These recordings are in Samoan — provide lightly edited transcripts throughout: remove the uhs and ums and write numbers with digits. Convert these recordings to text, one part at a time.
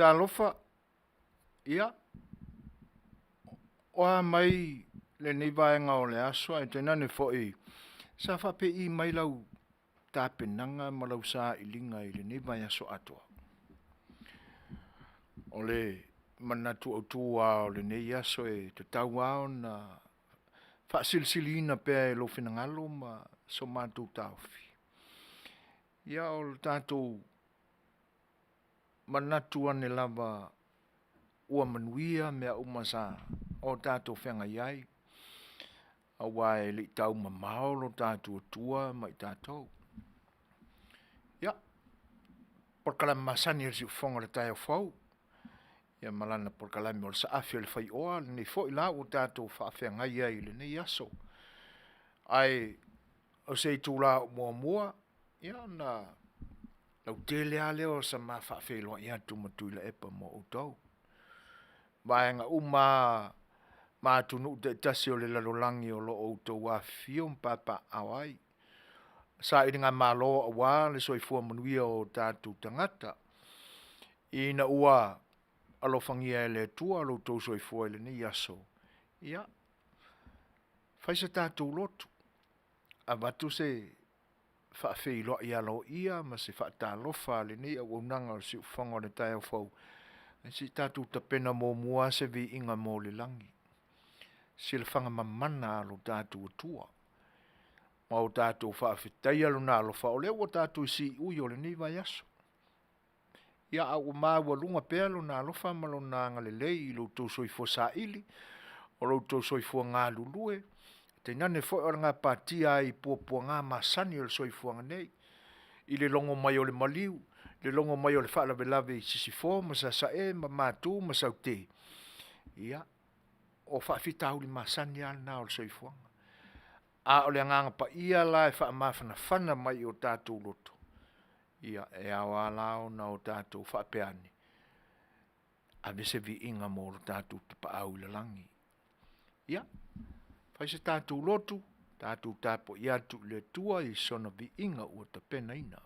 Talofa, ia, o a mai lenei vaega o le aso ae tainane foi sa faapei mai lau tapenaga ma lau sailiga i lenei vaiaso atoa? O le manatu autu lava o lenei aso e tatau lava ona faasilisiliina pea i lou finagalo ma so matou taofi, ia o le tatou manatu ane lava ua manuia mea uma sa o tatou feagai ai, aua e le i taumamao lo tatou Atua ma i tatou. Ia, polokalame masani a le siufofoga o le taeao fou, ia ma lana polokalame o le Saafi o le Faioa, lenei foi la ua tatou faafeagai ai i lenei aso. Ae o se itula muamua, ia ona lautele lava lea o se ma faafeiloai atu ma Tuilaepa mo outou. Vaega uma lava ma atunuu taitasi o le lalolagi o lo o outou afifio ma papaaao ai. Sailigamalo aua le soifua manuia o tatou tagata, ina ua alofagia e le Atua lo outou soifua i lenei aso, ia fai so tatou lotu, avatu se faafeiloai aloaia ma se faatalofa a lenei auaunaga o le siufofoga o le taeao fou, se i tatou tapena muamua se viiga mo le lagi, silafaga mamana a lo tatou Atua, ma o tatou faafetaia Lona alofa o lea ua tatou i siui o lenei vaiaso. Ia a ua maualuga pea Lona alofa ma Lona agalelei i lo outou soifua saili, o lo outou soifua galulue, tainane foi o le gapatia ai i puapuaga masani o le soifuaga nei, i le logo mai o le maliu, le logo mai o le faalavelave i Sisifo ma Sasae ma Matu ma Saute, ia, o faafitauli masani lava na o le soifuaga. A o le agaga paia la e faamafanafana mai i o tatou loto, ia, e ao lava la ona o tatou faapea ane, ave se viiga mo le tatou Tapaau i le lagi. Ia, fai so tatou lotu, tatou tapuai atu i le Atua i sona viiga ua tapenaina.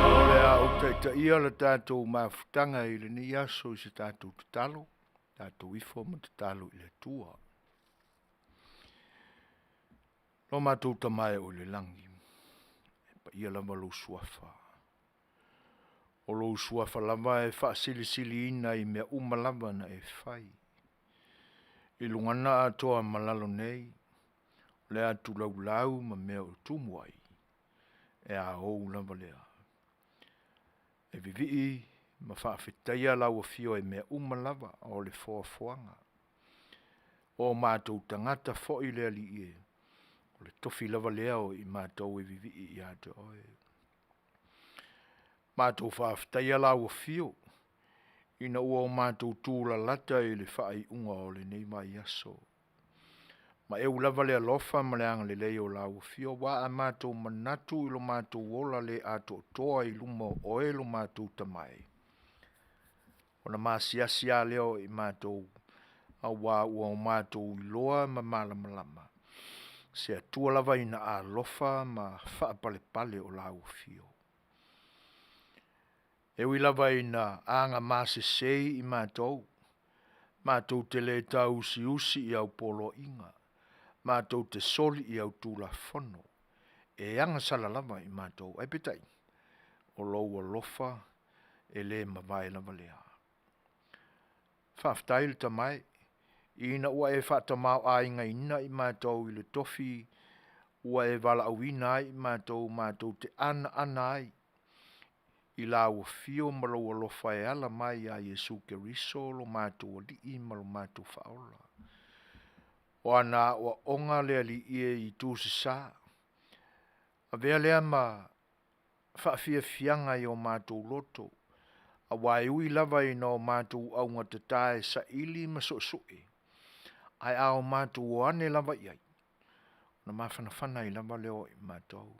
O le a ou taitaia le tatou mafutaga i lenei aso i se tatou tatalo, tatou ifo ma tatalo i le Atua. Lo matou Tama e oo i le lagi, e paia lava lou Suafa. O lou Suafa lava e faasilisiliina i mea uma lava na e fai, i luga na atoa ma lalo nei, o le atu laulau ma mea o tumu ai, e a ou lava lea. E vivii ma faafetaia lau Afio i mea uma lava o le foafoaga. O matou tagata foi le Alii e, o le tofi lava lea o i matou e vivii ia te Oe. Matou faafetaia lau Afio ina ua o matou tulalata i le faaiuga o lenei vaiaso. Ma eu lava le alofa ma le agalelei o lau Afio aua a matou manatu i lo matou ola le atoatoa i luma o Oe lo matou Tamai, ona masiasi lava lea o i matou aua ua o matou iloa ma malamalama, se Atua lava ina alofa ma faapalepale o lau Afio. E ui lava ina agamasese i matou, matou te le tau usiusi i au poloaiga, matou te soli i au Tulafono, e agasala lava i matou, ae peitai, o lou alofa e le mavae lava lea. Faafetai le Tama e, ina ua e faatamaoaigaina i matou i le tofi ua e valaauina ai i matou matou te anaana ai i lau Afio ma lou alofa e ala mai ia Iesu Keriso lo matou Alii ma lo matou Faaola. O ana aoaoga le Alii e i itu sesa, avea lea ma faafiafiaga i o matou loto, aua e ui lava ina o matou augatata e saili ma suesue, ae a o matou o ane lava i ai, ona mafanafana ai lava lea o i matou.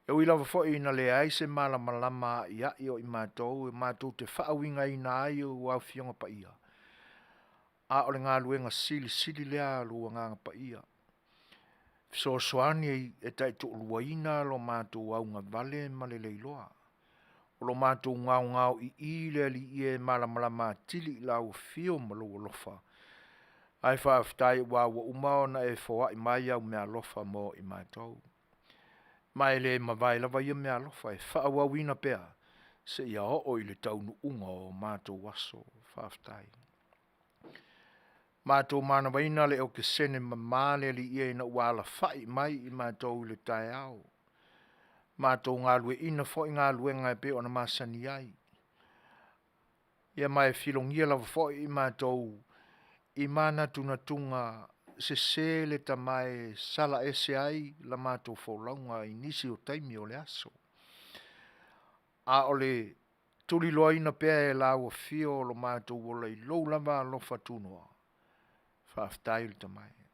E ui lava foi ina leai se malamalama aiai o i matou e matou te faauigaina ai ou Afioga Paia, a o le galuega silisili lea a lou Agaga Paia, fesoasoani e taitoaluaina lo matou augavale ma le leiloa. O lo matou gaogaoioi le Alii e, e malamalama atili i lau Afio ma lou alofa, ae faafetai aua ua uma ona e foai mai au meaalofa mo i matou. Ma e le mavae lava ia meaalofa e faaauauina pea seia oo i le taunuuga o matou aso. Faafetai. Matou manavaina le okesene mama le Alii e ina ua alafai mai i matou i le taeao, matou galueaiina foi galuega e pei ona masani ai. Ia ma e filogia lava foi i matou i manatunatuga sese le Tama e sala ese ai la matou folauga i nisi o taimi o le aso. A o le tuliloaina pea e lau Afio o lo matou ola i lou lava alofa tunoa, faafetai le Tama e.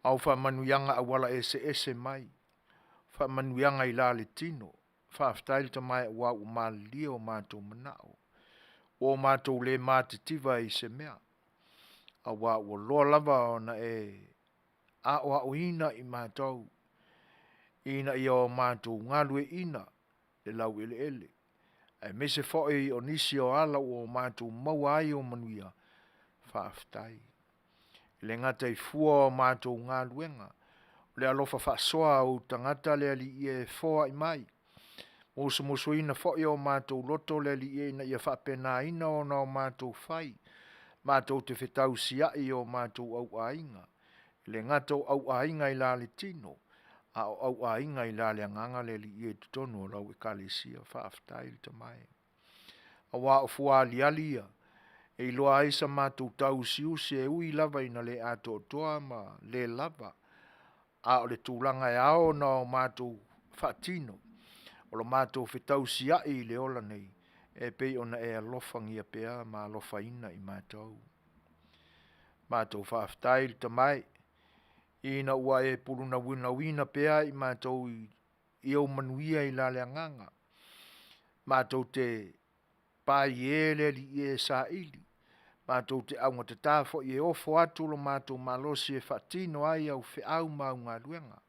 Ao faamanuiaga auala eseese mai, faamanuiaga i la le tino, faafetai le Tama e aua ua malilie o matou manao, ua o matou le matitiva i se mea, aua ua loa lava ona e aoaoina i matou ina ia o matou galueaiina le laueleele aemaise foi o nisi o ala ua o matou maua ai ou manuia, faafetai. E le gata i fua o matou galuega, o le alofa faasoa a ou tagata le Alii e, e foai mai, musumusuina foi o matou loto le Alii e, ina ia faapenaina ona o matou fai, matou te fetausiai i o matou auaiga. E le gata o auaiga i la le tino, a o auaiga i la le Agaga le Alii e i totonu o lau Ekalesia. Faafetai le Tama e, aua o fua aliali ia e iloa ai sa matou tauusiusi e ui lava ina le atoatoa ma le lava, a o le tulaga e ao ona matou faatino, o le matou fetausiai i le ola nei, e pei ona e alofagia pea ma alofaina i matou. Matou faafetai le Tama e, ina ua e pulunauina pea i matou i ou manuia i la le Agaga, matou te paie le Alii e saili, matou te augatata foi e ofo atu lo matou malosi e faatino ai au feau ma au galuega.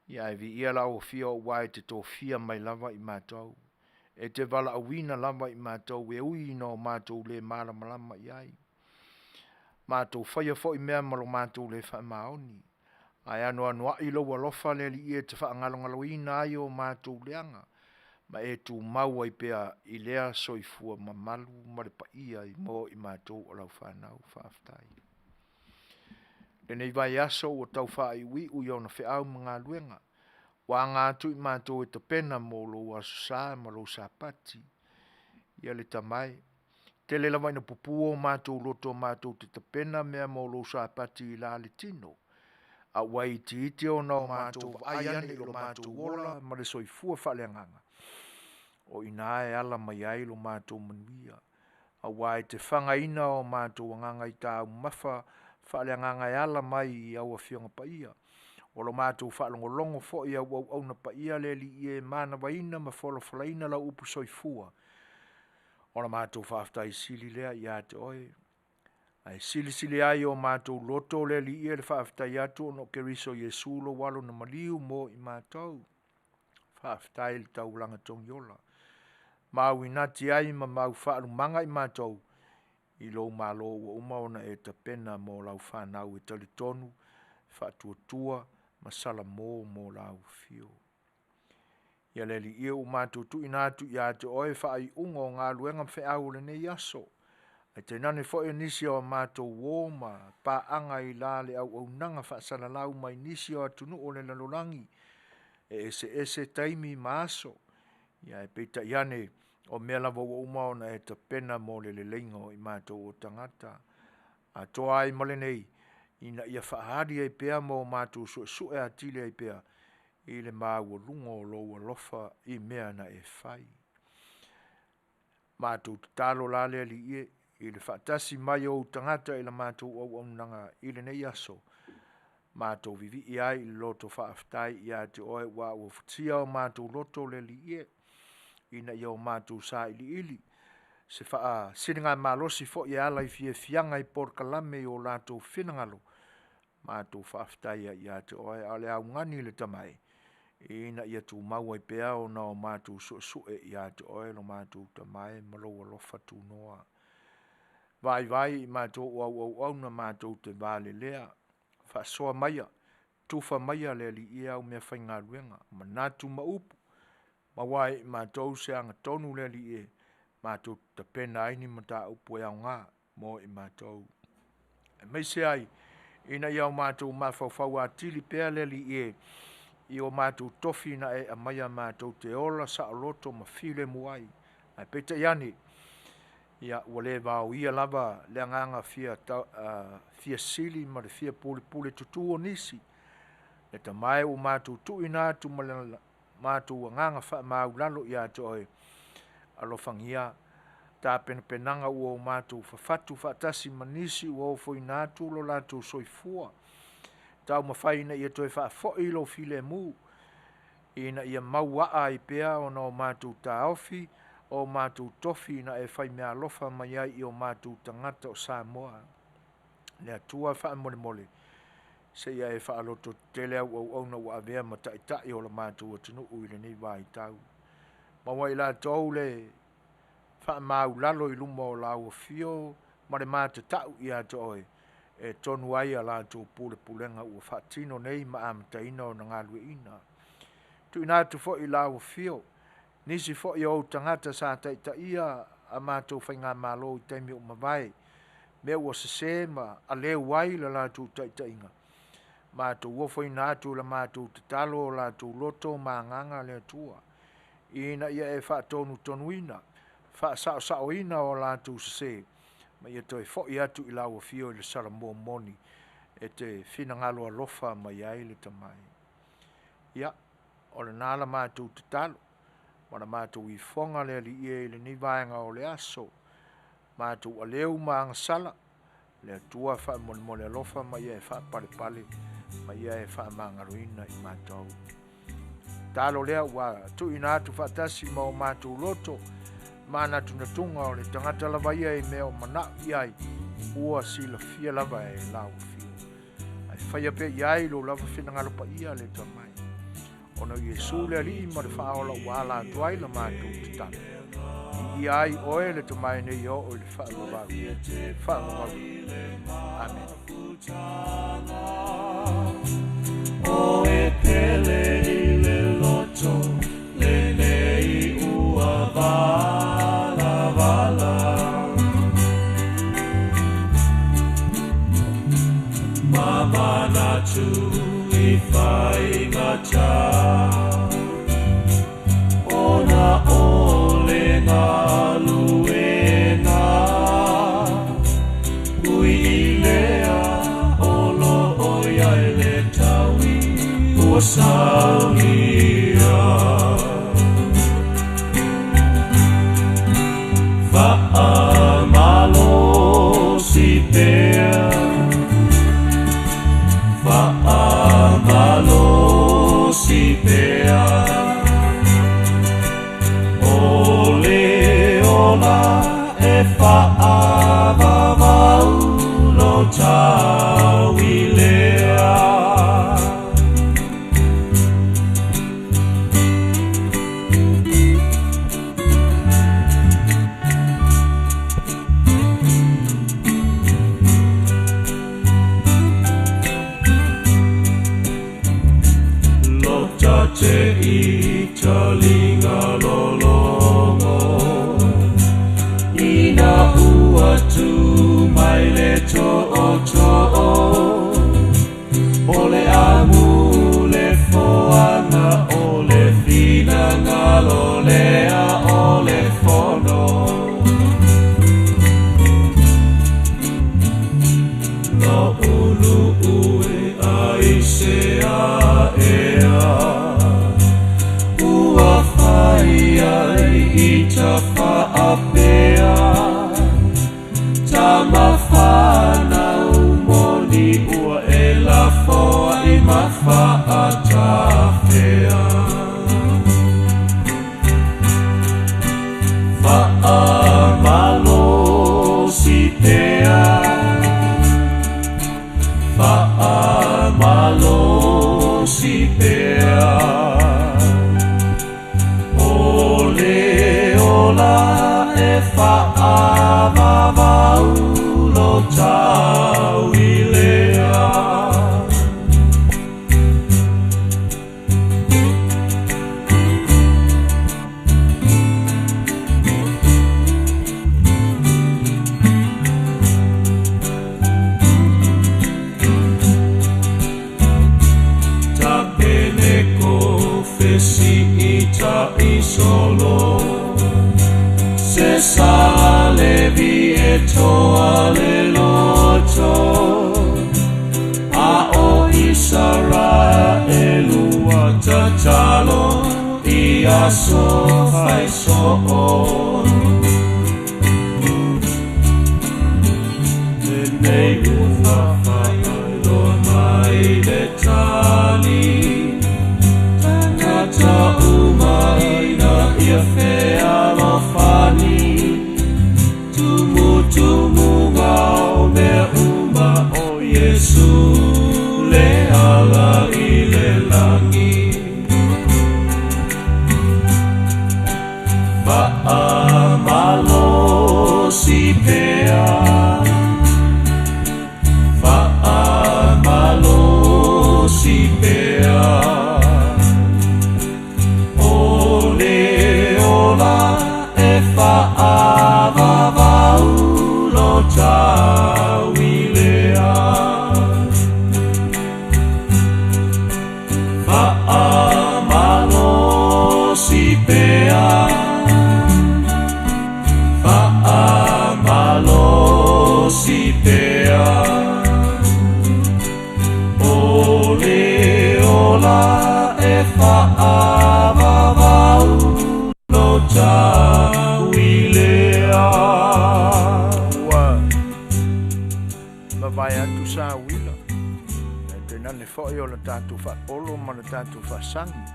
Ia ae viia lau Afio aua e te tofia mai lava i matou, e te valaauina lava i matou e ui ina o matou le malamalama i ai, matou faia foi mea ma lo matou le faamaoni, ae anoanoai lou alofa le Alii e, e te faagalogaloina ai o matou leaga, ma e tumau ai pea i lea soifua mamalu ma le paia mo i matou o lau fanau. Faafetai. Lenei vaiaso ua tau faaiuiu i ona feau ma galuega, ua aga atu i matou e tapena mo lou Aso Sa ma lou Sapati. Ia le Tama e, tele lava ina pupu o matou loto matou te tapena mea mo lou Sapati i la le tino, a ua itiiti ona o matou vaai ane i lo matou ola ma le soifua faaleagaga, o i ina e ala mai ai lo matou manuia, aua e te fagaina o matou agaga i taumafa faaleagaga e ala mai i au Afioga Paia. O lo matou faalogologo foi i au auauna paia le Alii e, manavaina ma folafolaina lau upu soifua, o le matou faafetai sili lea ia te oe. Ae silisili ai o matou loto le Alii e, le faafetai atu ona o Keriso Iesu lou Alo na maliu mo i matou. Faafetai i le taulaga togiola, mauinati ai ma maufaalumaga i matou i lou malo ua uma ona e tapena mo lau fanau e talitonu, faatuatua ma salamo mo lau afio. Ia le Alii e, ua matou tuuina atu ia te oe faaiuga o galuega ma feau o lenei aso, ae tainane foi nisi o a matou uo ma paaga i la le auaunaga faasalalau mai nisi o atunuu o le lalolagi, e eseese taimi ma aso, ia ae peitai ane, o mea lava ua uma ona e tapena mo le leleiga o i matou o tagata. Atoa ai ma lenei, ina ia faaali ai pea mo matou suesue atili ai pea i le maualuga o lou alofa i mea na e fai. Matou tatalo la le Alii e, i le faatasi mai o ou tagata i la matou auaunaga i lenei aso, matou vivii ai i le loto faafetai ia te oe aua ua futia o matou loto le Alii e, ina ia o matou sailiili se faasiligamalosi foi e ala i fiafiaga i polokalame i o latou finagalo, matou faafetai ai ia te oe. A o le augani le Tama e, ina ia tumau ai pea ona o matou suesue ia te oe lo matou Tama e ma lou alofa tunoa. Vaivai i matou o au auauna matou te valelea, faasoa maia, tufa maia le Alii e au meafaigaluega, manatu ma upu, maua ai e matou se agatonu le Alii e, matou te tapena ai ni mataupu e aoga mo i matou. Aemaise ai ina ia o matou mafaufau atili pea le Alii e, i o matou tofi na e aumaia matou te ola saoloto ma filemu ai. Ae peitai ane, ia ua le vaoia lava le agaga fia sili ma le fia pulepule tutu o nisi, le Tama e ua matou tuuina atu ma le matou agaga faamaualalo ia te oe, alofagia tapenapenaga ua o matou fafatu faatasi ma nisi ua ofoina atu lo latou soifua, taumafai ina ia toe faafoi lou filemu, ina ia mauaa ai pea ona o matou taofi, o matou tofi na e fai meaalofa mai ai i o matou tagata o Samoa. Le Atua faamolemole, se ia e faalototetele au auauna ua avea ma taitai o le matou atunuu i lenei vaitau. Maua e i latou le faamaulalo i luma o lau afio ma le matatau ia te oe. e tonu ai a latou pulepulega ua faatino nei ma amataina ona galueina. Tuuina atu foi i lau Afio nisi foi o ou tagata sa taitaia a matou Faigamalo i taimi ua mavae, mea ua sese ma aleu ai le latou taitaiga, matou ofoina atu i le matou tatalo o latou loto ma agaga le Atua, ina ia e faatonutonuina, faasaosaoina o latou sese, ma ia toe foi atu i lau Afio i le Salamo moni e te finagalo alofa mai ai le Tamai. Ia, o lena la matou tatalo ma le matou ifoga le Alii e i lenei vaega o le aso, matou aleu ma agasala, le Atua faamolemole alofa ma ia e faapalepale ma ia e faamagaloina i matou. Tatalo lea ua tuuina atu faatasi ma o matou loto, manatunatuga o le tagata lava ia i mea o manao i ai, ua silafia lava e lau Afio. Ae faia pea i ai lou lava finagalo paia le Tamai. Ona o Iesu le Alii ma le Faaola ua ala atu ai la matou tatalo. Viia ai oe le Tamai nei oo i le faavavau, faavavau. Amene. O e pele i le loto lenei ua valavala Ma manatu i faigata Ona o le galuega Ui i lea o lo o i ai le taui ua saunia Faamalosi pea Faamalosi pea O le ola e faavavau lo taui lea. Lota te i talinga lologo Ina ua tu mai le tootoo O le amu le foaga o le finagalo lea o le fono Lo ulu ue ai se aea Ua fai ai i tafaapea Tama whanau moni ua e lafoai ma faatafea Faamalosi pea Faamalosi pea O le ola e faavavau lo taui lea. Tapeneko fesiitai solo Se sa Levi e toa le loto A o Isaraelu ua tatalo i aso faisoo Lenei ua faailoa mai le tali Tagata uma ina ia fealofani Tumutumuga o mea uma o Iesu le ala i le lagi Faamalosi pea. Ola e fa'avavau lo tauilea. Ua mavae atu sa uila, ae tainane foi o le tatou faapolo ma le tatou faasagi,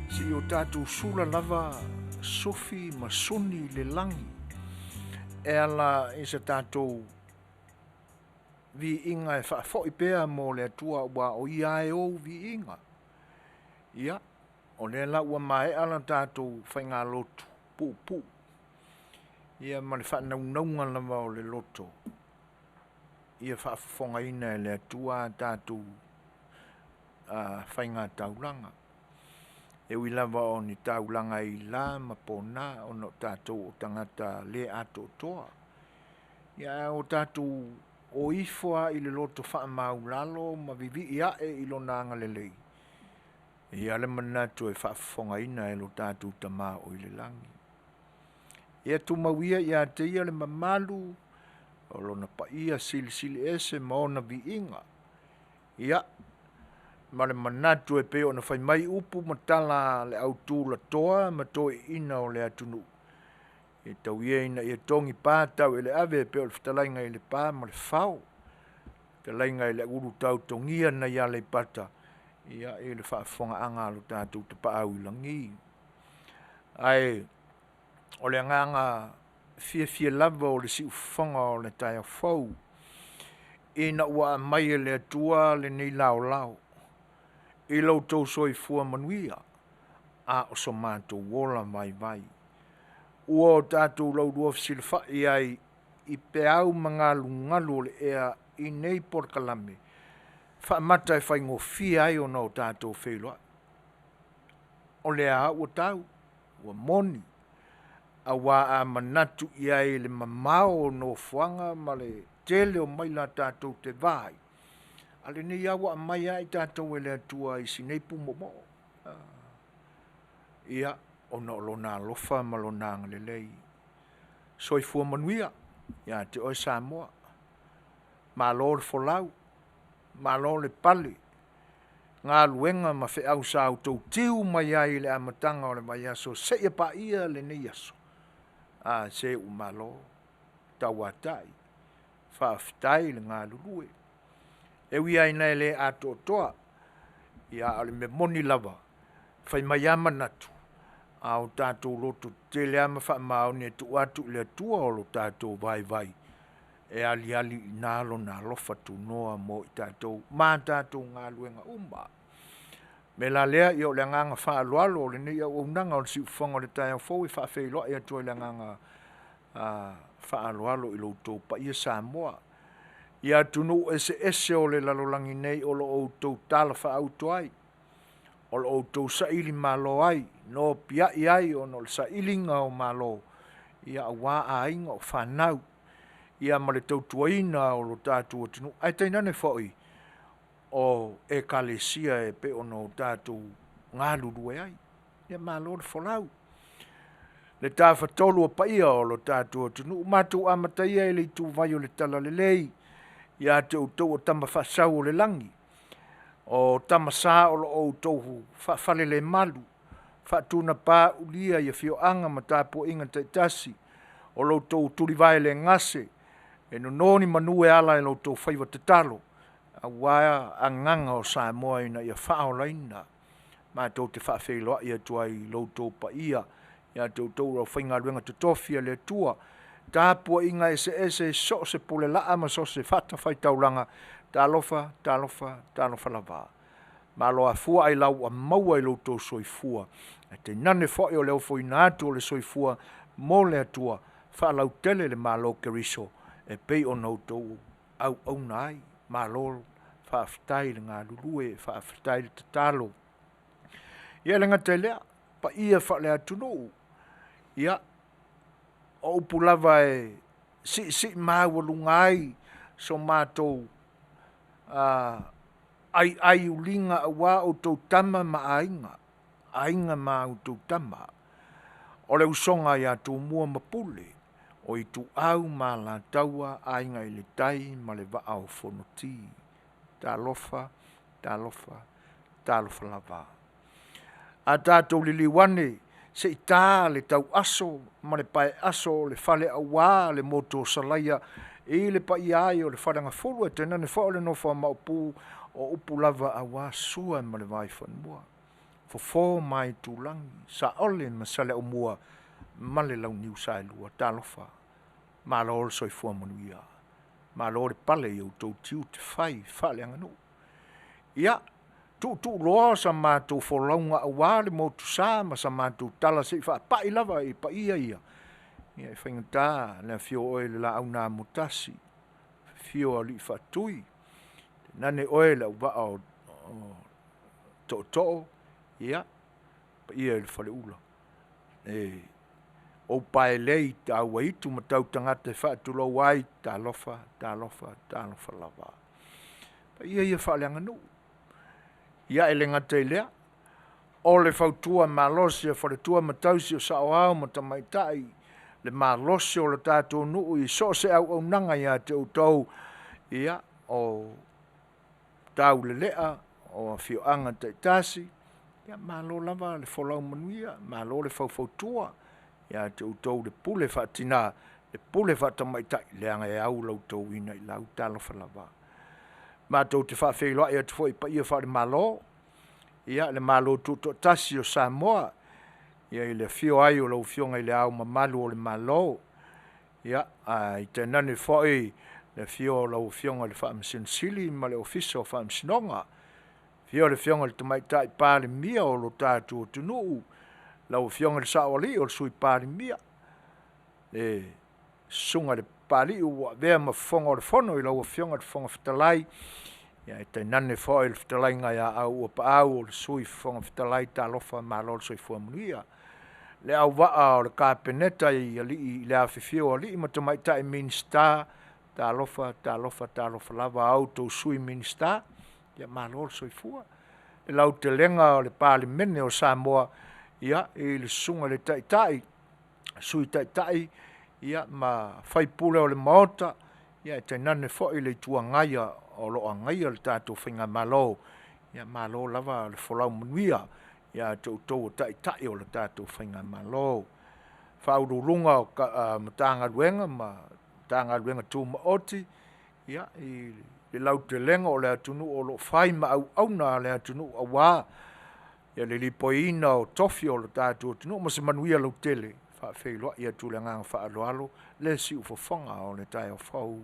seia o tatou sula lava sufi ma suni i le lagi e ala i se tatou viiga e faafoi pea mo le Atua aua o Ia lava e ou viiga. Ia, o lea la ua maea le tatou faigalotu puupuu ia ma le faanaunauga lava o le loto ia faafofogaina e le Atua a tatou faigataulaga. E ui lava o ni taulaga e ila ma pona ona o tatou o tagata le atoatoa, ia ae o tatou o ifo lava i le loto faamaualalo ma vivii ae i Lona agalelei, e i ai lava le manatu e faafofogaina e lo tatou Tama o i le lagi. Ia tumau ia ia te Ia le mamalu o Lona paia silisili ese ma ona viiga, ia ma le manatu e pei ona fai mai upu ma tala a le autulatoa ma toeaiina o le atunuu, ia tau ia ina ia togipa taueleave e pei o le fetalaiga i Lepa ma Lefao, fetalaiga i le Ulutautogia nai Aleipata i le faafofogaaga a lo tatou Tapaau i lagi. Ae o le agaga fiafia lava o le siufofoga o le taeao fou ina ua aumai e le Atua lenei laolao i lo outou soifua manuia a o so matou ola vaivai. Ua o tatou laulua fesilafai ai i peau ma galugalu o le ea i nei polokalame, faamata e faigofie ai ona o tatou feiloai. O lea lava ua tau, ua moni, aua a manatu i ai i le mamao o nofoaga ma le tele o maila tatou te va ai, a lenei lava ua aumai lava tatou e le Atua i si nei pumoomoo. Ia, ona o Lona alofa ma Lona agalelei. Soifua manuia ia te oe Samoa, malo le folau, malo le pale, galuega ma feau sa outou tiu mai ai i le amataga o le vaiaso seia paia lenei aso, a se ua malo tauatai, faafetai le galulue. E ui lava ina e le atoatoa, ia a o le mea moni lava, fai mai lava manatu, a o tatou lototetele lava ma faamaoni e tuu atu i le Atua lo tatou vaivai, e aliali i ina Lona alofa tunoa mo i tatou ma tatou galuega uma. O le mea la lea, o le agaga faaaloalo o lenei auaunaga o le siufofoga o le taeao fou e faafeiloai atu ai i le agaga faaaloalo i lo outou paia Samoa i atunuu eseese o le lalolagi nei o lo o outou talafaauto ai, o lo o outou sailimalo ai, nopiai ai ona o le sailiga o malo aua aiga o fanau, ia ma le tautuaina o le tatou atunuu, ae tainane foi o ekalesia e pei ona tatou galulue ai. Ia malo le folau. Le tafatolu o paia o le tatou atunuu, matou amata ia i le ituvai o le Talalelei, ia te outou o Tama Faasaoolelagi, o Tama Sa o lo o outou faafalelemalu, faatunapaulia i afioaga ma tapuaiga taitasi, o lo outou tulivae le gase, e nono ni manu e ala i lo outou faiva tatalo aua agaga o Samoa ina ia faaolaina. Matou te faafeiloai atu ai i lo outou paia, ia te outou le aufaigaluega totofi a le Atua, tapuaiga eseese i so o se pulelaa ma so o se fatafaitaulaga, talofa, talofa, talofa lava. Malo afua ailao ua maua i lo outou soifua, ae tainane foi o le ofoina atu o le soifua mo le Atua, faalautele le Malo o Keriso e pei ona outou auauna ai. Malo faafetai le galulue, faafetai le tatalo. Ia e le gata i lea, paia faale-atunuu, ia, o upu lava e siisii maualuga ai so matou aiaiuliga aua outou Tama ma Aiga, Aiga ma a outou Tama, o le usoga ia Tumua ma Pule, o Ituau ma Alataua, Aiga i le Tai ma le Vaa o Fonoti. Talofa, talofa, Talofa lava. A tatou liliu ane se i ta le tauaso ma le paeaso o le Faleaua le motu o Salaia i le paia e o le Faleagafulu ae tainane foi o le nofo a Maopu o upu lava aua Sua ma le Vaifanua, Fofo ma Aitulagi, Saole ma Saleaaumua ma le Launiu Saelua. Talofa, malo le soifua manuia, malo le pale i o outou tiute fai faaleaganuu. Ia, tuutuuloa sa matou folauga aua le motusa ma sa matou tala se i faapai lava i paia ia, ia e faigata le afio o oe le Laau na Amotasi, afio Alii Faatui, tainane oe le Auvaa o Tootoo, ia, paia i le Faleula. O ou paelei tauaitu ma tautagata e faatulou ai, talofa, talofa, talofa lava. O paia ia faaleaganuu. Ia e le gata i lea, o le fautua malosi a faletua ma tausi o saoao ma tamaitai, le malosi o le tatou nuu i so o se auaunaga ia te outou, ia o taulelea, o afioaga taitasi, ia malo lava le folau manuia, malo le faufautua ia te outou le pule faatina, le pule faatamaitai, leaga e au la outou inailau, talofa lava. Matou te faafeiloai atu foi i paia faalemalo, ia le Malo Tutoatasi o Samoa, ia i le afio ai o lau Afioga i le Ao mamalu o le Malo, ia ae tainane foi le afio o lau Afioga i le Faamasino Sili ma le Ofisa o Faamasinoga, afio le Afioga i le Tamaitai Palemia o le tatou atunuu, lau Afioga i le Saoalii o le Sui Palemia, le Susuga i le Papalii ua avea ma Fofoga o le Fono i lau Afioga i le Fofoga Fetalai, ae tainane foi le fetalaiga ia Auuapaau o le Sui Fofoga Fetalai, talofa malo le soifua manuia. Le auvaa o le Kapeneta i le afifio o alii ma tamaitai Minisita, talofa, talofa, talofa lava a outou Sui Minisita, ia malo le soifua. I le aotelega o le Palemene o Samoa, ia i le susuga i le Taitai, Sui Taitai ma sui usufono o le Maota, ae tainane foi le Itu Agai o lo o agaia le tatou faigamalo, ia malo lava le folau manuia ia te outou o Taitai o le tatou faigamalo. Ofisa Sili o Pulega o Matagaluega ma Matagaluega Tumaoti i le lautelega o le atunuu o lo o fai ma auauna a le atunuu aua le lipoiina o tofi o le tatou atunuu ma se manuia lautele, e faafeiloai atu i le agaga faaaloalo le siufofoga o le taeao fou.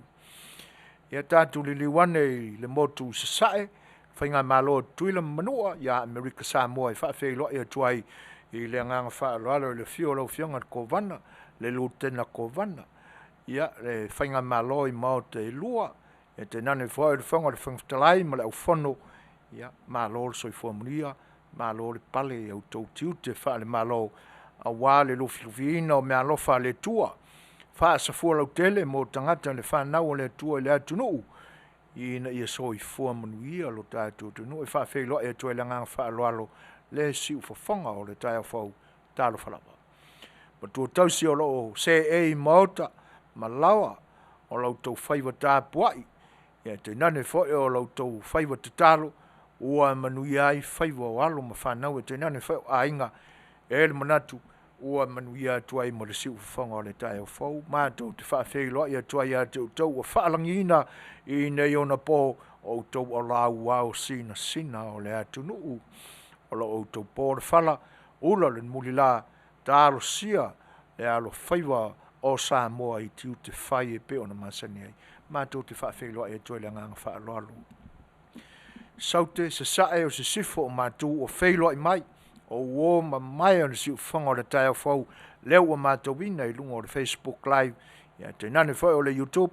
Ia tatou liliu ane i le motu i Sasae, faigamalo a Tutuila ma Manua, ia Amerika Samoa e faafeiloai atu ai i le agaga faaaloalo i le afio o lau Afioga i le Kovana, le Lutena Kovana, ia le faigamalo i maota e lua, ae tainane foi le Afioga i le Fofoga Fetalai ma le aufono, ia malo le soifua manuia, malo le pale i o outou tiute faalemalo aua le lufilufiina o meaalofa a le Atua, faasafua lautele mo tagata le fanau a le Atua i le atunuu, ina ia soifua manuia lo tatou atunuu. E faafeiloai atu ai i le agaga faaaloalo le siufofoga o le taeao fou, talofa lava. Matua tausi o lo o seei i maota ma laoa o la outou faiva tapuai, ae tainane foi o la outou faiva tatalo ua manuia ai faiva o alo ma fanau ae tainane foi o aiga. E i ai le manatu ua manuia atu ai ma le siufofoga o le taeao fou. Matou te faafeiloai atu ai ia te outou ua faalagiina i nei ona po, o outou o lau sinasina o le atunuu. O lo outou po le fala, ula le mulila, talosia le alofaiva o Samoa i tiute fai e pei ona masani ai. Matou te faafeiloai atu ai i le agaga faaaloalo. Saute, Sasae, o Sisifo, o Matu ua feiloai mai, o uo ma mae o le siufofoga o le taeao fou, lea ua matauina i luga o le facebook live, ae tainane foi o le youtube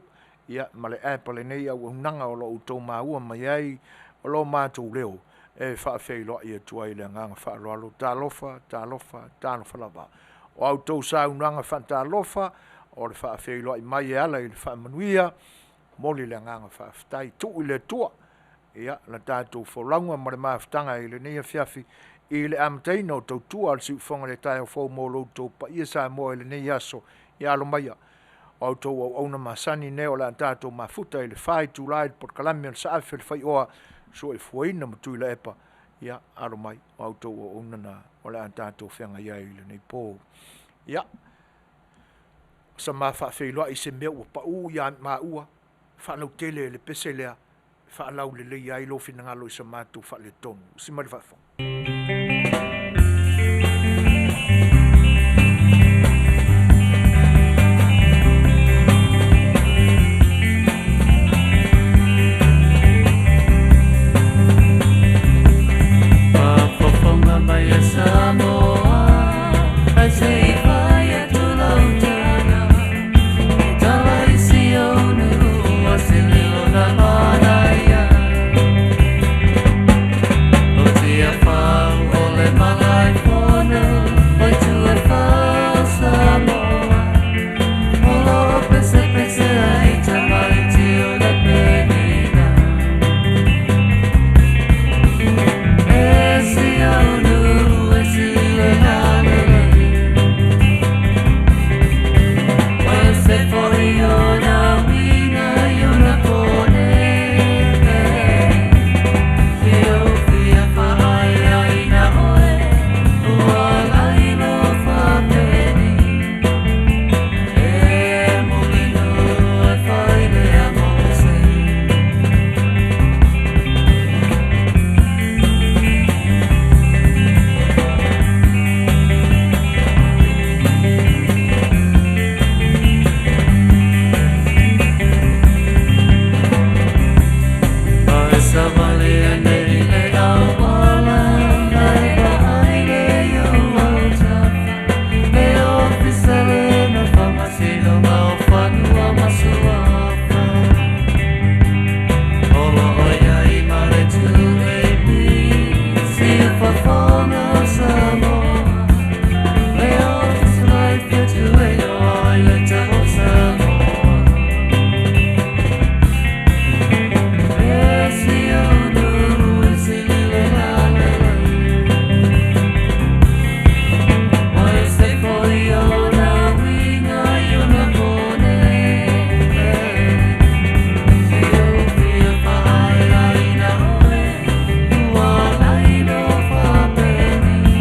ma le app a lenei auaunaga o lo o outou maua mai ai lo matou leo, e faafeiloai atu ai i le agaga faaaloalo, talofa, talofa, talofa lava. O a outou saunoaga faatalofa, o le faafeiloai mai e ala i le faamanuia, momoli le agaga faafetai, tuu i le Atua le tatou folauga ma le mafutaga i lenei afiafi i le amataina o tautua a le siufofoga i le taeao fou mo lo outou paia Samoa i lenei aso. Ia alo maia, o a outou auauna masani nei o le a tatou mafuta i le 4 itula i le polokalame o le Saafi o le Faioa, Soifuaina ma Tuilaepa. Ia, alo mai, o a outou auauna na o le a tatou feagai ai i lenei po. Ia, o se ma faafeiloai i se mea ua pau ia maua, faalautele le pese lea e faalauleleia ai lou finagalo i so matou faaletonu. Usi mai le faafofoga. Faafofoga mai e Samoa, ae se i fai atu lau tala, i tala i si ou nuu o se lilo na manaia. O Tiafau o le Malaefono, o itu e fā o Samoa, o lo o pesepese ai tamaiti o le penina. E si ou nuu e sili le lalelei, ua ese foi ona uiga i ona kone. Si ou fia faaʻaiaina oe, ua lailo faapenei. E Mulinuu e fai lea mo se. A e savali ane i le auala, a e vaai le iu o autafa, le Ofisa lena Faamasinoga o Fanua ma Suafa. O lo o i ai ma le 2AP, si fofoga o Samoa, le Ofisa la e fia tuuaigoa ai le tau o Samoa. E si ou nuu e sili le lalelei, ua ese foi ona uiga i ona kone. Si ou fia faaʻaiaina oe, ua lailo faapenei.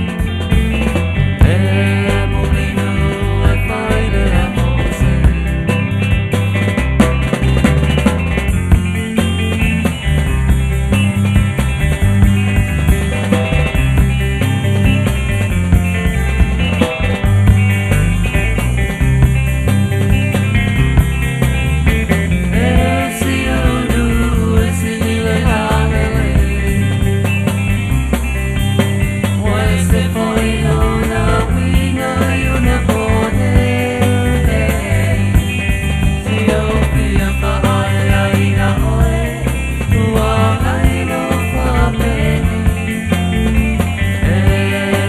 E Mulinuu e fai lea mo se. E si ou nuu e sili le lalelei, ua ese foi ona uiga i ona kone. Si ou fia faaʻaiaina oe, ua lailo faapenei. E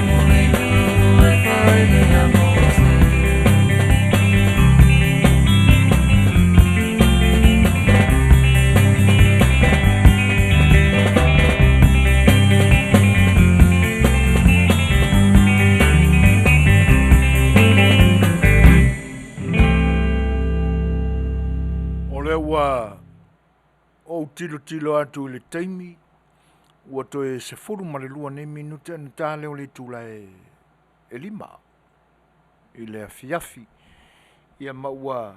Mulinuu e fai lea mo se. O lea ua ou tilotilo atu i le taimi ua toe 12 nei minute ona ta lea o le itula e 5 i le afiafi. Ia ma ua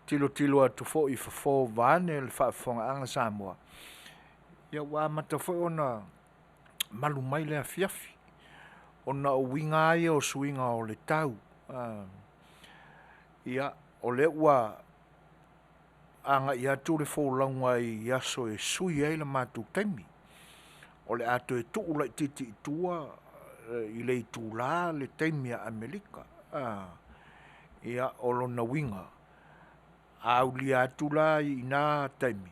tilotilo atu foi i fofo vaeane le faafofogaaga a Samoa, ia ua amata foi ona malu mai le afiafi ona o uiga lava ia o suiga o le tau. Ia o lea ua agai atu le folauga i aso e sui ai le matou taimi. O le a toe tuu laitiiti i tua i le itula le taimi a Amerika. Ia o lona uiga, a aulia atu la i na taimi,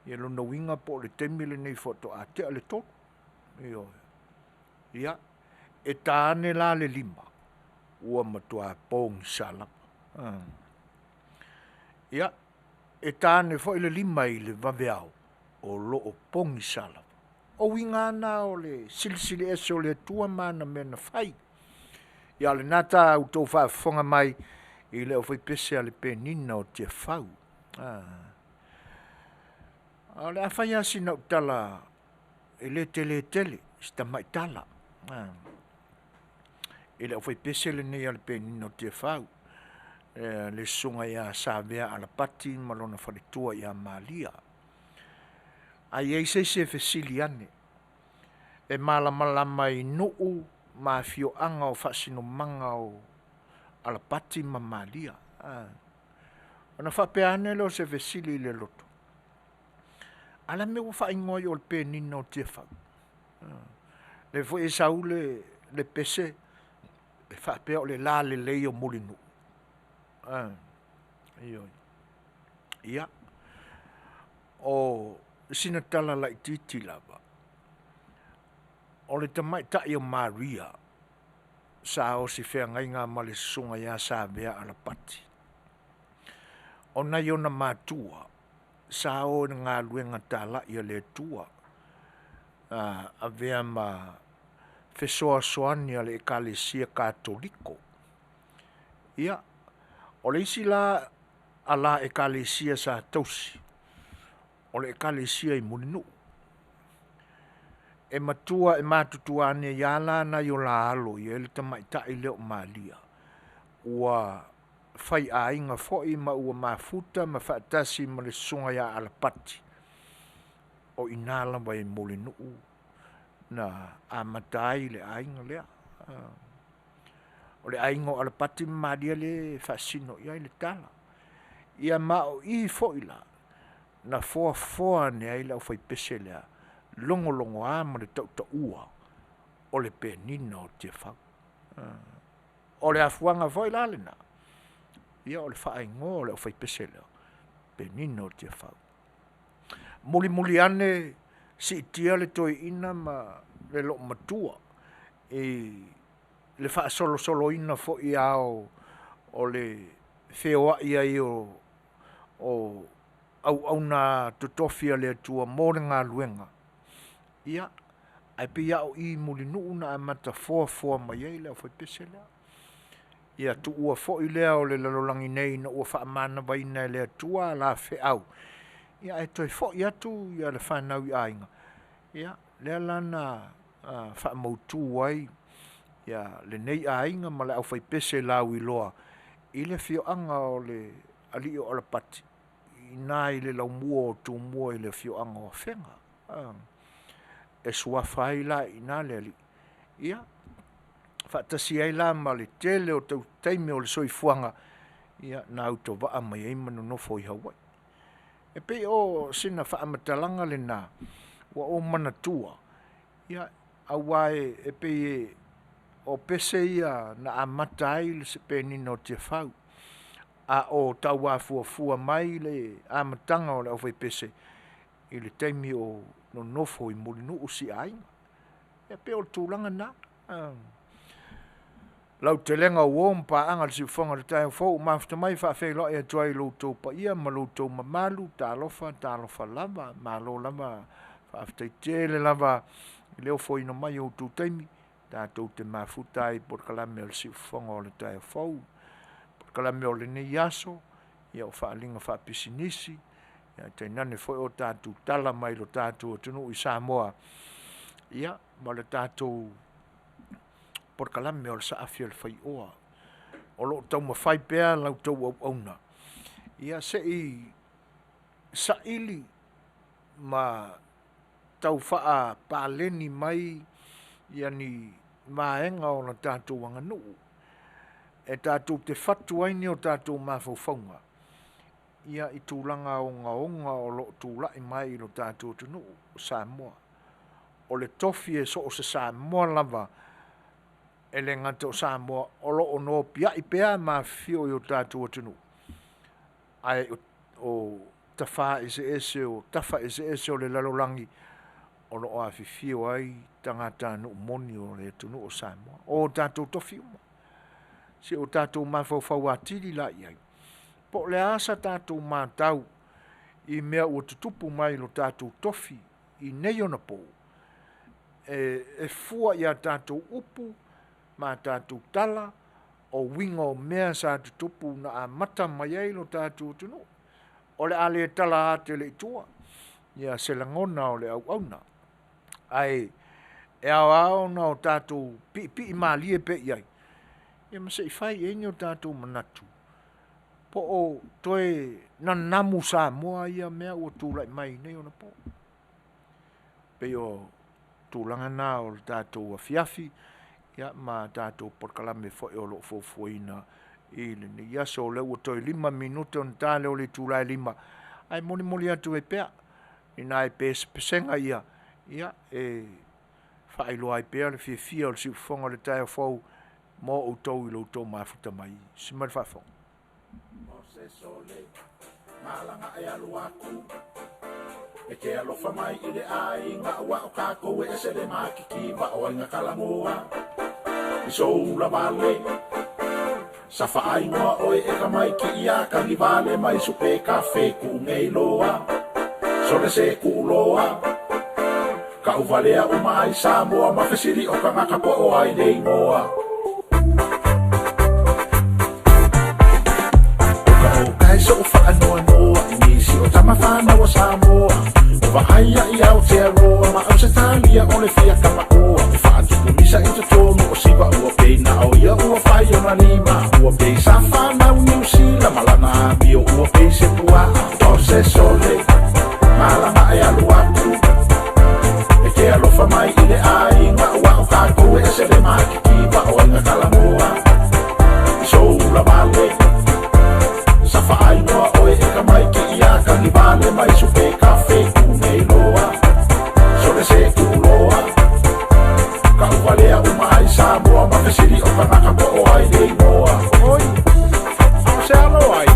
ia o lona uiga po o le taimi lenei faatoa tea le 3. Ioe, ia e ta ane la le 5, ua matua pogisa lava. Ia, e ta ane foi le 5 i le vaveao, o lo o pogisa lava. O uiga lava na o le Silisili Ese o le Atua ma ana mea na fai. Ia o lena ta outou faafofoga mai i le aufaipese a le Penina o Tiafau. O le a fai lava sina au tala. e le tele tele si tamai tala i le aufaipese lenei a le Penina o Tiafau le Susuga ia Savea Alapati ma lona faletua ia Maria. A i ai se isi e fesili ane e malamalama i nuu ma afioaga o faasinomaga o Alapati ma Maria. Ona faapea ane lea o se fesili i le loto, a o le a le mea ua faaigoa ai o le Penina o Tiafau? Lea foi e sau le pese e faapea o le lalelei o Mulinuu. Ioe, ia o sina tala laitiiti lava, o le tamaitai o Maria sa osi feagaiga ma le Susuga ia Savea Alapati, o nai ona matua sa o i le galuega talai a le Atua, avea ma fesoasoani a le Ekalesia Katoliko. Ia o le isi la ala Ekalesia sa tausi, o le Ekalesia i Mulinuu. E matua e matutua ane ai lava la nai o la alo e i ai le tamaitai lea o Maria, ua faiaiga foi ma ua mafuta ma faatasi ma le Susuga ia Alapati, o i ina lava i Mulinuu na amata ai le aiga lea. O le aiga o Alapati ma Maria lea e faasino i ai le tala. Ia ma o i foi la na foafoa ane ai le aufaipese lea, logologoa ma le tautaua o le Penina o Tiafau. O le afuaga foi la lena, ia o le faaigoa o le aufaipese lea, Penina o Tiafau. Mulimuli ane siitia le toeaina ma le loomatua i le faasolosoloina foi o le feoai ai o auauna totofi a le Atua mo le galuega, ia ae pei lava o i i Mulinuu na amata foafoa mai ai le aufaipese lea. Ia tuua foi lea o le lalolagi nei ina ua faamanavaina e le Atua a la feau, ia ae toe foi atu le fanau i aiga, ia lea la na faamautu ai lenei aiga ma le aufaipese lauiloa i le afioaga o le alii o Alapati, i ina i le laumua o Tumua i le afioaga o Afega. E suafa ai la i ina le Alii, ia faatasi ai la ma le tele o taimi o le soifuaga, ia na autovaa mai ai ma nonofo i Hawaii. E pei o sina faamatalaga lena ua ou manatua, ia aua e pei o pese ia na amata ai se Penina o Tiafau, a o tauafuafua mai le amataga o le aufaipese i le taimi o nonofo i Mulinuu si aiga. Ia e pei o le tulaga lena, lautelega o uo ma paaga i le siufofoga o le taeao fou ua mafuta mai e faafeiloai atu ai i lo outou paia ma lo outou mamalu, talofa, talofa lava, malo lava, faafetai tele lava i le ofoina mai o outou taimi tatou te mafuta ai i polokalame o le Siufofoga o le taeao fou. Polokalame o lenei aso, ia o faaaliga faapisinisi, ae tainane foi o tatou tala mai lo tatou atunuu i Samoa, ia ma le tatou polokalame o le Saafi a le Faioa. O lo o taumafai pea la outou auauna, ia se i saili ma tau faapaleni mai ia ni vaega o le tatou aganuu e tatou te fatu ai ni o tatou mafaufauga ia i tulaga ogaoga o lo o tulai mai i lo tatou atunuu o Samoa. O le tofi e so o se Samoa lava, e le gata o Samoa o lo o nopiai pea ma afifio i o tatou atunuu, ae o tafa eseese o tafa eseese o le lalolagi, o lo o afifio ai tagatanuu moni o le atunuu o Samoa. O tatou tofi uma. Se i o tatou mafaufau atili la i ai, po o le a se tatou matau i mea ua tutupu mai i lo tatou tofi i nei ona po, e fua i a tatou upu ma a tatou tala, o uiga o mea sa tutupu na amata mai ai lo tatou atunuu. O le a le tala tele i tua ia se lagona o le auauna. Ae e ao lava ona o tatou piipii malie pea i ai, ia ma se i fai i ai ni o tatou manatu, po o toe nanamu Samoa ia mea ua tulai mai nei ona po. E pei o tulaga na o le tatou afiafi ia ma tatou polokalame foi o lo o fuafuaina i lenei aso. O lea ua toe 5 minute ona ta lea o le itula e 5, ae molimoli atu ai pea i nai pesepesega ia, ia e faailoa ai pea le fiafia o le siufofoga i le taeao fou mo outou i lo outou mafuta mai. Silisili mai le faafofoga. Oi, a o se alo ai?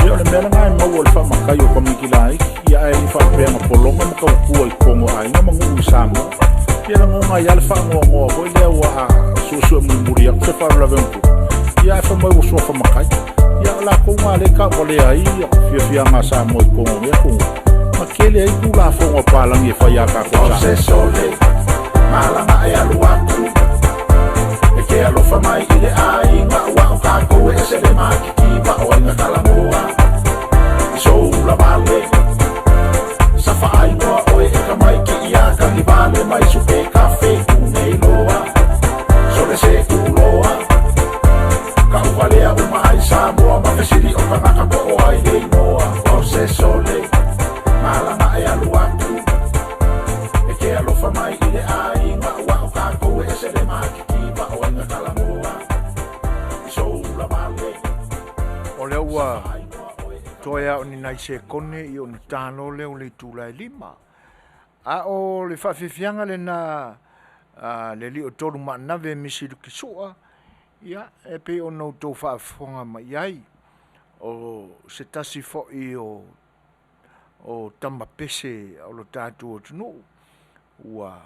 Ia o le mea lena e maua i le faamatai o komiti laiti, ia ae le i faapea na pologa ma tautua i totonu o aiga ma nuu i Samoa. Ia e lagona ai lava le faanoanoa foi lea aua a suesue mulimuli atu se faalavelave na tupu, ia ae fai mai ua suafa matai. Ia o latou na lea e tauvalea ai fiafiaga a Samoa i totonu o nei atunuu, ma tele ai Tulafono a papalagi e fai ia tatou Samoa. O lea ua toe lava o ni nai sekone ona ta loa lea o le itula e 5. A o le faafiafiaga lena a le alii o Tolumaanave Misi Luki Sua, ia e pei ona outou faafofoga mai i ai, o se tasi foi o tama pese o le tatou atunuu, ua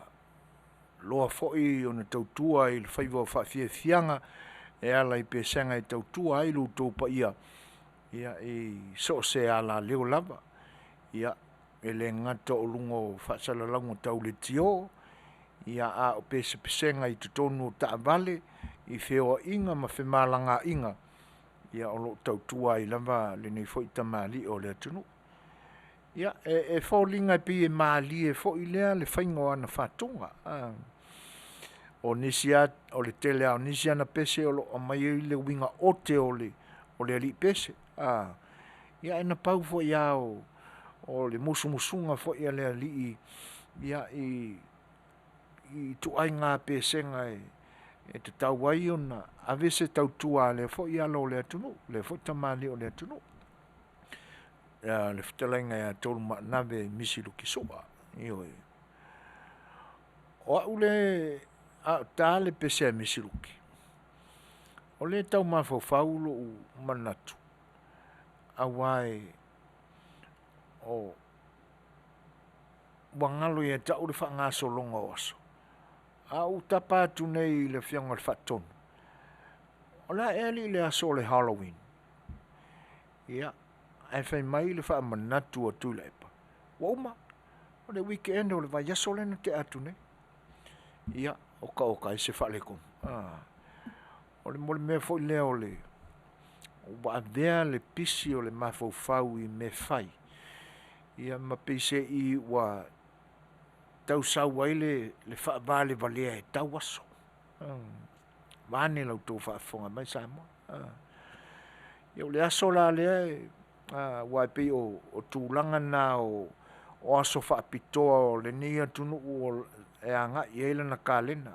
loa foi ona tautua i faiva o faafiafiaga e ala i pesega e tautua ai lo outou paia, ia i so o se alaleo lava. Ia E le gata o luga o faasalalauga tau leitio, ia a o pesepesega i totonu o taavale, i feoaiga ma femalagaiga, ia o lo o tautua ai lava lenei foi tamalii o le atunuu. Ia e foliga e pei e malie foi lea le faiga o ana faatuga. O nisi lava o le tele lava o nisi ana pese o lo o aumai ai le uiga ote o le alii pese. Ia ae na pau foi lava o le musumusuga foi a le alii ia i ituaiga pesega e tatau ai ona ave se tautua a lea foi alo o le atunuu, lea foi tamalii o le atunuu, le fetalaiga ia Tolumaanave Misi Luki Sua, ioe. O au lea a o ta le pese a Misi Luki, o lea e tau mafaufau lou manatu, aua ua galo ia te au le faagasologa o aso, a ou tapa atu nei i le afioga i le Faatonu, o le a ea alii le aso o le Halloween? Ia, ae fai mai le faamanatu a Tuilaepa, ua uma, o le weekend o le vaiaso lea na tea atu nei. Ia oka oka ai se faaletonu. O le mea foi lea ua avea le pisi o le mafaufau i mea e fai, ia ma peiseai ua tau sau ai le faavalevalea e tau aso vaeane la outou faafofoga mai Samoa. Ia o le aso la lea aua e pei o tulaga na o aso faapitoa o lenei atunuu e agai i ai lana kalena.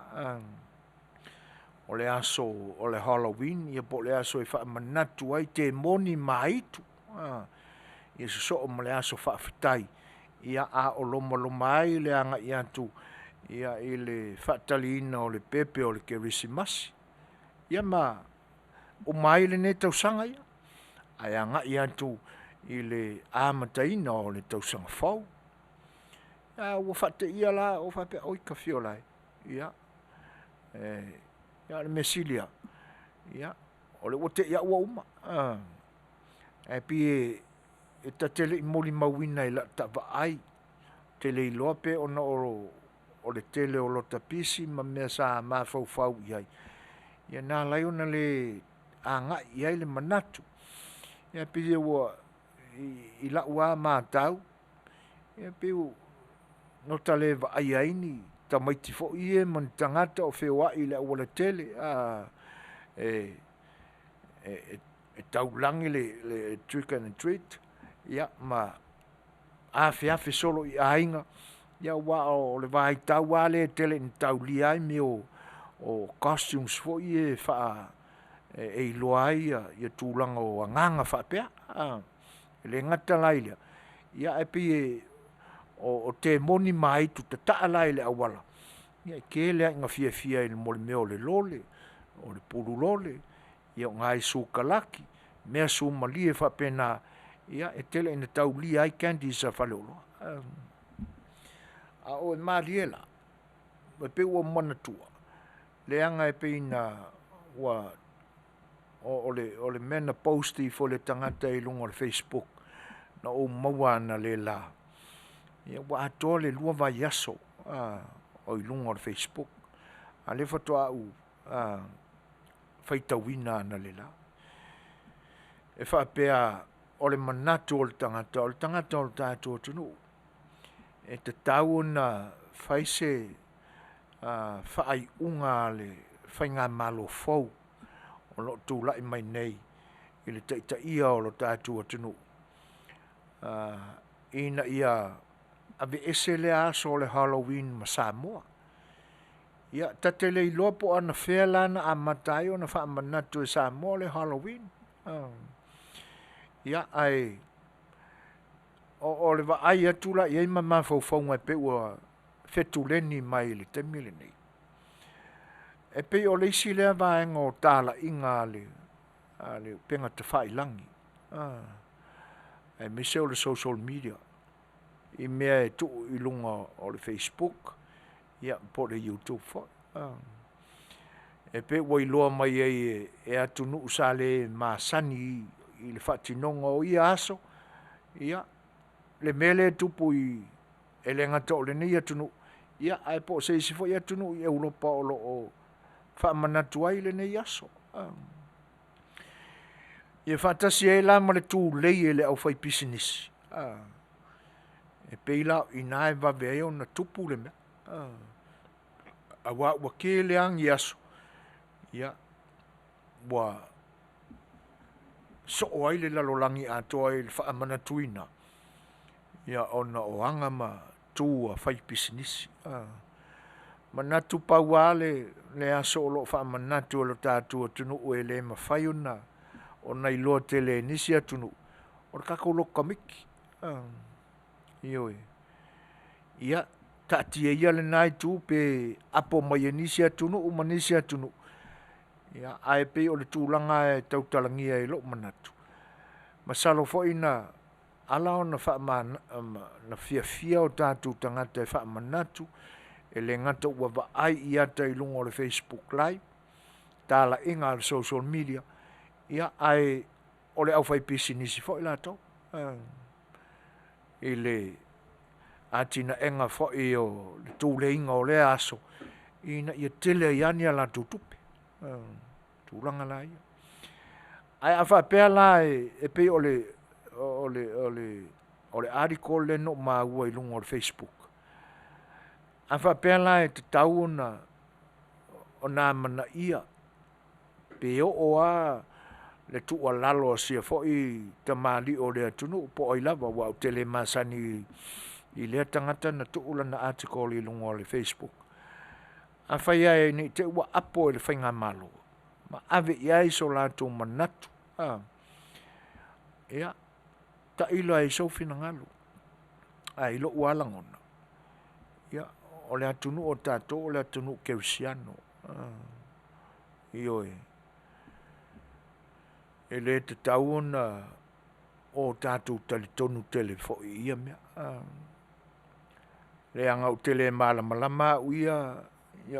O le aso o le Halloween ia po o le aso e faamanatu ai temoni ma aitu, ia sosoo ma le aso faafetai, ia a o lomaloma ai le agai atu i le faataliina o le pepe o le kerisimasi. Ia ma uma ai lenei tausaga ia, ae agai atu i le amataina o le tausaga fou. A ua faateia la ou faapea, oi Tafiola e, ia ae o le mea sili lava, ia o lea ua te i lava ua uma. Ae pei e ta te le i molimauina i lata vaai, ou te le iloa pe ona o le tele o lota pisi ma mea sa mafaufau i ai, ia na ala ai ona le agai i ai le manatu. Ia e pei ua i lau lava matau, ia e pei na ota le vaaia ai ni tamaiti foi ia ma ni tagata o feoai i le aualatele e taulagi le trick and treat, ia ma afeafe solo i aiga, ia aua o le vaitau lava lea e tele ina taulia ai mea o costumes foi ia e iloa ai tulaga o agaga faapea. E le gata la i lea, ae pei o temoni ma aitu tataa la i le auala, ia e tele lava ina fiafia i le mea o le lole, o le pulu lole, ia o nai sukalaki, mea sumalie faapena, ia e tele ina taulia ai candies a faleoloa. A o malie la, e pei ua ou manatua, leaga e pei na ua o le mea na post ifo e le tagata i luga o le facebook na ou maua analeila, ia ua atoa le 2 vaiaso o i luga o le facebook, a o lea faatoa ou faitauina analeila. E faapea o le manatu o le tagata o le tagata o le tatou atunuu, e tatau ona fai se faaiuga a le faigamalo fou o lo o tulai mai nei i le taitaia o le tatou atunuu, ina ia aveese lea aso o le Halloween ma Samoa. Ia ta te le iloa po o anafea la na amata ai ona faamanatu e Samoa le Halloween. Ia ae o le vaai atu la i ai ma mafaufauga e pei ua fetuleni mai i le taimi lenei, e pei o le isi lea vaega o talaiga a le upega tafailagi aemaise o le social media i mea e tuu i luga o le facebook, ia po o le youtube foi. E pei ua iloa mai ai e atunuu sa le masani i le faatinoga o ia aso, ia. le mea lea e tupu i, e le gata o lenei atunuu, ia ae po o se isi foi atunuu i Europa o lo o faamanatu ai lenei aso. Ia faatasi ai la ma le tulei e le aufaipisinisi, e pei la o i ina e vave ai ona tupu le mea, aua ua tele lava ni aso ua soo ai le lalolagi atoa i le faamanatuina ona o aga ma tu a faipisinisi. Manatu pau lava le aso o lo o faamanatu e le tatou atunuu e le mafai ona iloa tele e nisi atunuu, o le tatou lotu tamaiti. Ioe, ia taatia ia lena itu pe apo mai e nisi atunuu ma nisi atunuu, ia ae pei o le tulaga e tautalagia i lou manatu, masalo foi na ala ona fiafia o tatou tagata e faamanatu, e le gata ua vaai i ata i luga o le facebook live, talaiga a le social media, ia ae o le aufaipisinisi foi latou i le atinaega foi o le tuleiga o lea aso, ina ia tele ai lava ni a latou tupe. O tulaga la ia. Ae a faapea la e pei o le article lea na ou maua i luga o le facebook, a faapea la e tatau ona amanaia pe oo lava le tuualalo a sia foi tamalii o le atunuu po o ai lava aua ou te le masani i lea tagata na tuu lana article i luga o le facebook. Afai lava ne i te i ua apo e le faigamalo ma ave i ai so latou manatu, ia tailo lava i sou finagalo, ae i lou lava lagona, ia o le atunuu o tatou o le atunuu kerisiano. Ioe, e le tatau ona o tatou talitonu tele foi i ia mea, leaga ou te le malamalama au ia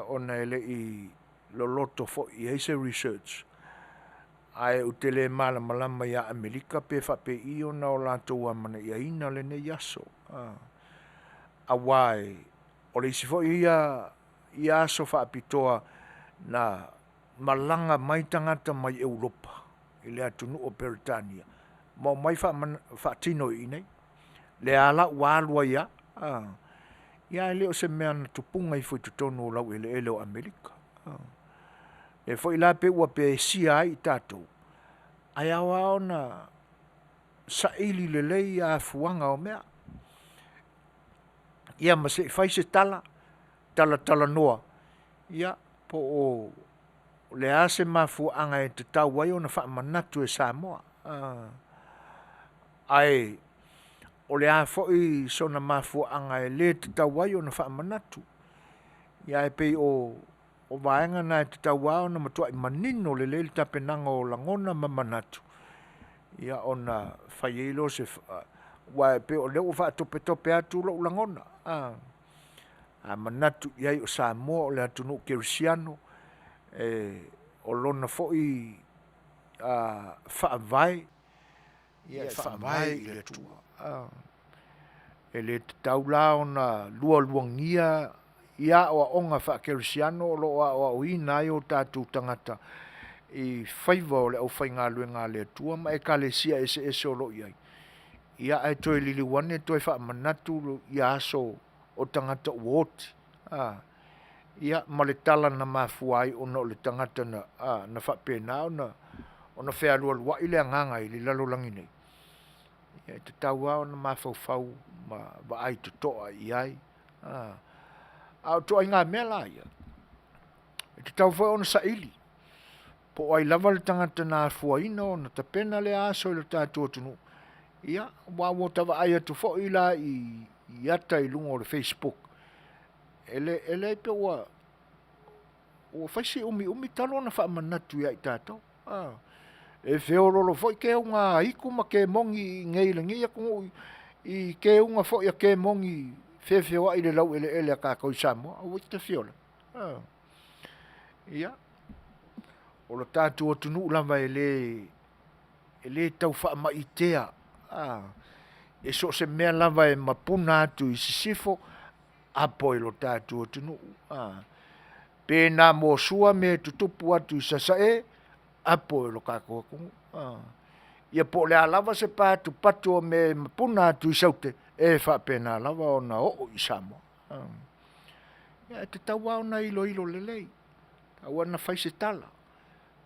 ona e le i loloto foi i ai se research, ae ou te le malamalama ia Amerika pe faapei ona o latou amanaiaina lenei aso. Aua o le isi foi ia aso faapitoa na malaga mai tagata mai Europa i le atunuu o Peretania ma omai faatino i inei. Lea la ua alu ai lava, ia ae le o se mea na tupuga ifo i totonu o laueleele o Amerika. Lea foi la pei ua pesia ai tatou, ae ao lava ona saili lelei afuaga o mea, ia ma se i fai se tala, talatalanoa ia po o le a se mafuaaga e tatau ai ona faamanatu e Samoa. Ae o le a foi sona mafuaaga e le tatau ai ona faamanatu, ia ae pei o vaega na e tatau lava ona matua manino lelei le tapenaga o lagona ma manatu, ia ona fai ai lea o se aua e pei o lea ua faatopetope atu lou lagona, a manatu i ai o Samoa o le atunuu kerisiano, o lona foi faavae, ia e faavae i le Atua. E le tatau la ona lualuagia ia aoaoga faakerisiano o lo o aoaoina ai o tatou tagata i faiva o le aufaigaluega a le Atua ma Ekalesia eseese o lo o i ai, ia ae toe liliu ane toe faamanatu ia aso o tagata ua oti, ia ma le tala na mafua ai ona o le tagata na faapena ona fealualuai le agaga i le lalolagi nei, ia e tatau lava ona mafaufau ma vaai totoa i ai. A o ituaiga mea la ia, e tatau foi ona saili po o ai lava le tagata na afuaina ona tapena lea aso i le tatou atunuu, ia aua ua ta vaai atu foi la i ata i luga o le facebook, e leai pe ua fai si umiumi talu ona faamanatu ia i tatou. E feoloolo foi keuga a hiku ma kemoni i inei i lenei atunuu i keuga foi a kemoni feofeoai i le laueleele a tatou i Samoa, aua e te fia ola. Ia, o le tatou atunuu lava e le tau faamaitea. E so o se mea lava e mapuna atu i sisifo, apo i lo tatou atunuu. Pe na mo sua mea e tutupu atu i Sasae, apo i lo tatou atunuu. Ia po o le a lava se patupatu o mea e mapuna atu i Saute, e faapena lava ona oo i Samoa. Ia e tatau lava ona iloilo lelei, aua na fai se tala,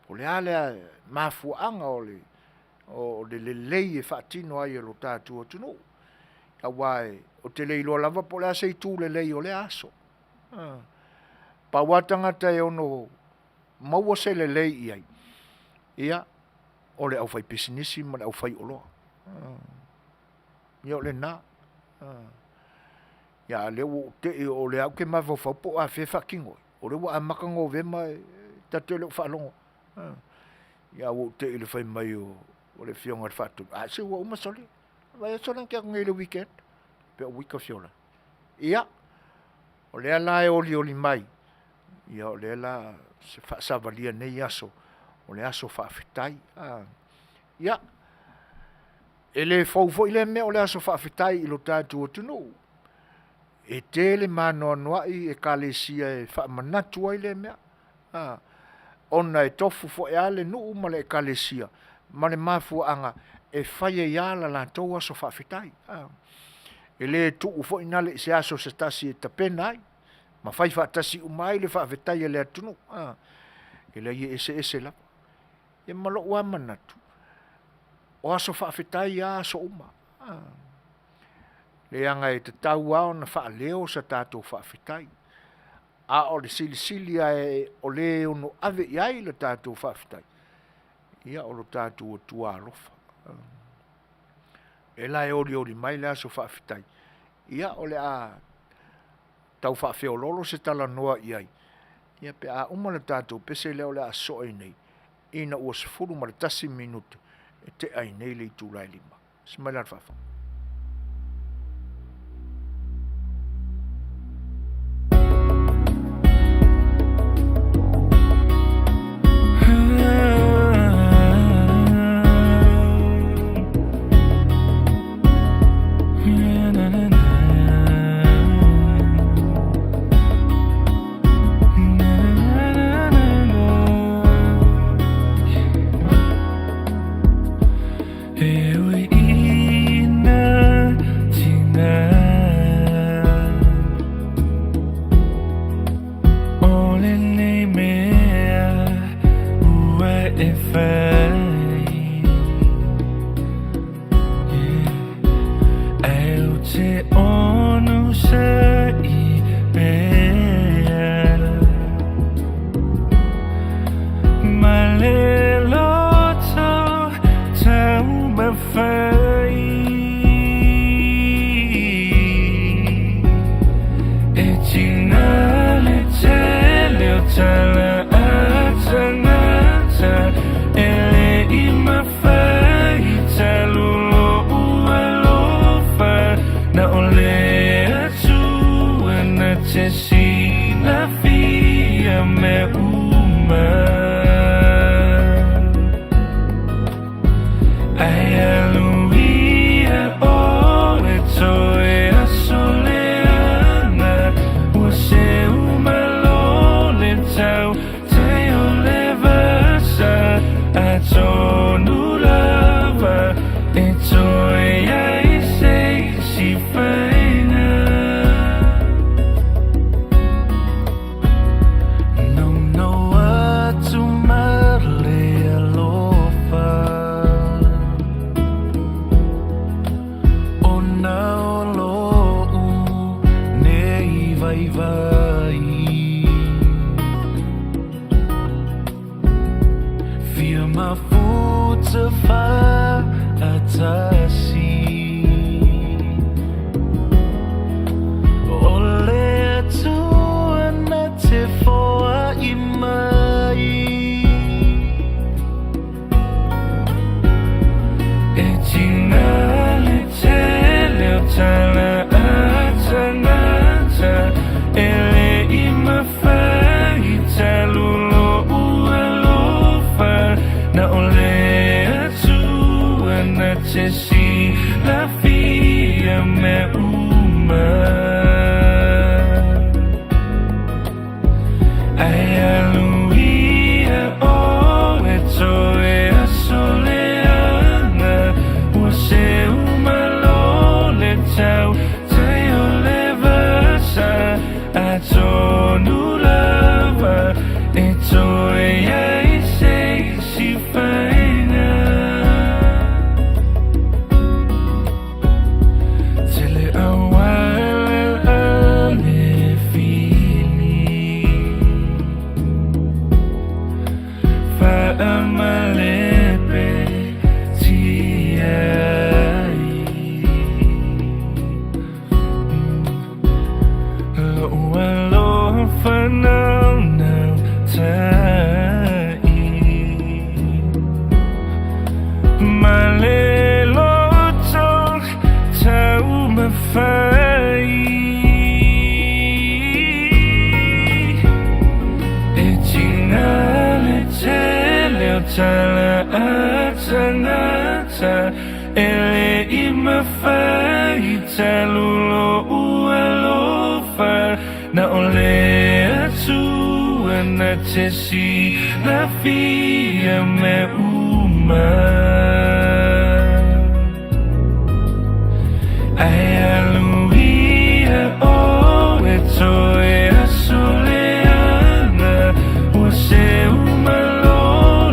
po o le a le mafuaaga o le lelei e faatino ai e lo tatou atunuu, aua ou te le iloa lava po o le a se itu lelei o lea aso. Pau lava tagata e ono maua se lelei i ai, ia o le aufaipisinisi ma le aufaioloa. Ia o lena, ia ae o lea ua ou te i o lea ou te mafaufau po o afea e faatino ai, o lea ua amata Novema e ta te le o faalogo. Ia ae ua ou te i i le fai mai o le afioga i le Faatonu, a se ua uma sole, vaiaso lea na tea atu nei i le weekend. Faapea oi ta feola, ia o lea la e olioli mai, ia o lea o le a faasavalia i lenei aso, o le aso faafetai. Ia e le fou foi lea mea o le aso faafetai i lo tatou atunuu, e tele ma anoanoai ekalesia e faamanatu ai lea mea, ona e tofu foi lava le nuu ma le ekalesia ma le mafuaaga e fai ai lava le latou aso faafetai. E le tuu foi lea i se aso se tasi e tapena ai ma fai faatasi uma ai le faafetai a le atunuu. E leai e eseese lava. Ia ma lou lava manatu, o aso faafetai lava aso uma, leaga e tatau lava ona faaleo se tatou faafetai, a o le silisili lava o le ono ave i ai le tatou faafetai, ia o lo tatou Atua alofa. O lea la e olioli mai le aso faafetai, ia o le a tau faafeoloolo se talanoa i ai, ia pe a uma le tatou pese lea o le a sosoo ai nei, ina ua 11 minute e tea ai nei le itula e 5. Ia ma le faaaloalo. E ui ina tiga O lenei mea ua e fai Ae ou te onosai pea Ma le loto taumafai E tiga le tele o tala a tagata E le i mafai talu lou alofa Na o le Atua. tai o le vasa Atonu lava e toe i ai se isi faiga Tele auala a le fili Faamalepe tia ai Lo'u alofa naunau tai Ma le loto taumafai E tiga le tele o tala a tagata E le i mafai talu lo'u alofa Na o le Atua na te silafia mea uma Ae alu ia ʻoe toe aso leaga Ua seu malo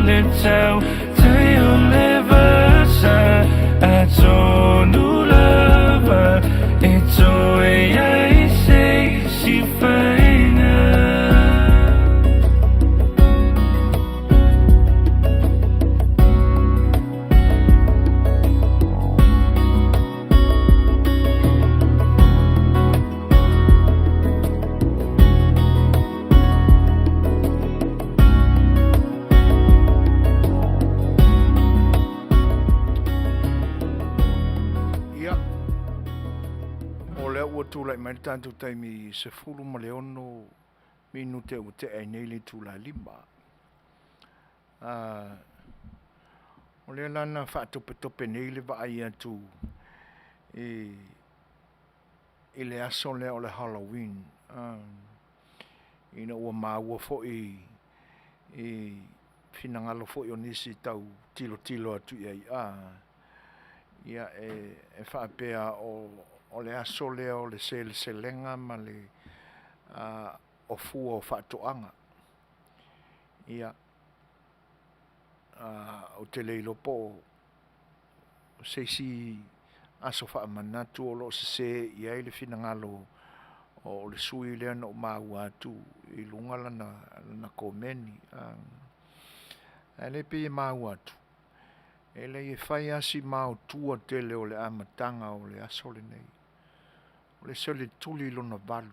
le tau tai o le vasa Atonu lava e toe i ai se isi faiga. Ia, o lea ua tulai mai le tatou taimi 16 minute ua tea ai nei le itula e 5. O lea la na faatopetope nei le vaai atu i le aso lea o le Halloween, ina ua maua foi i finagalo foi o nisi tau tilotilo atu i ai, ia e faapea o le aso lea o le seleselega ma le o fua o faatoaga. Ia, ou te le iloa po o se isi aso faamanatu o lo o sese i ai le finagalo o le sui usufono lea na ou maua atu i luga lana komeni. Ae o lea e pei e maua atu, e leai e fai lava si maotua tele o le amataga o le aso lenei. O le soligatuli lona 8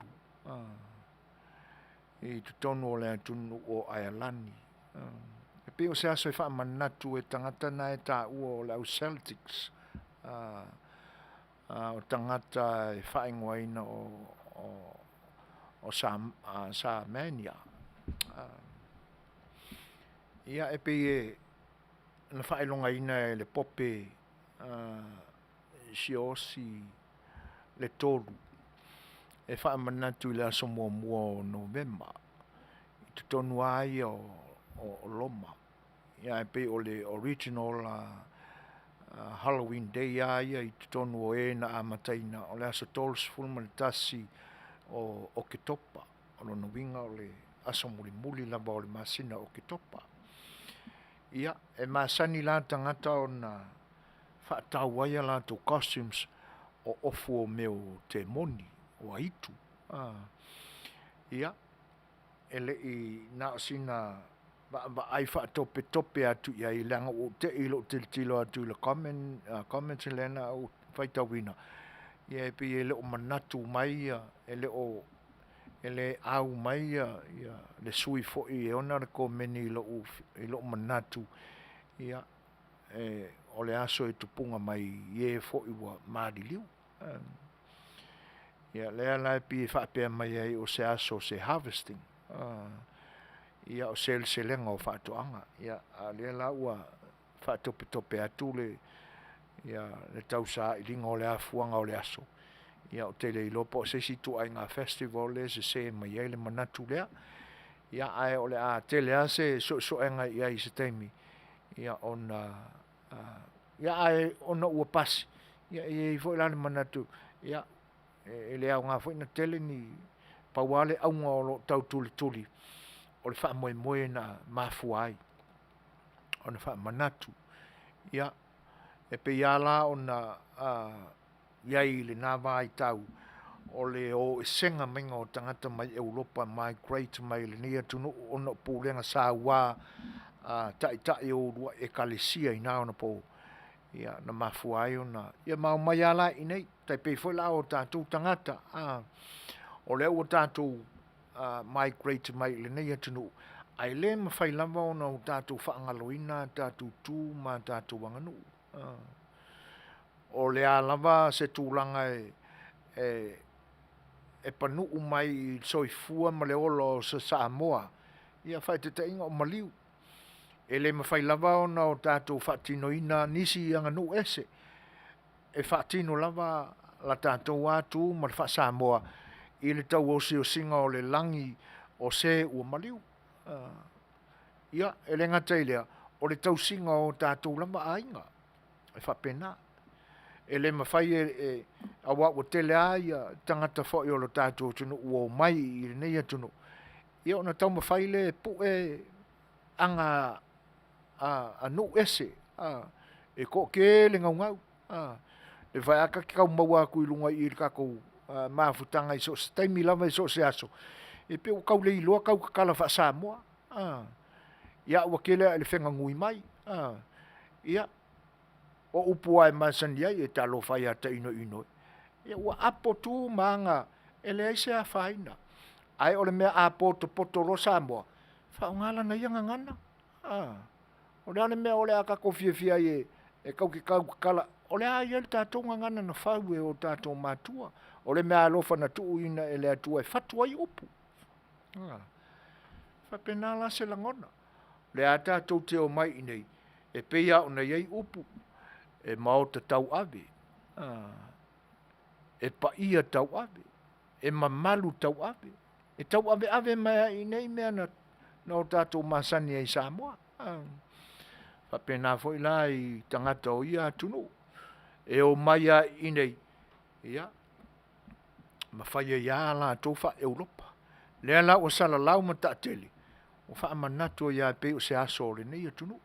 i totonu o le atunuu o Aelani. E pei o se aso e faamanatu e tagata na e taua o le au Celtics, o tagata e faaigoaina o Samania. Ia e pei na faailogaina e le Pope Siaosi le 3 e faamanatu i le aso 1 o Novema i totonu lava ia o Roma. Ia ae pei o le original Halloween Day lava ia i totonu o e na amataina, o le aso 31 o Oketopa. O lona uiga o le aso mulimuli lava o le masina o Oketopa. Ia, e masani la tagata ona faatau ai a latou costumes o ofu o mea o temoni, o aitu. Ia, e le i na o sina vaavaai faatopetope atu i ai leaga ua ou te i i lou tilotilo atu i le comment lea na ou faitauina, ia e pei e le o manatu mai e le au mai le sui usufono foi e ona le komeni i lou manatu, ia, o le aso e tupuga mai i e foi ua maliliu. Ia lea la e pei e faapea mai ai o se aso o se harvesting, ia o seleselega o faatoaga. Ia a o lea la ua faatopetope atu le tausailiga o le afuaga o le aso, ia ou te le iloa po o se isi ituaiga festival lea e sese mai ai le manatu lea. Ia ae o le a tele lava se suesuega i ai i se taimi, ia ona ae ona ua pasi, ia e i ai foi la le manatu, ia E le aoga foi ona tele ni, pau lava le auga o lo o tautulituli, o le faamoemoe na mafua ai ona faamanatu. Ia e pei lava la ona i ai i lena vaitau, o le o esega mai o tagata mai Europa migrate mai i lenei atunuu ona o pulega saua a taitai o uluai ekalesia i na ona po, ia na mafua ai ona, ia ma omai lava la i inei. E tai pei foi la o tatou tagata, o lea ua o tatou migrate mai i lenei atunuu, ae le mafai lava ona o tatou faagaloina a tatou tu ma a tatou aganuu. O le a lava se tulaga e panuu mai i le soifua ma le ola o se Samoa, ia faaitaitaiga o maliu. E le mafai lava ona o tatou faatinoina nisi aganuu ese, e faatino lava la tatou tu ma le faaSamoa i le tau osiosiga o le lagi o se ua maliu. Ia e le gata i lea, o le tausiga o tatou lava aiga, e faapena. E le mafai e aua ua tele lava tagata foi o le tatou atunuu ua omai i lenei atunuu, ia ona taumafai lea e pue aga a nuu ese, e toatele naunau. E fai lava ta te tau maua atu i luga i i i le tatou mafutaga i so o se taimi lava so o se aso, e pei ua tau le iloa tau tatala faaSamoa. Ia ae ua tele lava ina feganui mai. Ia o upu lava e masani ai, e talofa lava ia tainoino e, ia ua apo tu ma aga e leai se afaina. Ae o le mea a potopoto loa Samoa, faaaoga lana ia gagana. O le a le mea o le a tatou fiafia ai e tatou te tautatala, o lea lava e i ai le tatou gagana na fau e o tatou matua. O le meaalofa na tuuina e le Atua e fatu ai upu. E faapena la se lagona, o lea lava e tatou te omai i inei, e pei lava ona i ai upu, e maota tauave, e paia tauave, e mamalu tauave, e tauaveave mai lava i inei mea na o tatou masani ai i Samoa. E faapena foi la i tagata o ia atunuu, e omai lava i inei, ia ma fai ai lava a latou faa-Europa. O lea la ua salalau ma taatele, ua faamanatu ai lava e pei o se aso o lenei atunuu.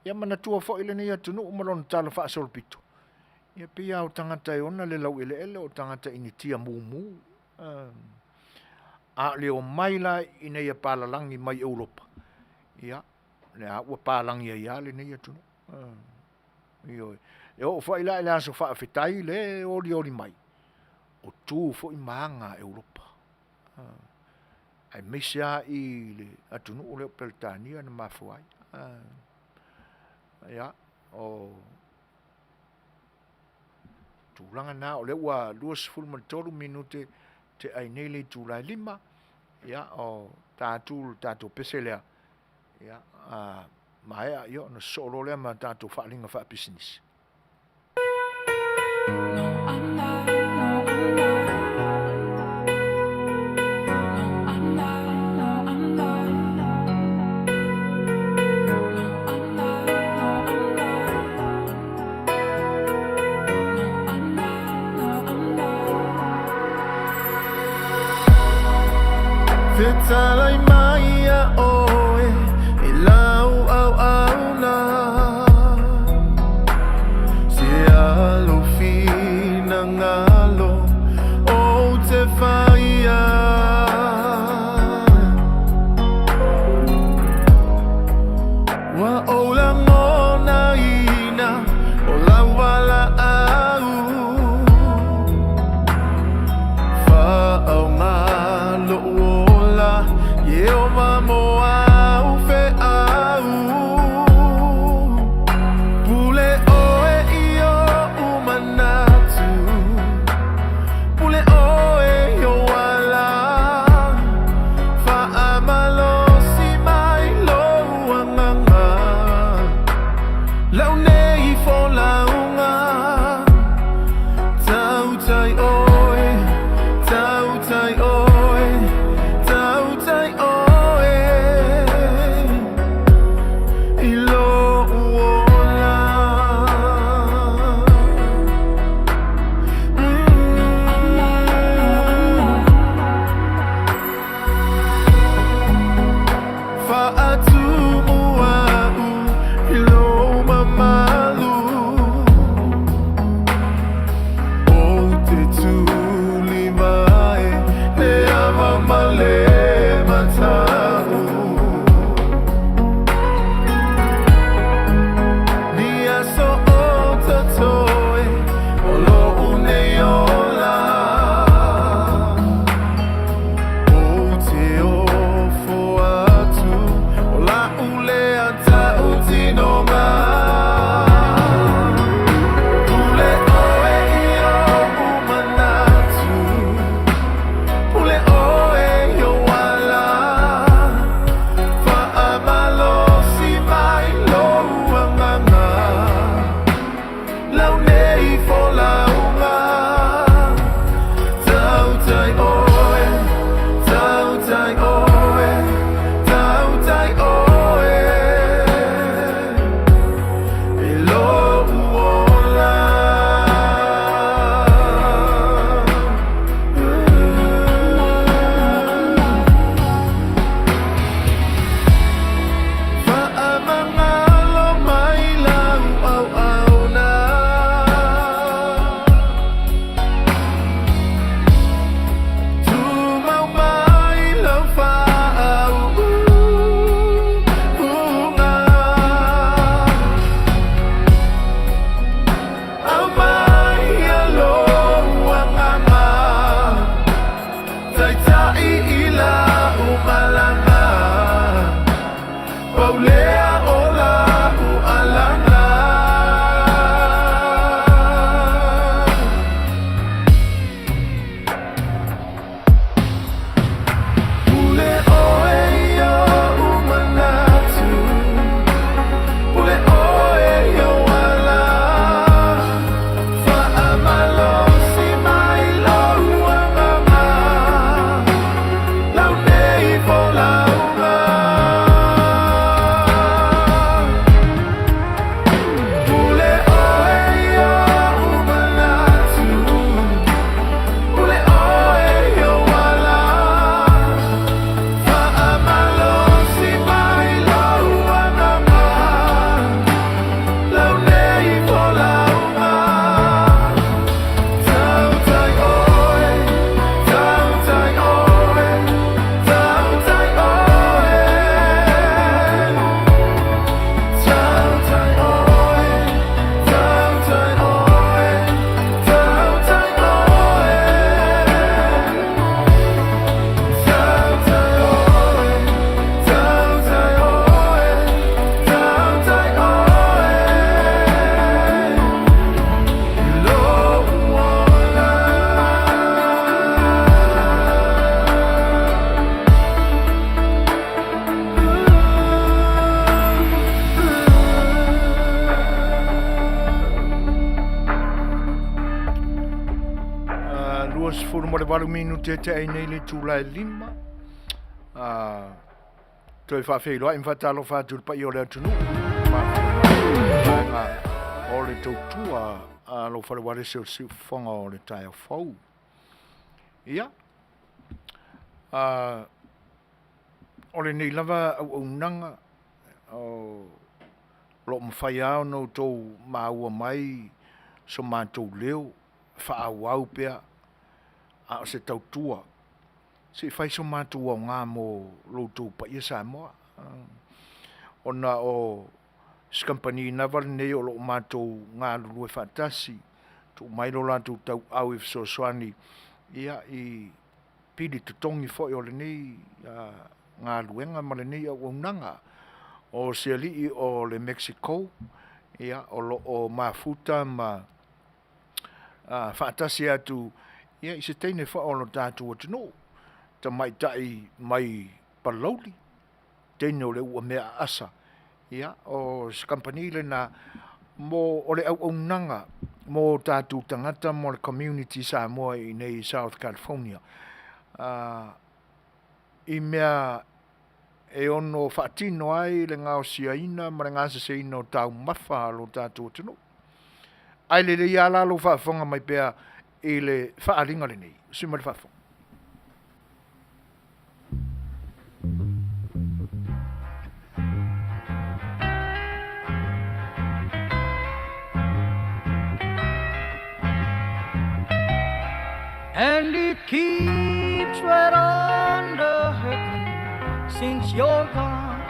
Ia manatua foi lenei atunuu ma lona talafaasolopito, ia e pei lava o tagata e ona le laueleele o tagata initia mumu. A o le omai la i inei a papalagi mai Europa, ia o lea ua palagi ai lava lenei atunuu. Ioe, e oo foi la i le Aso Faafetai lea e olioli mai, o tu foi ma aga a Europa, aemaise lava i le atunuu lea o Peretania na mafua ai. Ia o tulaga na o lea ua 23 minute tea ai nei le itula e 5, ia o ta atu le tatou pese lea, ia a maea ona sosoo loa lea ma tatou faaaliga faapisinisi. Fetalai mai ia oe i lau auauna Se alo finagalo ou te faia Ua ou lagonaina o lau valaau Faaaoga lou ola Ieova mo au. 28 minute e tea ai nei le itula e 5. Toe faafeiloai ma faatalofa atu i le paia o le atunuu. Vaega o le tautua a lou fale ualesi o le siufofoga o le taeao fou. Ia, o lenei lava auaunaga o lo o mafai lava ona outou maua mai so matou leo e faaauau pea a o se tautua, se i fai so matou aoga mo lo outou paia Samoa, ona o se kamupani lava lenei o lo o matou galulue faatasi, tuu mai lo latou tauau e fesoasoani i pili totogi foi o lenei galuega ma lenei auaunaga. O se alii o le Mexico o lo o mafuta ma faatasi atu i se teine foi o le tatou atunuu, tamaitai mai Palauli, teine o le Uamea Aasa. Ia, o se kamupani lena o le auaunaga mo tatou tagata mo le community Samoa i inei i South California, i mea e ono faatino ai le gaosiaina ma le gaseseina o taumafa a lo tatou atunuu. Ae lelei lava la lou faafofoga mai pea i le faaaliga lenei. Sui mai le faafofoga. And it keeps right on the hurting since you're gone.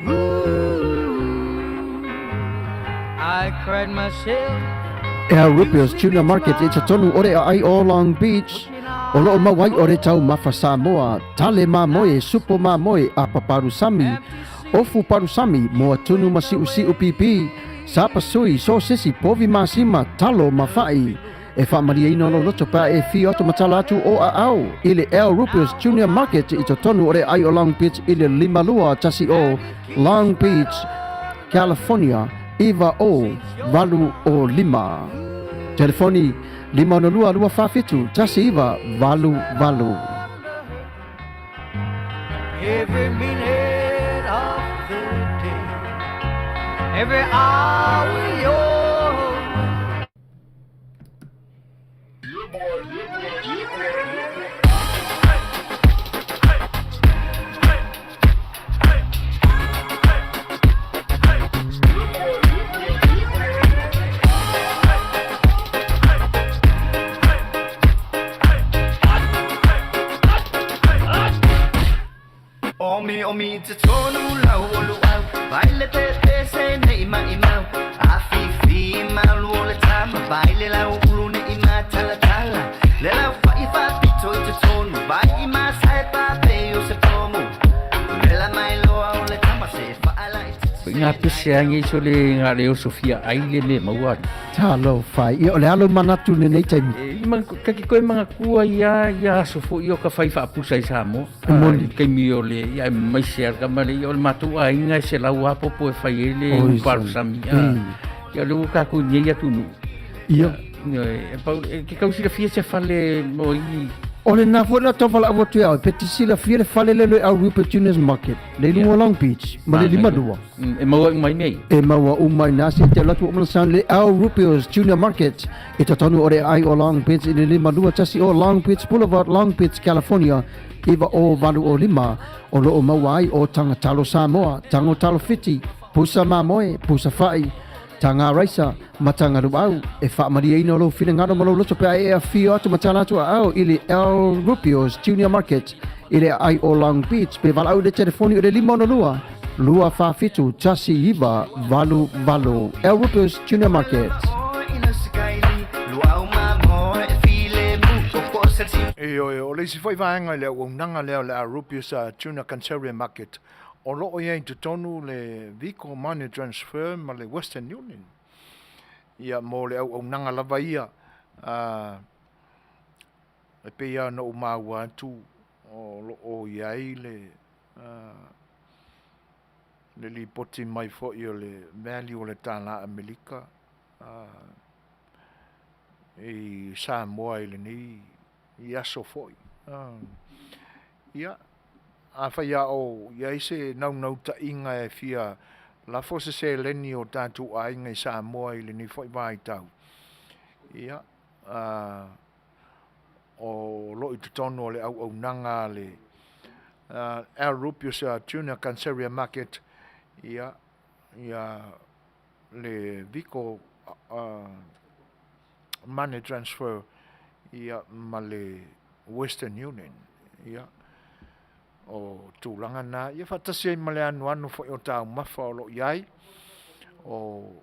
Ooh, I cried myself. Al Rupio's Tuna Market i totonu o le aai o Long Beach, o loo mau ai o le taumafa Samoa, tale mamoe, supo mamoe, apa palusami, ofu palusami, moa tunu ma siusiu pipi, sapasui, sosesi, povi masima, talo ma fa'i. E faamalieina lou loto pe a e afio atu ma tala atu o aao i le Al Rupio's Junior Market i totonu o le aai o Long Beach i le 5210 Long Beach, California 90805. Telefoni 562 247 1988. Every minute of the day, every hour you're away. Nga pese angi so le nga le oso fia ai le me maua. Talofa, ia o le alo manatu lenei taimi. E, ma, ka ki koe mga kua ia, ia aso fo i o ka whai whaapusa i Samoa. E moni. Kaimi o le, ia e mai se ar ka male, ia o le mātou aiga e se lau apopo e whai e le Oi, uparu sami. sami. Ia le ua kākou nei atu nu. Ia. E, pau, e, ke kau silafia se fale mo i. O le na foi la tau valaau atu ia oe, pe te silafia le fale le le au Rupert Junior's Market, le i luga o Long Beach, ma le 52. E maua uma i nei. E maua uma i nā se te alu atu o mana sound le Al Rupio's Junior Market i totonu o le aai o Long Beach i le 521 o Long Beach Boulevard, Long Beach, California 90805, o lo o maua ai o Taga Talo Samoa, Tago Talo Fiti, Pusa Mamoe, Pusa Fa'i, Taga Raisa, ma Taga Luau. E faamalieina lou finagalo ma lou loto pe a e afio atu ma tala atu aao i le Al Rupio's Junior Market i le aai o Long Beach pe valaau i le telefoni o le 562 247 1988. Al Rupio's Junior Market. Ioe, o le isi foi vaega i le auaunaga lea o le Arupius Tuna Canceria Market, o lo o i ai i totonu le Vehicle Money Transfer ma le Western Union. Ia, mo le auaunaga lava ia, e pei lava ona ou maua atu, o lo o i ai le le lipoti mai foi o le value o le tala Amerika i Samoa i lenei. i aso foi. Ia, afai lava o i ai se naunautaiga e fia lafo se seleni o tatou aiga i Samoa i lenei foi vaitau, ia, o lo o i totonu o le auaunaga a le Al Rupius Junior Canseria Market, ia, ia le Vico Money Transfer, ia, ma le Western Union. Ia, o tulaga na, ia faatasi ai ma le anoano foi o taumafa o lo o i ai, o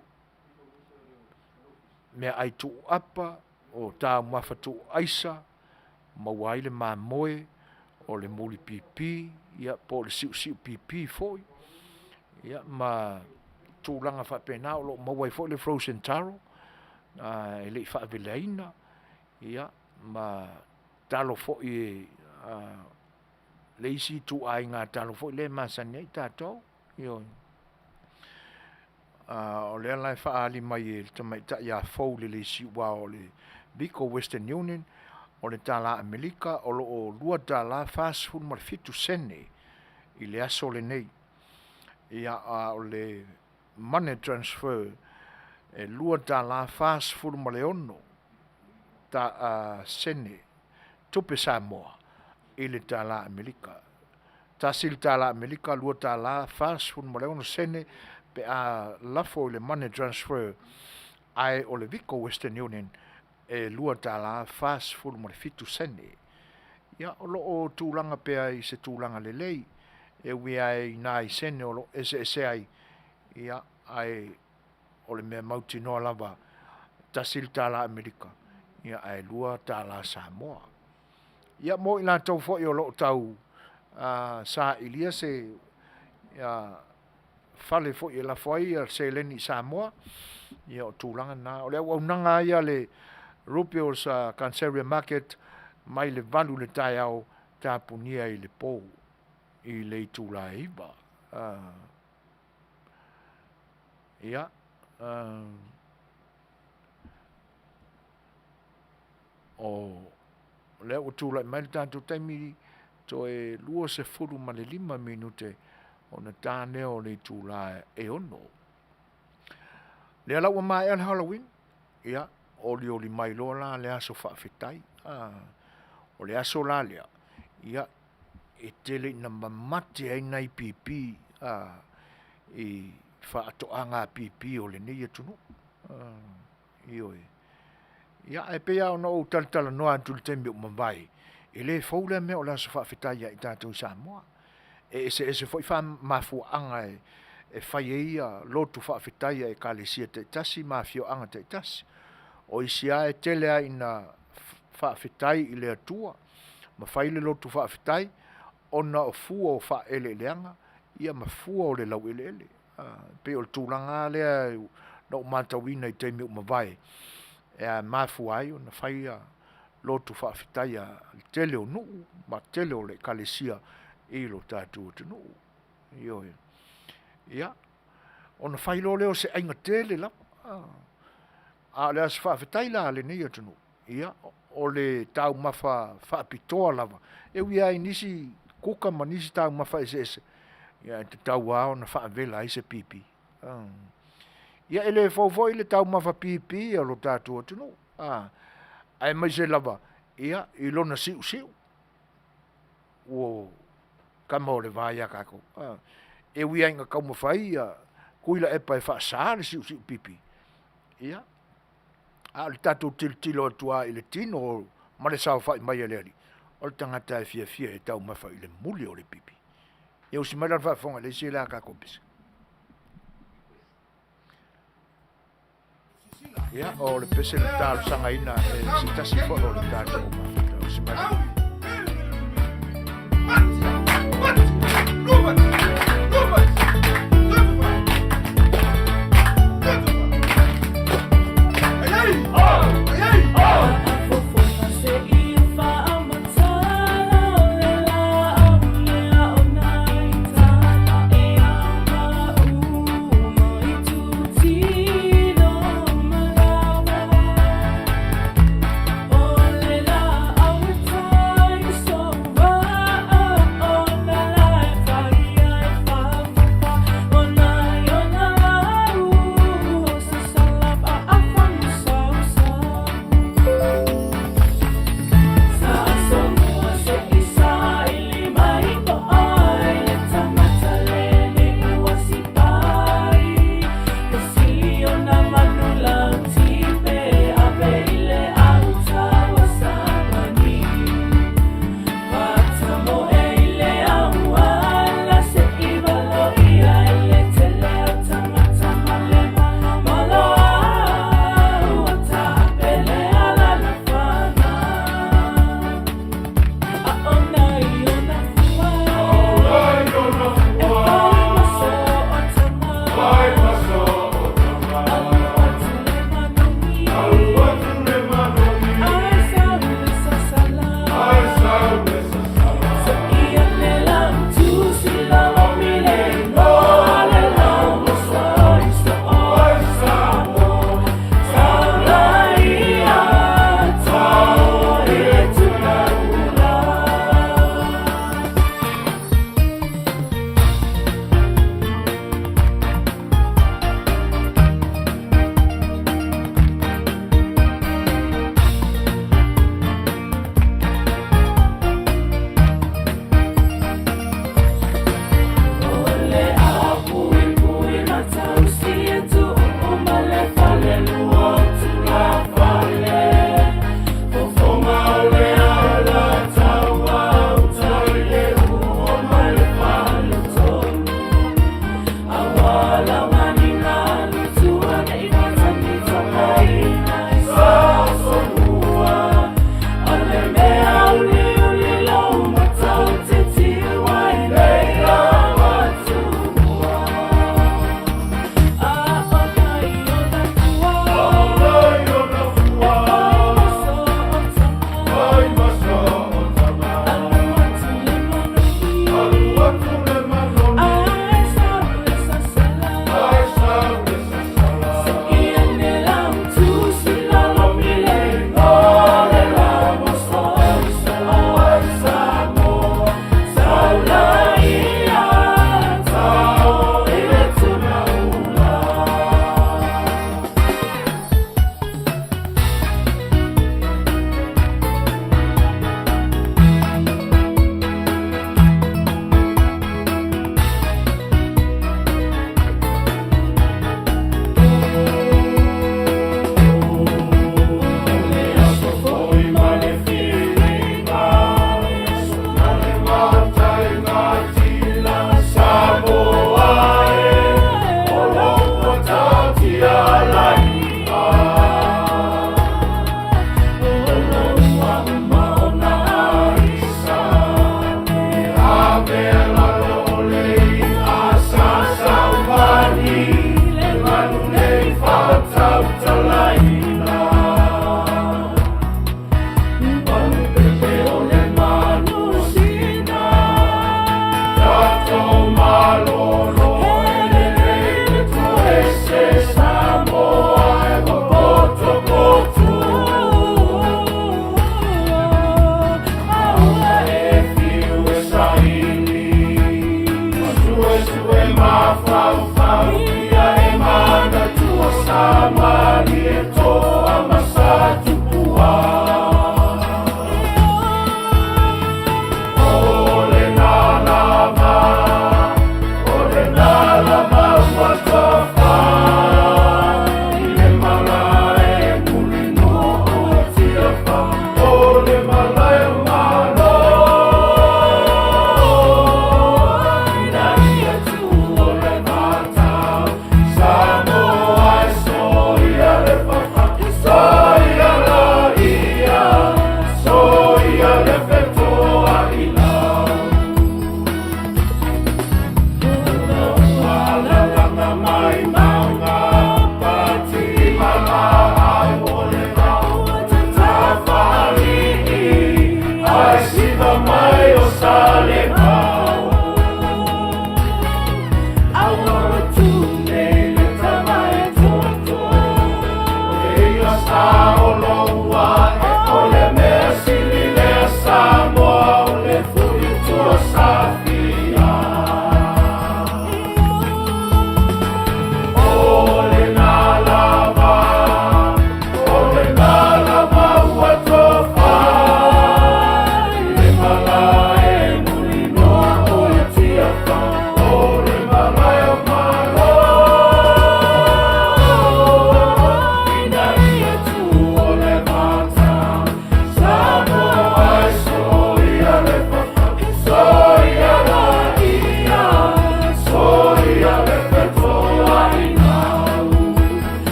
meaai tuuapa, o taumafa tuuaisa, maua ai le mamoe, o le mulipipi, ia po o le siusiupipi foi, ia ma tulaga faapena o lo o maua ai foi le frozen taro, e le i faavelaina, ia ma talo foi le isi ituaiga talo foi lea e masani ai tatou. Ioe. O lea la e faaali mai e le tamaitai ia Fou Leleisiuao o le Vico Western Union, o le tala Amerika o lo o $2.47 i le aso lenei. Ia a o le money transfer e $2.46 sene tupe Samoa i le tala Amerika. $1 Amerika $2.46 pe a lafo i le money transfer, ae o le VICO Western Union e $2.47. Ia o lo o tulaga pea i se tulaga lelei, e ui lava i nai sene o lo o eseese ai, ia ae o le mea mautinoa lava, $1 Amerika, ia ae $2 Samoa. Ia mo i latou foi o lo o tau sailia se fale foi e lafo ai seleni i Samoa, ia o tulaga na. O le auaunaga lava ia a le Rupiuos Gunseria Market mai le 8:00 i le taeao, tapunia i le po i le itula e 9:00. Ia, o lea ua tulai mai le tatou taimi, toe 25 minute ona ta lea o le itula e 6:00. Lea la ua maea le Halloween, ia olioli mai loa la le aso faafetai. O le aso la lea, ia e tele ina mamate ai nai pipi i faatoaga pipi o lenei atunuu. Ioe. Ia ae pei lava ona ou talatalanoa atu i le taimi ua mavae, e le fou lea mea o le aso faafetai ia i tatou i Samoa. E eseese foi mafuaaga e fai ai lotu faafetai a ekalesia taitasi ma afioaga taitasi. O isi lava e tele lava ina faafetai i le Atua ma fai le lotu faafetai ona o fua o faaeleeleaga ia ma fua o le laueleele. E pei o le tulaga lava lea na ou matauina i taimi ua mavae, e mafua ai ona fai lotu faafetai a le tele o nuu ma le tele o ekalesia i lo tatou atunuu. Ioe. Ia, ona fai loa lea o se aiga tele lava. A o le aso faafetai la a lenei atunuu, ia, o le taumafa faapitoa lava, e ui lava i nisi kuka ma nisi taumafa eseese, ae tatau lava ona faavela ai se pipi. Ia e le fou foi le taumafa pipi a lo tatou atunuu, aemaise lava i lona siusiu, ua kama o le va ia tatou. E ui lava ina taumafai ia Tuilaepa e faasa le siusiu pipi, ia, a o le tatou tilotilo atu lava i le tino ma le saofai mai a le Alii, o le tagata e fiafia e taumafa i le muli o le pipi. Ia usi mai la le faafofoga i le isi lea tatou pese. Ia, o le pese na talosagaina e se tasi foi o le tatou mafuta. Usi mai la.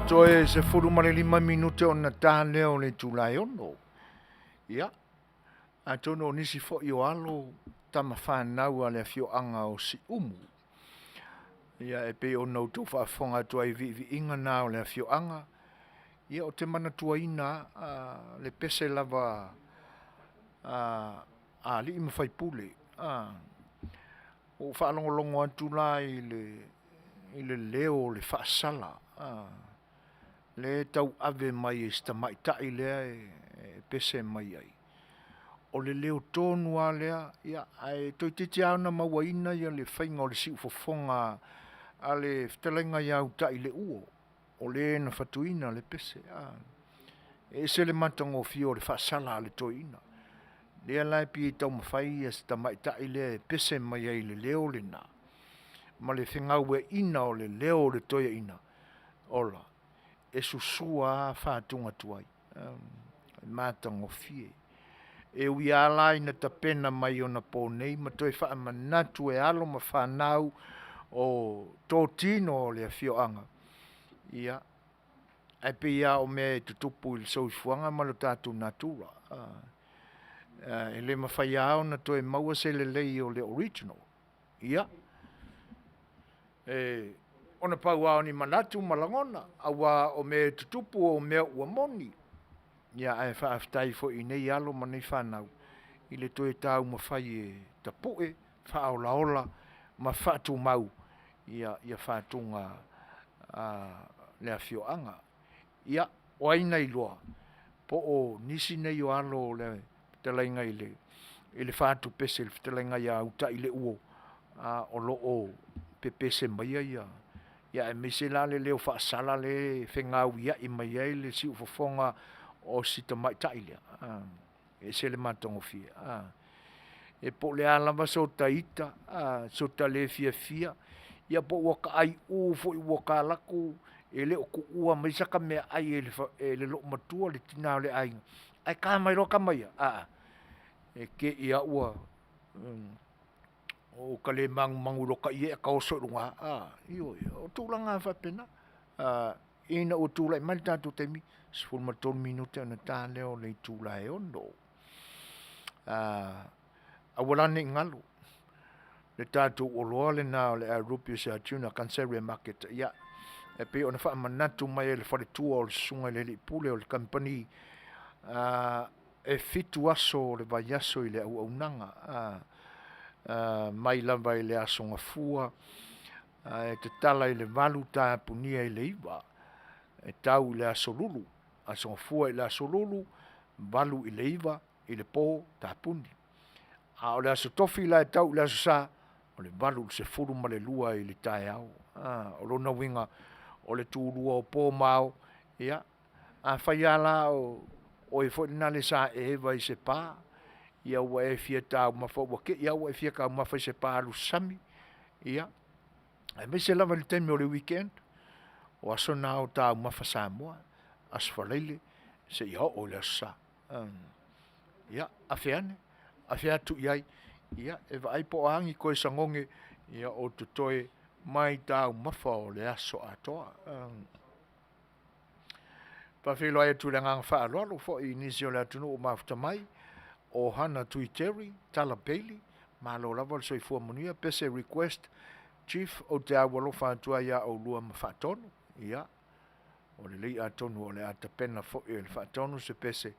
Toe 15 minute ona ta lea o le itula e 6. Ia, atonu o nisi foi o alo tama fanau a le afioaga o Siumu. Ia, e pei ona outou faafofoga atu ai i viiviiga na o le afioaga, ia ou te manatuaina a le pese lava a alii ma faipule. A, ua ou faalogologo atu la i le leo o le faasala, a, lea e tauave mai e si tamaitai lea e pese mai ai. O le leo tonu lava lea, ia, ae toeitiiti lava ona mauaina le faiga o le siufofoga a le fetalaiga ia Utaileuo, o le na fatuina le pese. E ese le matagofie o le faasala a le toeaina. Lea la e pei e taumafai si tamaitai lea e pese mai ai i le leo lena, ma le fegauiaina o le leo o le toeaina, ola, e susua lava fatuga tuai, e matagofie. E ui lava la ina tapena mai onaponei ma toe faamanatu e alo ma fanau o totino o le afioaga, ia, ae pei lava o mea e tutupu i le soifuaga ma le tatou natura, e le mafai lava ona toe maua se lelei o le original. Ia, ona pau lava o ni manatu ma lagona, aua o mea e tutupu o mea ua moni. Ia ae faafetai foi i nei alo ma nei fanau i le toe taumafai e tapue, faaolaola ma faatumau ia fatuga a le afioaga. Ia, o ai na iloa po o nisi nei o alo o le fetalaiga i le Fatupese le fetalaiga ia Utaileuo o lo o pepese maia aemaise la le leo faasala lea e fegauiai mai ai le siufofoga o si tamaitai lea, e ese le matagofie. E po o le a lava sota ita, sota le fiafia, ia po ua ta aiu foi ua ta alu atu e le o tuua mai sata meaai e le loomatua le tina o le aiga, ae ta mai loa tama ia, e te i lava ua ta le manumanu i lota ie ae ta oso i luga, ioe, o tulaga lava faapena. Ina ua tulai mai le tatou taimi, 13 minute ona ta lea o le itula e 6. Aua la ne i galo le tatou oloa lena o le Rupius Tuna Kanseri Market. Ia, e pei ona faamanatu mai e le faletua o le susuga i le alii pule o le kamupani, e 7 aso o le vaiaso i le auaunaga, mai lava i le Aso Gafua. Ae tatala i le 8 tapunia i le 9 e tau i le Aso Lulu, Aso Gafua i le Aso Lulu, 8 i le 9 i le po tapuni. A o le Aso Tofi la e tau i le Aso Sa, o le 8 i le 12 i le taeao. O lona uiga o le tulua o po ma ao, ia afai lava la o oe foi lena sa e eva i se pa, ia ua e fia taumafa ua te i lava ua e fia taumafa i se pa alu i le sami, ia aemaise lava i le taimi o le weekend, o aso na o taumafa Samoa, Aso Faraile seia oo i le Aso Sa. Ia afe ane, afe atu i ai, ia e vaai po o a ni toe sagogi o totoe mai taumafa o le aso atoa. Faafeiloai atu i le agaga faaaloalo foi i nisi o le atunuu ua mafuta mai, Ohana Tuiteri Tala Bailey, malo lava le soifua manuia. Pese Request, Chief, ou te aualofa atu ai ia oulua ma Faatonu. Ia, ua lelei atonu o le a tapena foi e le Faatonu se pese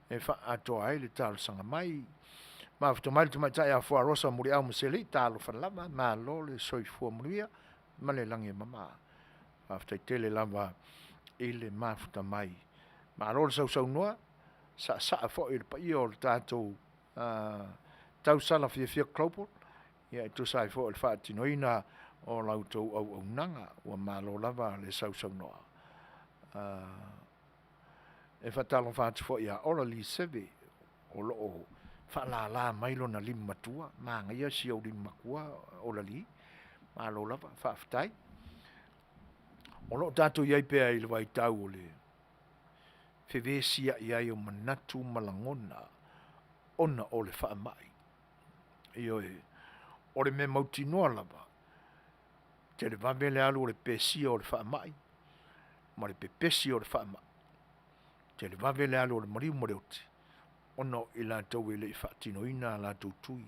e faaatoa ai le talosaga mai. Mafuta mai le tamaitai ia Fuarosa Muliau Maselei, talofa lava, malo le soifua manuia ma le lagi e mama. Faafetai tele lava i le mafuta mai. Malo le sausaunoa, saasaa foi i le paia o le tatou tausala fiafia global e tusa ai foi o le faatinoina o la outou auaunaga. Ua malo lava le sausaunoa. E faatalofa atu foi ia Hola Lee Seve o lo o faalala mai lona lima matua, manaia si ou lima matua Hola Lee, malo lava faafetai. O lo o tatou i ai pea i le vaitau o le fevesiai ai o manatu ma lagona ona o le faamai. Ioe, o le mea mautinoa lava, televave le alu o le pesia o le faamai ma le pepesi o le faamai, televave le alu o le maliu ma le oti, ona o i latou e le i faatinoina a latou tui.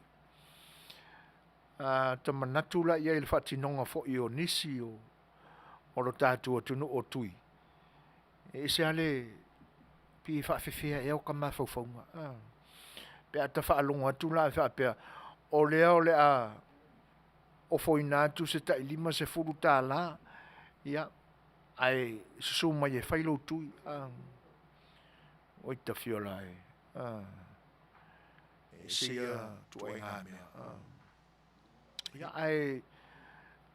A ta manatu la i ai i le faatinoga foi o nisi o le tatou atunuu o tui, e ese lava le… pei e faafefea ea ota mafaufauga pe a ta faalogo atu la e faapea o lea o le a ofoina atu se tai $50 ia, ae susu mai e fai lou tui. Oi tafiola e, e ese ia ituaiga mea. Ia ae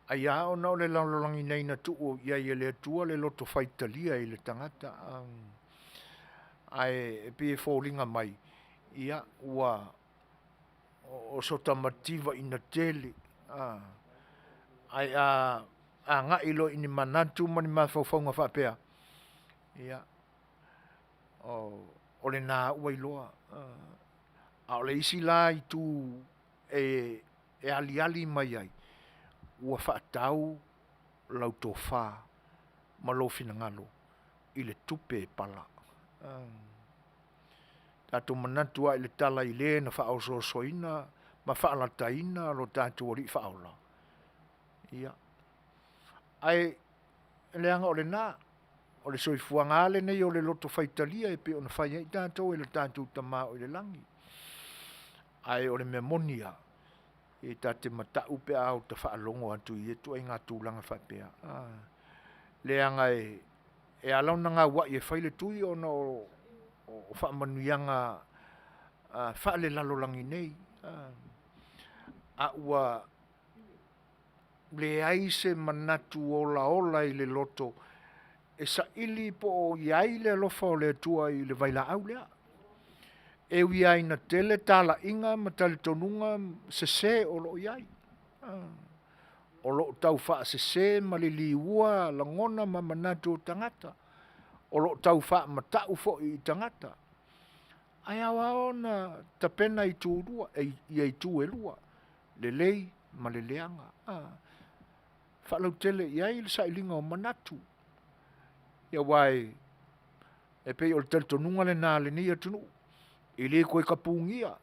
ai lava ona o le lalolagi nei na tuu i ai e le Atua le loto faitalia i le tagata, ae pei e foliga mai ia ua o sota mativa ina tele, ae a agai loa i ni manatu ma ni mafaufauga faapea, ia, o lena ua iloa. A o le isi la itu e aliali mai ai, ua faatau lau tofa ma lou finagalo i le tupe e pala. Tatou manatu lava i le tala i le na faaosoosoina ma faalataina lo tatou Alii Faaola, ia, ae leaga o lena, o le soifuaga lava lenei o le loto faitalia e pei ona fai ai tatou e lo tatou Tama o i le lagi. Ae o le mea moni lava, e ta te matau pe a ota faalogo atu i ia ituaiga tulaga faapea, leaga e ala ona gauai e fai le tui ona o faamanuiaga faalelalolagi nei, a ua leai se manatu olaola i le loto e saili po o i ai le alofa o le Atua i le vailaau lea. E ui lava ina tele talaiga ma talitonuga sese o lo o i ai, o lo o taufaasese ma liliua lagona ma manatu o tagata, o lo o tau faamatau foi i tagata, ae ao lava ona tapena itu e lua, lelei ma le leaga. Faalautele i ai le sailiga o manatu, aua e pei o le talitonuga lena o lenei atunuu, e le toe tapugia,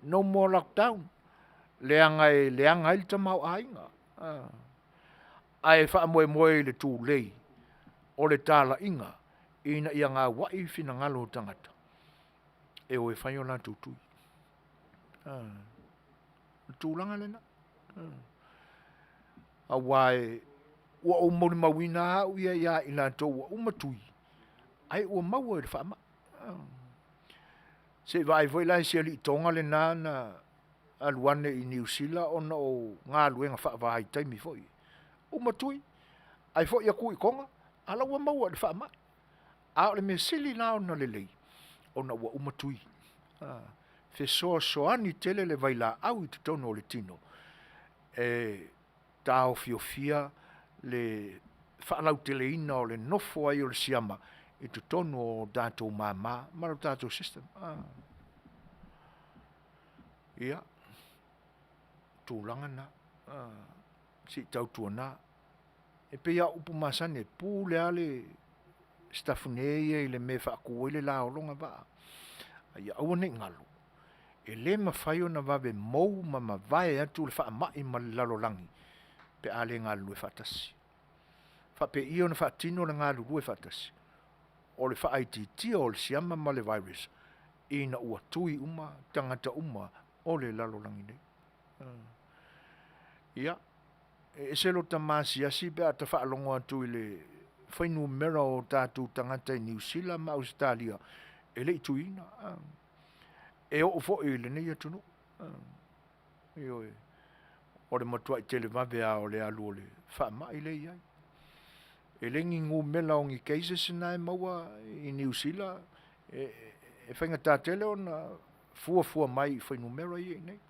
no more lockdown, leaga e leaga ai le tamaoaiga, ae faamoemoe i le tulei o le talaiga ina ia gauai finagalo o tagata e o e fai o latou tui. O le tulaga lena. Auā e, ua ou molimauina lava au ia iā i latou ua uma tui, ae ua maua i le faamai. Se i vaai foi la i si alii Toga lena na alu ane i Niu Sila ona o galuega faavaitaimi foi. Uma tui, ae foi atu i Toga, a la ua maua i le faamai. A o le mea sili la ona lelei, ona ua uma tui. Fesoasoani tele le vailaau i totonu o le tino e taofiofia le faalauteleina o le nofo ai o le siama i totonu o tatou mama ma le tatou system. Ia, tulaga na, se i tautuana, e pei lava o upu masani, e pule lava le Sitafune ia i le mea e faatu ai le la o lona vaa, a ia aua ne i galo, e le mafai ona vave mou ma mavae atu le faamai ma le lalolagi pe a le galulue faatasi. E faapei i ona faatino le galulue faatasi? O le faaitiitia o le siama ma le virus ina ua tui uma tagata uma o le lalolagi nei. Ia, e ese lota masiasi pe a ta faalogo atu i le fuainumera o tatou tagata i Niu Sila ma Ausetalia e le i tuiina, e oo foi i lenei atunuu. Ioe. O le matuai televave lava o le alu o le faamai lea e i ai. E le ni numera o ni cases na e maua i Niu Sila, e faigata tele ona fuafua mai i fuainumera ia e i inei.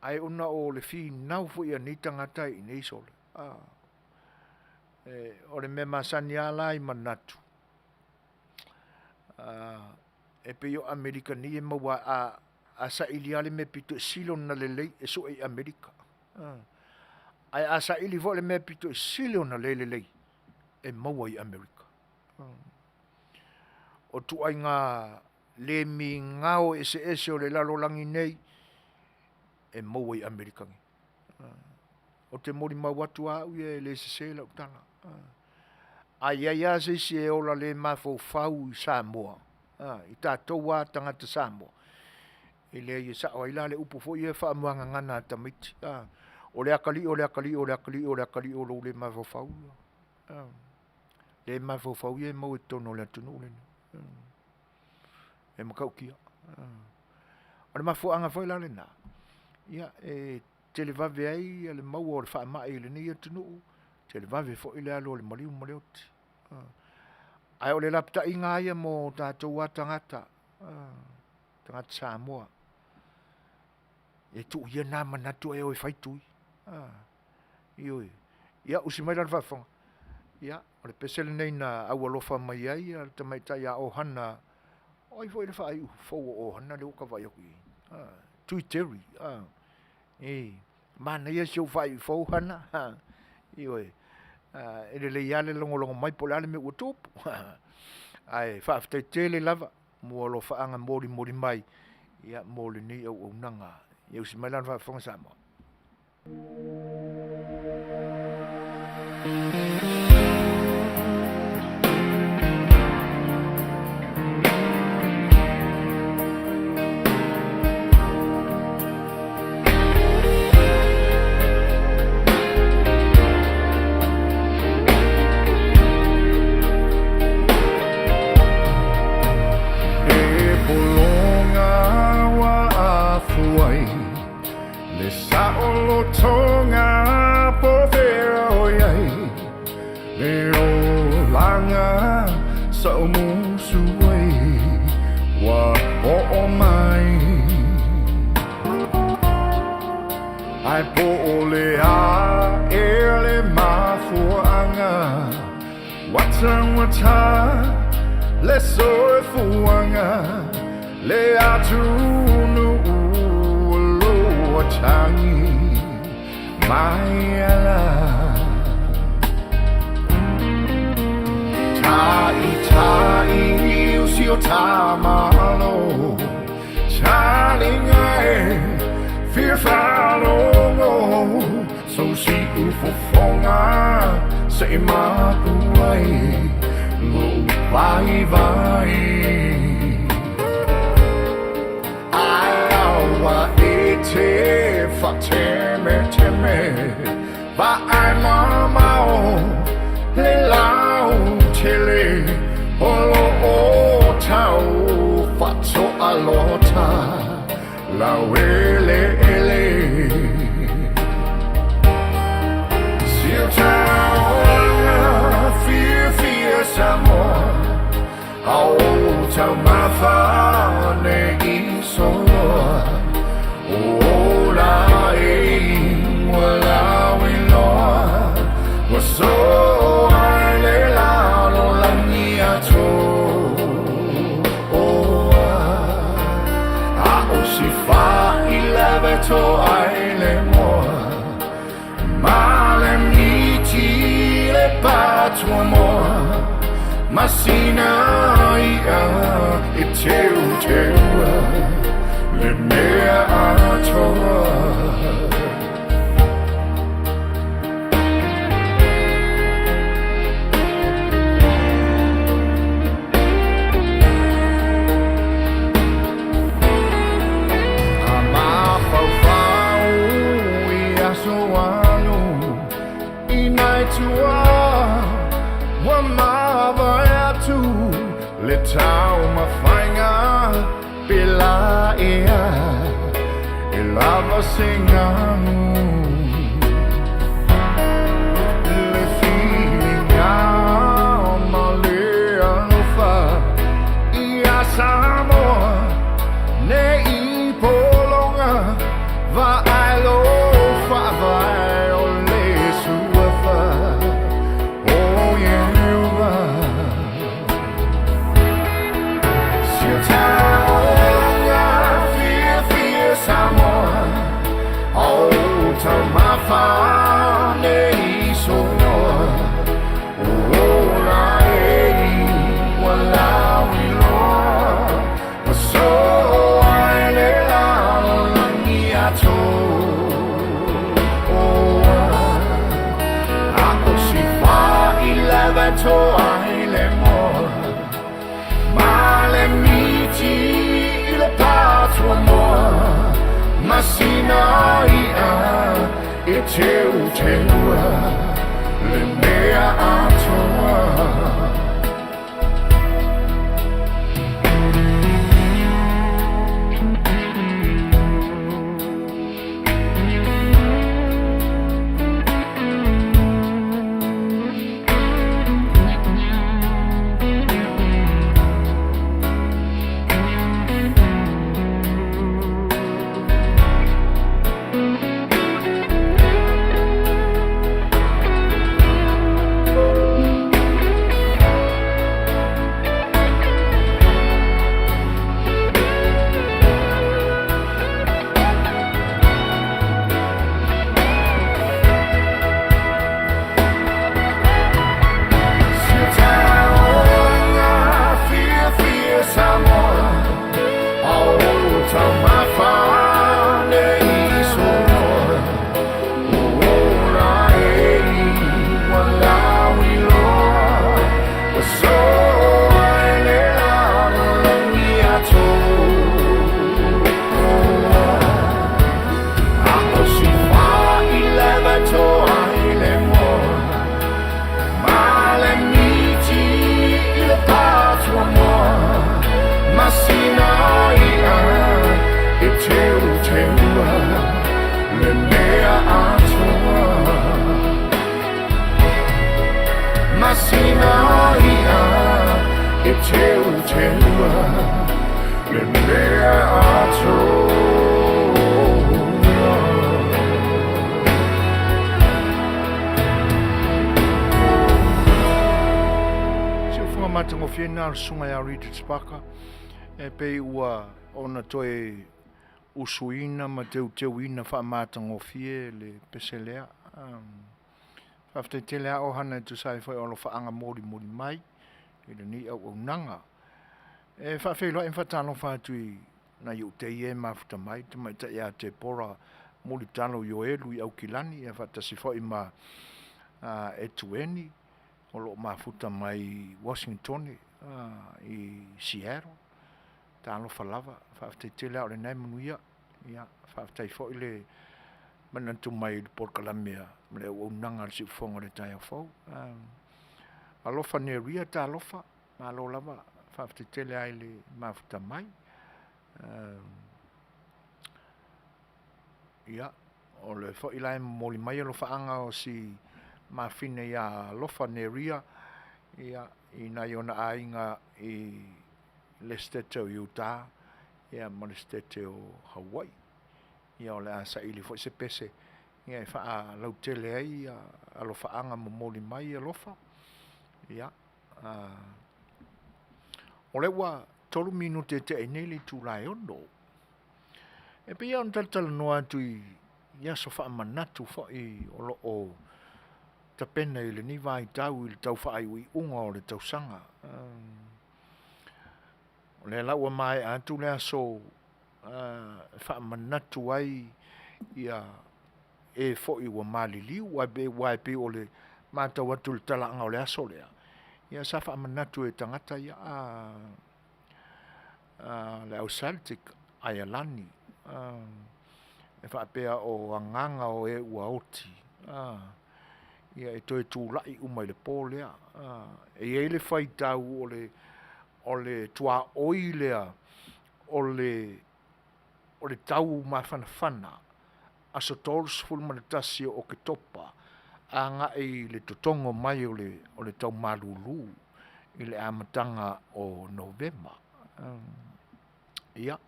Ae ona o le finau foi a nei tagata i inei, sole, a, o le mea masani lava la i manatu, e pei o Amerika nei e maua a saili lava le mea aupito i sili ona lelei, e sue i Amerika. Ae a saili foi le mea aupito sili ona le lelei, e maua i Amerika. O ituaiga le migao eseese o le lalolagi nei, e maua i Amerika nei. Ou te molimau atu lava au ia e le sese lau tala. A i ai lava se isi e ola le mafaufau i Samoa, i tatou lava tagata Samoa, e leai e sao ai la le upu foi lea faamuagagana a tamaiti, o le atalii, o le atalii, o le atalii, o le atalii o lou le mafaufau ia. Le mafaufau ia e maua i totonu o le atunuu lenei. E matautia. O le mafuaaga foi la lena e televave ai le maua o le faamai i lenei atunuu, televave foi le alu o le maliu ma le oti. Ae o le lapataiga lava ia mo tatou lava tagata, tagata Samoa, e tuu ia na manatu ae o e fai tui. Ioe. Ia usi mai la le faafofoga, ia o le pese lenei na aualofa mai ai le tamaitai ia Ohana, o ai foi le faaiu fou o Ohana lea ua ta vaai atu i ai? Tui Terry, e manaia si ou faaiu fou Hana, ioe, e lelei lava le logologo mai po o le a le mea ua tupu. Ae faafetai tele lava mo alofaaga molimoli mai mo lenei auaunaga. Ia usi mai la le faafofoga Samoa. He pologa ua afu ai Le saolotoga po fea o i ai Le olaga sa ou musu ai Ua oo mai Ae po o le a ea le mafuaaga Ua taugata le soifuaga Le atunuu o lo o tagi mai ala Ta'ita'i o si o ta Malo Talinga e fia faalogo So si'u fofoga se i mapu ai Lo'u vaivai Ae aua e te whatemeteme. Vaai mamao le lautele o lo o tau faatoalota laueleele. Si o taulaga fiafia Samoa, a o taumafa nei soloa. Ola e ua lau iloa, ua soa i le lalolagi atoa. A o si fai lava toa ai le moa, ma le miti le patuamoa, masina ia e teuteua le mea atoa. A mafaufau i aso alu i nai tua, ua mavae atu le taumafaiga pe la ea e lava se galu. Le filiga ma le alofa ia Samoa nei pologa, vaai lo faavae o le suafa o Ieova. Si o taulaga fiafia Samoa, o taumafa nei soloa. Ola e ua lau iloa, ua soa i le lalolagi atoa. A o si fai lava toa ai le moa, ma le miti i le patuamoa, masina ia e teuteua le mea atoa. Si o taulaga fiafia Samoa, a o taumafa nei soloa. Ola e ua lau iloa, ua soa i le lalolagi atoa. A o si fai lava toa ai le moa, ma le miti i le patuamoa, masina ia e teuteua le mea atoa. Masina ia e teuteua le mea atoa. Si o funga matagofie na le susuga ia Richard Spaka, e pei ua ona toe usuina ma teuteuina faamatagofie le pese lea. Faafetai tele a ohana e tusa ai foi o alofaaga molimoli mai i lenei auaunaga. E faafeiloai ma faatalofa atu i nai ou tei e mafuta mai, tamaitai ia Tepora Mulitalo Ioelu i Aukilani, ia faatasi foi ma Etueni o lo o mafuta mai Washingtone i Seattle. Talofa lava, faafetai tele a o lena e manuia. Ia, faafetai foi le manatu mai i le polokalame a le auaunaga a le Siufofoga i le taeao fou. Alofa Neria, talofa, malo lava, faafetai tele lava i le mafuta mai. Ia, o lea foi la e momoli mai alofaaga o si mafine ia Alofa Neria i nai ona aiga i le Setete o Utah ma le Setete o Hawaii. Ia o le a saili foi se pese e faalautele ai alofaaga momoli mai alofa. Ia, o lea ua 3 minute e tea ai nei le itula e 6:00. E pei lava ona talatalanoa atu i aso faamanatu foi o lo o tapena i lenei vaitau i le tau faaiuiuga o le tausaga. O lea la ua maea atu le aso e faamanatu ai e foi ua maliliu, aua e pei o le matau atu i le talaaga o le aso lea, ia sa faamanatu e tagata ia le au Celtic Aialani, e faapea o agaga o e ua oti e toe tulai uma i le po lea. E i ai le faitau o le tuaoi lea o le taumafanafana aso 31 o Oketopa agai i le totogo mai o le tau malulu i le amataga o Novema. Ia,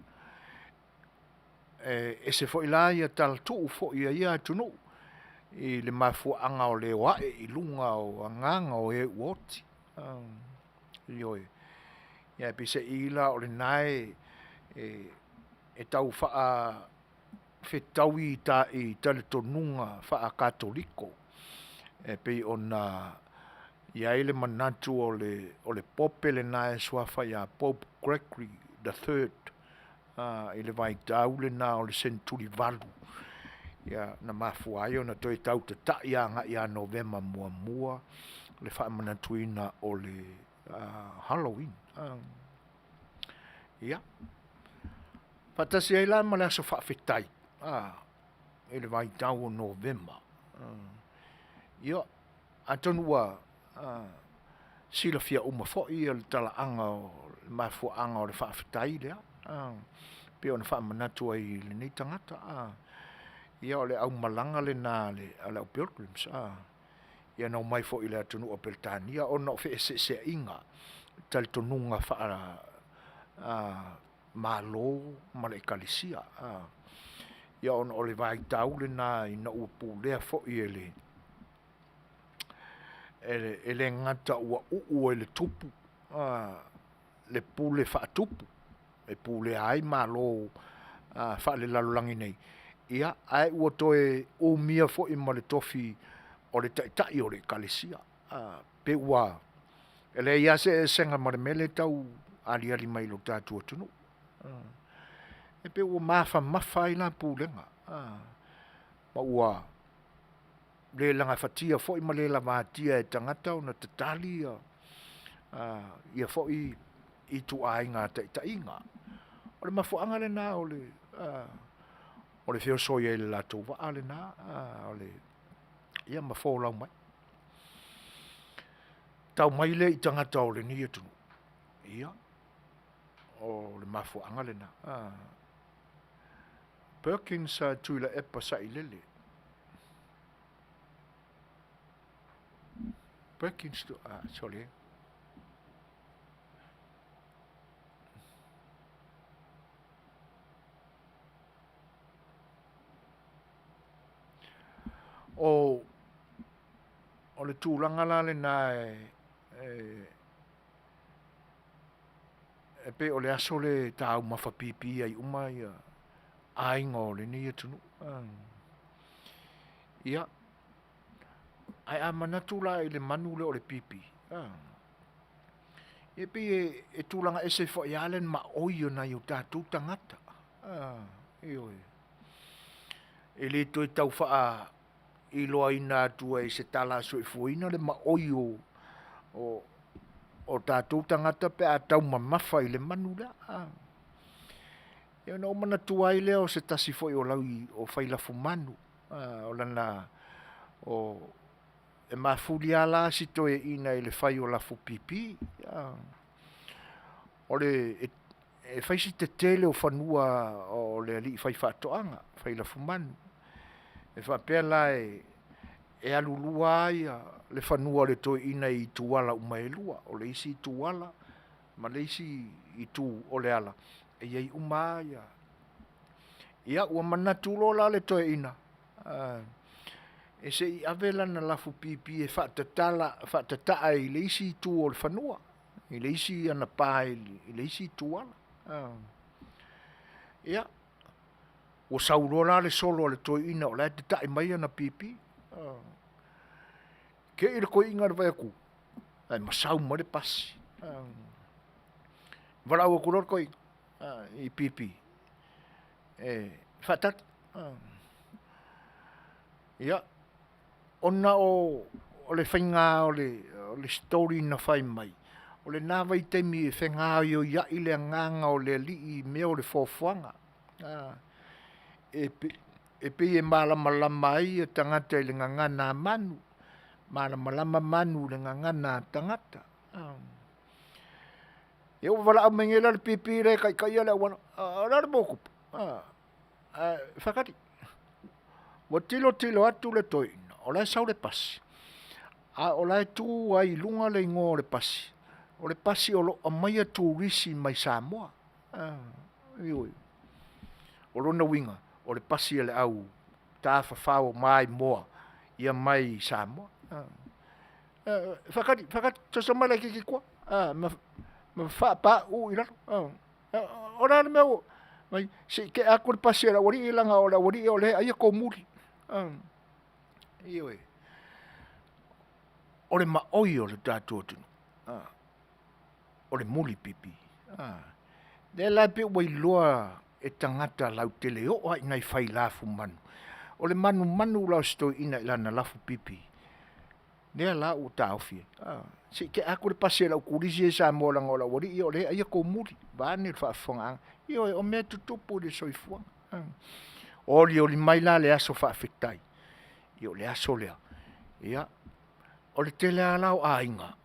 e ese foi la talatuu foi a ia atunuu i le mafuaaga o le o ae i luga o agaga o e ua oti. Ioe. Ae peiseai la o lena e tau faafetaui i talitonuga faa-Katoliko e pei ona i ai le manatu o le Pope lena e suafa ia Pope Gregory XIII i le vaitau lena o le seneturi 8, na mafua ai ona toe tau tatai agai ia Novema 1 le faamanatuina o le Halloween. Ia, faatasi ai la ma le aso faafetai i le vaitau o Novema. Ia, atonu ua silafia uma foi le talaaga o le mafuaaga o le faafetai lea e pei ona faamanatu ai e lenei tagata. Ia o le aumalaga lena a le au Pilgrims, ia na omai foi i le atunuu o Peretania ona o feeseeseaiga i talitonuga faale-Malo ma le Ekalesia. Ia ona o le vaitau lena ina ua pulea foi e le gata ua uu e le tupu le pule faatupu e pulea ai malo faalelalolagi nei, ae ua toe umia foi ma le tofi o le taitai o le Ekalesia. Pei ua leai lava se eseesega ma le mea lea e tau aliali mai i le tatou atunuu. E pei ua mafamafa ai la pulega ma ua le gafatia foi ma le lavatia e tagata ona tatali ia foi ituaiga taitaiga. O le mafuaaga lena o le feoso ai o le latou vaa lena ma folau mai. Tau mai lea i tagata o lenei atunuu, ia, o le mafuaaga lena. Perkins Tuilaepa Sailele. Perkins, sole. O le tulaga la lena e pei o le aso lea e taumafa pipi ai uma aiga o lenei atunuu. Ia, ae a manatu la i le manu lea o le pipi, e pei e tulaga ese foi lava le maoi o nai o tatou tagata. Ioe. E le toe tau faailoaina atua i se tala a soifuaina le maoi o tatou tagata pe a taumamafa i le manu lea. Ia ona ou manatua ai lea o se tasi foi o failafumanu. O lana o e mafuli lava la si toeaina i le fai o lafupipi. O le e fai si tetele o fanua o le alii faifaatoaga, failafumanu. E faapea la e alu lua lava le fanua o le toeaina i itu ala uma e lua. O le isi itu ala ma le isi itu o le ala, e i ai uma lava ia ua manatu loa la le toeaina, e se i ave lana lafupipi e faatatala faatataa i le isi itu o le fanua, i le isi anapa i le isi itu ala. Ia, ua sau loa la le solo a le toeaina o la e tatai mai ana pipi, te i le toeaina i le vaai atu ae masau mai le pasi. Valaau atu loa le toeaina i pipi e faatali. Ia, ona o le faiga o le story na fai mai, o lena vaitaimi e fegaioiai le agaga o le alii i mea o le foafoaga. E pei e malamalama ai tagata i le gagana a manu, malamalama manu i le gagana a tagata. Ia ua valaau mai nei la le pipi lea e taitaia le auala, o le a le mea ua tupu? Ae faatali. Ua tilotilo atu le toeaina o la e sau le pasi, a o la e tu ai i luga le igoa o le pasi, o le pasi o lo o aumaia turisi mai Samoa. Ioe. O lona uiga, o le pasi a le au tafafao maimoa ia mai Samoa. Faatali, faatali, soso mai laitiiti i tua ma faapaa i lalo. O le a le mea ua… Se i tea atu le pasi a le aualii leaga o le aualii o lea e aia komuli. Ioe. O le maoi o le tatou atunuu, o le mulipipi. O lea la e pei ua iloa e tagata lautele e oo lava ina fai lafumanu, o le manumanu la o si toeaina i lana lafupipi, lea la ua taofi ai, se i tea atu le pasi a le au turisi ia i Samoa leaga o le aualii ia o lea e aia komuli vaeane le faafofogaaga. Ioe, o mea e tutupu i le soifuaga. Olioli mai la le aso faafetai, ia o le aso lea, ia o le tele lava la o aiga,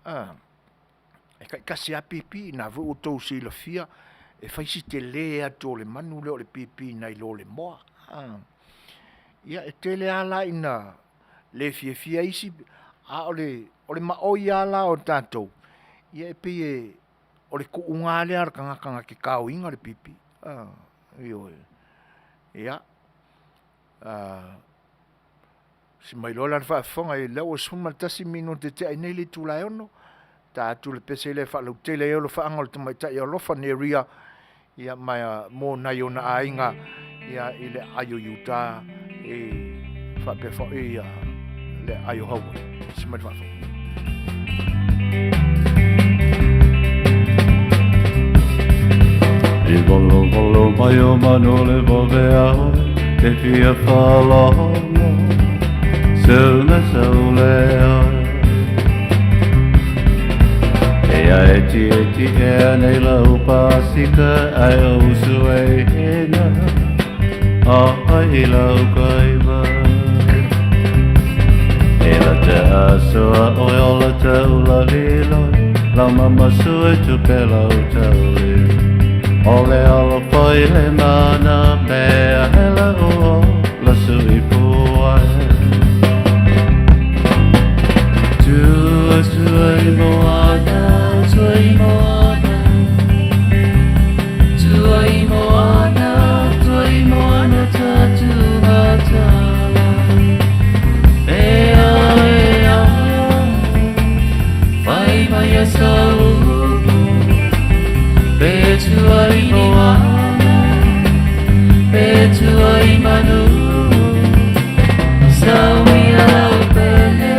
e taitasi lava pipi, o lena foi ua outou silafia e fai si tele atu o le manu lea o le pipi nai lo le moa. Ia e tele lava la ina le fiafia isi, a o le maoi lava la o tatou, ia e pei o le tuuga lava lea o le tagata na te taoina le pipi. Ioe. Ia, si mai loa la le faafofoga o lea ua 11 minute ua tea nei le itula e 6:00, ta atu le pese lea e faalautele ai alofaaga o le tamaitai alofa Neria ma mo nai ona aiga i le aai o Iuta faapea foi le aai o Hawaii. Se mai le faafofoga. I volovolo mai o manu le vave a oe Te fia faalogo Seu me seu le oe E a e ti e ti e anei lau pasika Ai o usu e hina A ai i lau kaima E la te asoa oe o la te ula liloi Lau mama sui tupe lau tauli O le alo foi le mana mea hele o la sui puai Tua tua i moana, tua i moana Tua i moana, tua i moana tatu matala E a e a, whai mai a saupu Pe tua i moana, pe tua i manu Sau ia lau pele,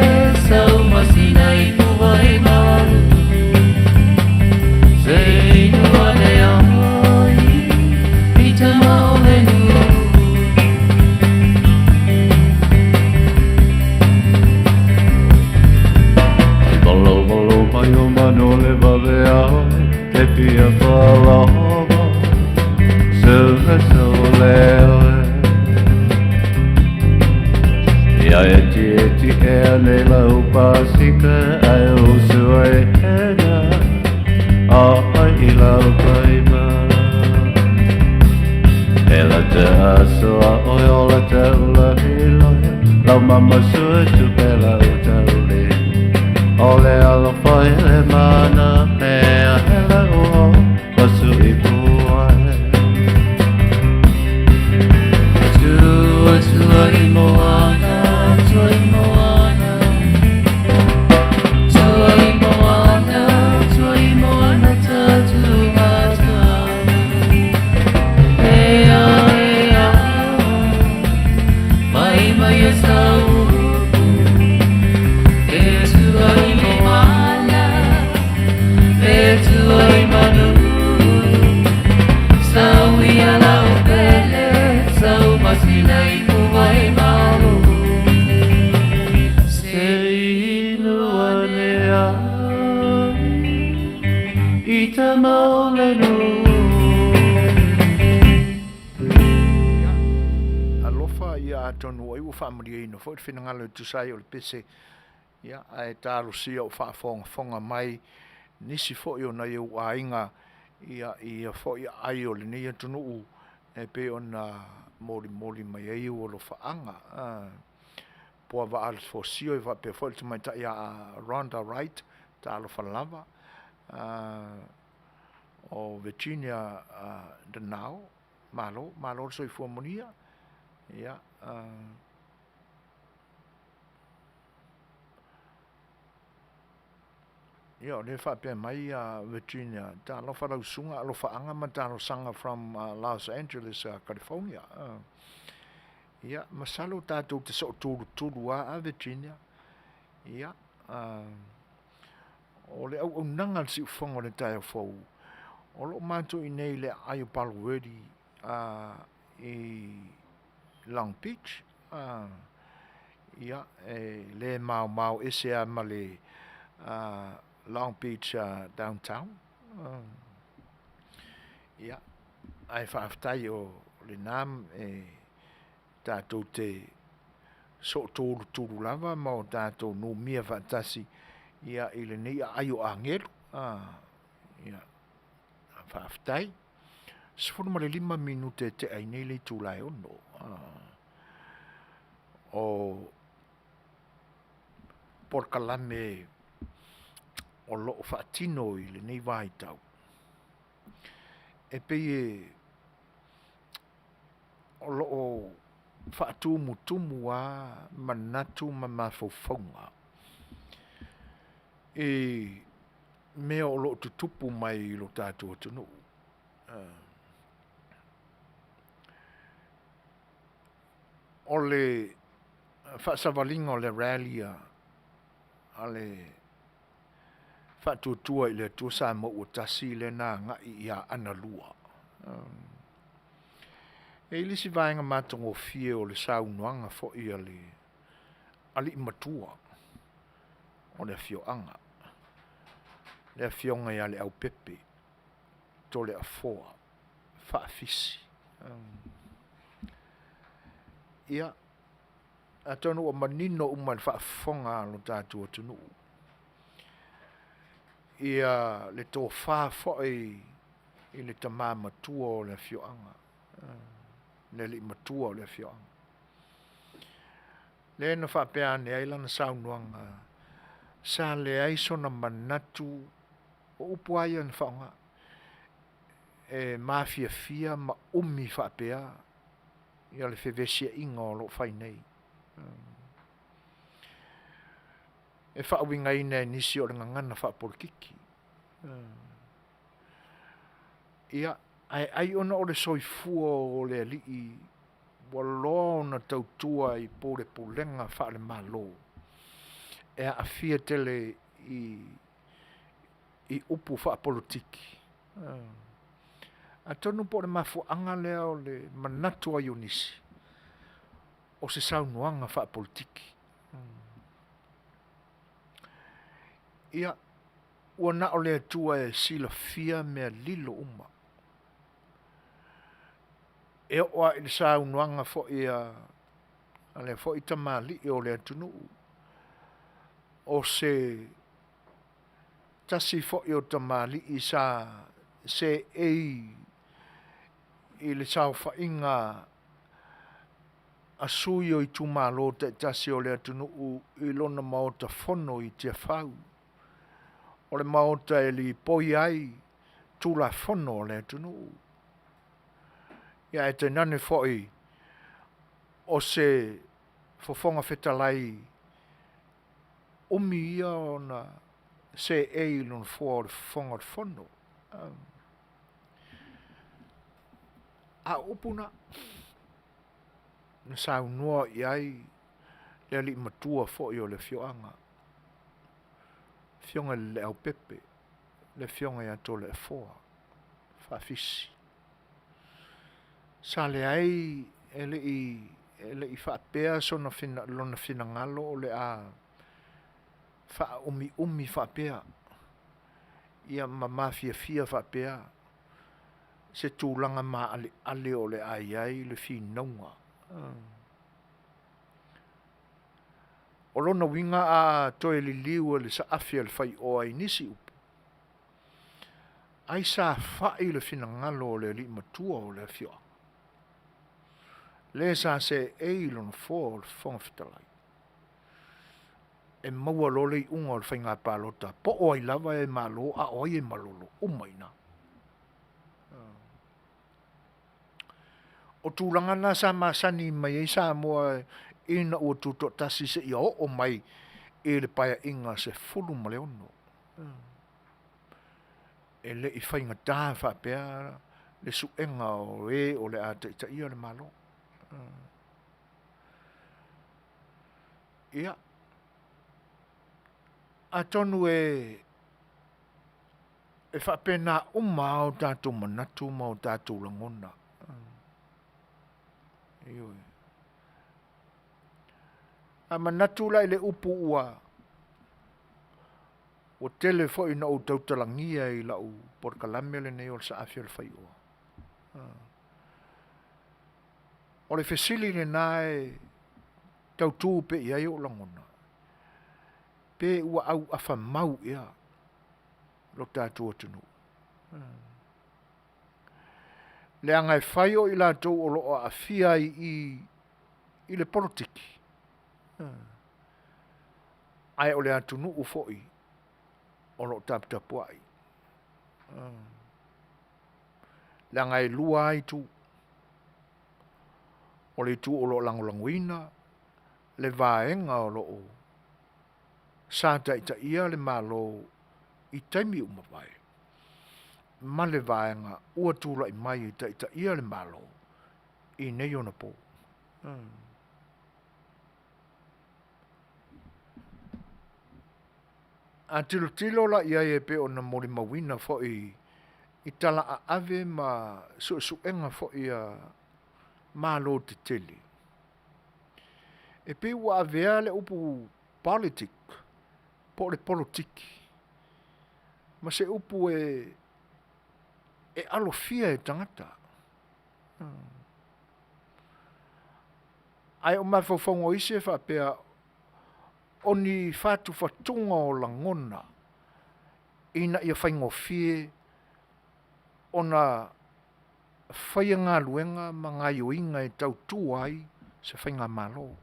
sau masina i pua e malu Se inua le ai, i tama o le nu. Valo valo mai o manu le vave a oe Te fia faalogo Se le sole oe. Tiʻea nei lau pasika ae usu ai hena a ai i lau paima. E la te aso a oi o la te ula hilohe lau mama sue tupe lau tauli. O le alofa i le mana mea hele o pasu i puae. Tua tua i moana, tua i moana. Tua i moana, tua i moana ta tu matana. E a e a, mai mai e sau E tua i moana, e tua i manu. Sau ia lau pele, sau masina i puai malu. Se inu ane ai, i ta maole Ia, alofa, ia atonu ai ua faamalieina foi le finagalo e tusa ai o le pese, ia, ae talosia o faafogafoga mai nisi foi o nai ou aiga, ia, i ia foi aai o lenei atunuu e pei ona molimoli mai ai ou alofaaga. Puavaa Alefosio e faapea foi le tamaitai ia Rhonda Wright, talofa lava, o Virginia Danao, malo, malo le soifua manuia. Ia, ia o lea e faapea mai a Virginia, talofa lau susuga alofaaga ma talosaga from Los Angeles, California. Ia, masalo tatou te sootulutulu lava a Virginia. Ia, o le auaunaga a le siufofoga o le taeao fou, o lo o matou i inei i le aai o Palo Verde i Long Beach. Ia, e le maomao ese lava ma le Long Beach downtown. Ia, ae faafetai o lena e tatou te sootulutulu lava ma o tatou numia faatasi ia i lenei aai o agelu. Ia, faafetai. 15 minute e tea ai nei le itula e 6. O polokalame o lo o faatino i lenei vaitau, e pei e o lo o faatumutumu lava manatu ma mafaufauga i mea o lo o tutupu mai i lo tatou atunuu. O le faasavaliga o le rally a le Faatuatua i le Atua Samoa ua Tasi lea na agai i Aana Lua. E i ai le isi vaega matagofie o le saunoaga foi a le alii matua o le afioaga, le afioga ia Leaupepe Toleafoa Faafisi. Ia, atonu ua manino uma i le faafofoga a lo tatou atunuu ia le tofa foi i le tama matua o le afioaga, le alii matua o le afioaga. Lea na faapea ane ai lana saunoaga, sa leai sona manatu, o upu lava ia na faaaoga, e mafiafia ma umi faapea ia le fevesiaiga o lo o fai nei. E faauigaina e nisi o le gagana faapolokiki. Ia, ae ai ona o le soifua o le alii ua loa ona tautua i pulepulega faale-Malo, e aafia tele i upu faapolokiki. Atonu po o le mafuaaga lea o le manatu ai o nisi, o se saunoaga faapolokiki. Ia, ua na o le Atua e silafia mea lilo uma. E oo lava i le saunoaga foi a lea foi tamalii o le atunuu. O se tasi foi o tamalii sa seei i le saofaiga a sui o itumalo taitasi o le atunuu i lona Maota Fono i Tiafau, o le Maota e lipoi ai Tulafono a le atunuu, ae tainane foi o se Fofoga Fetalai umi ia ona seei i le Nofoa o le Fofoga o le Fono. A o upu na, na saunoa i ai le alii matua foi o le afioaga, le Afioga ia Leaupepe, le Afioga ia Toleafoa Faafisi. Sa leai e le i faapea lona finagalo o le a faaumiumi faapea ma mafiafia faapea se tulaga maaleale o le a i ai le finauga. O lona uiga a toe liliu e le saafi a le faioa i nisi upu, ai sa fai le finagalo o le alii matua o le afioaga, le sa seei i le nofoa o le Fofoga Fetalai, e maua loa le iuga o le faiga palota po o ai lava e malo a o ai e malolo, e uma i ina. O tulaga na sa masani mai ai Samoa ina ua tutoatasi seia oo mai i le Paeaiga XVI. E le i faigata faapea le suega o e o le a taitaia le Malo. Ia, atonu e faapena uma lava o tatou manatu ma o tatou lagona. Ioe. A manatu la i le upu ua tele foi ina ou tautalagia i lau polokalame lenei o le Saafi a le Faioa, o le fesili lena e tau tu pea i ai ou lagona, pe ua auafa mau ea lo tatou atunuu? Leaga e fai o i latou o lo o aafia ai i i i le polokiki, ae o le atunuu foi o lo o taputapuai. Leaga e lua lava itu, o le itu o lo o lagolagoina le vaega o lo o sa taitaia le Malo i taimi ua mavae, ma le vaega ua tulai mai e taitaia le Malo i nei ona po. A tilotilo la i ai e pei ona molimauina foi i tala aave ma suesuega foi a Malo tetele, e pei ua avea le upu politic po o le polokiki ma se upu e alofia e tagata. Ae o mafaufauga o isi e faapea, o ni fatufatuga o lagona ina ia faigofie ona faia galuega ma gaioiga e tautua ai se faigamalo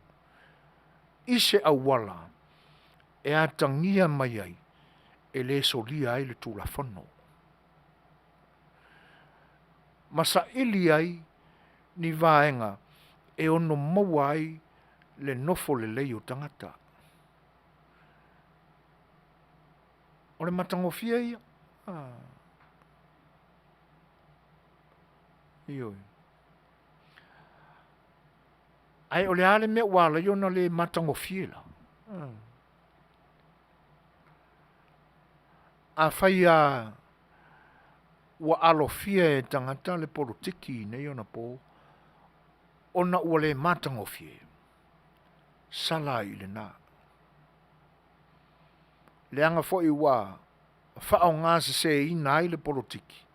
i se auala e atagia mai ai e le solia ai le Tulafono ma saili ai ni vaega e ono maua ai le nofo lelei o tagata. O le matagofie ia. Ioe. Ae o le a le mea ua ala ai ona le matagofie la? Afai lava ua alofia e tagata le polokiki i nei ona po ona ua le matagofie, sala ai i lena. Leaga foi ua faaaogaseseina ai le polokiki,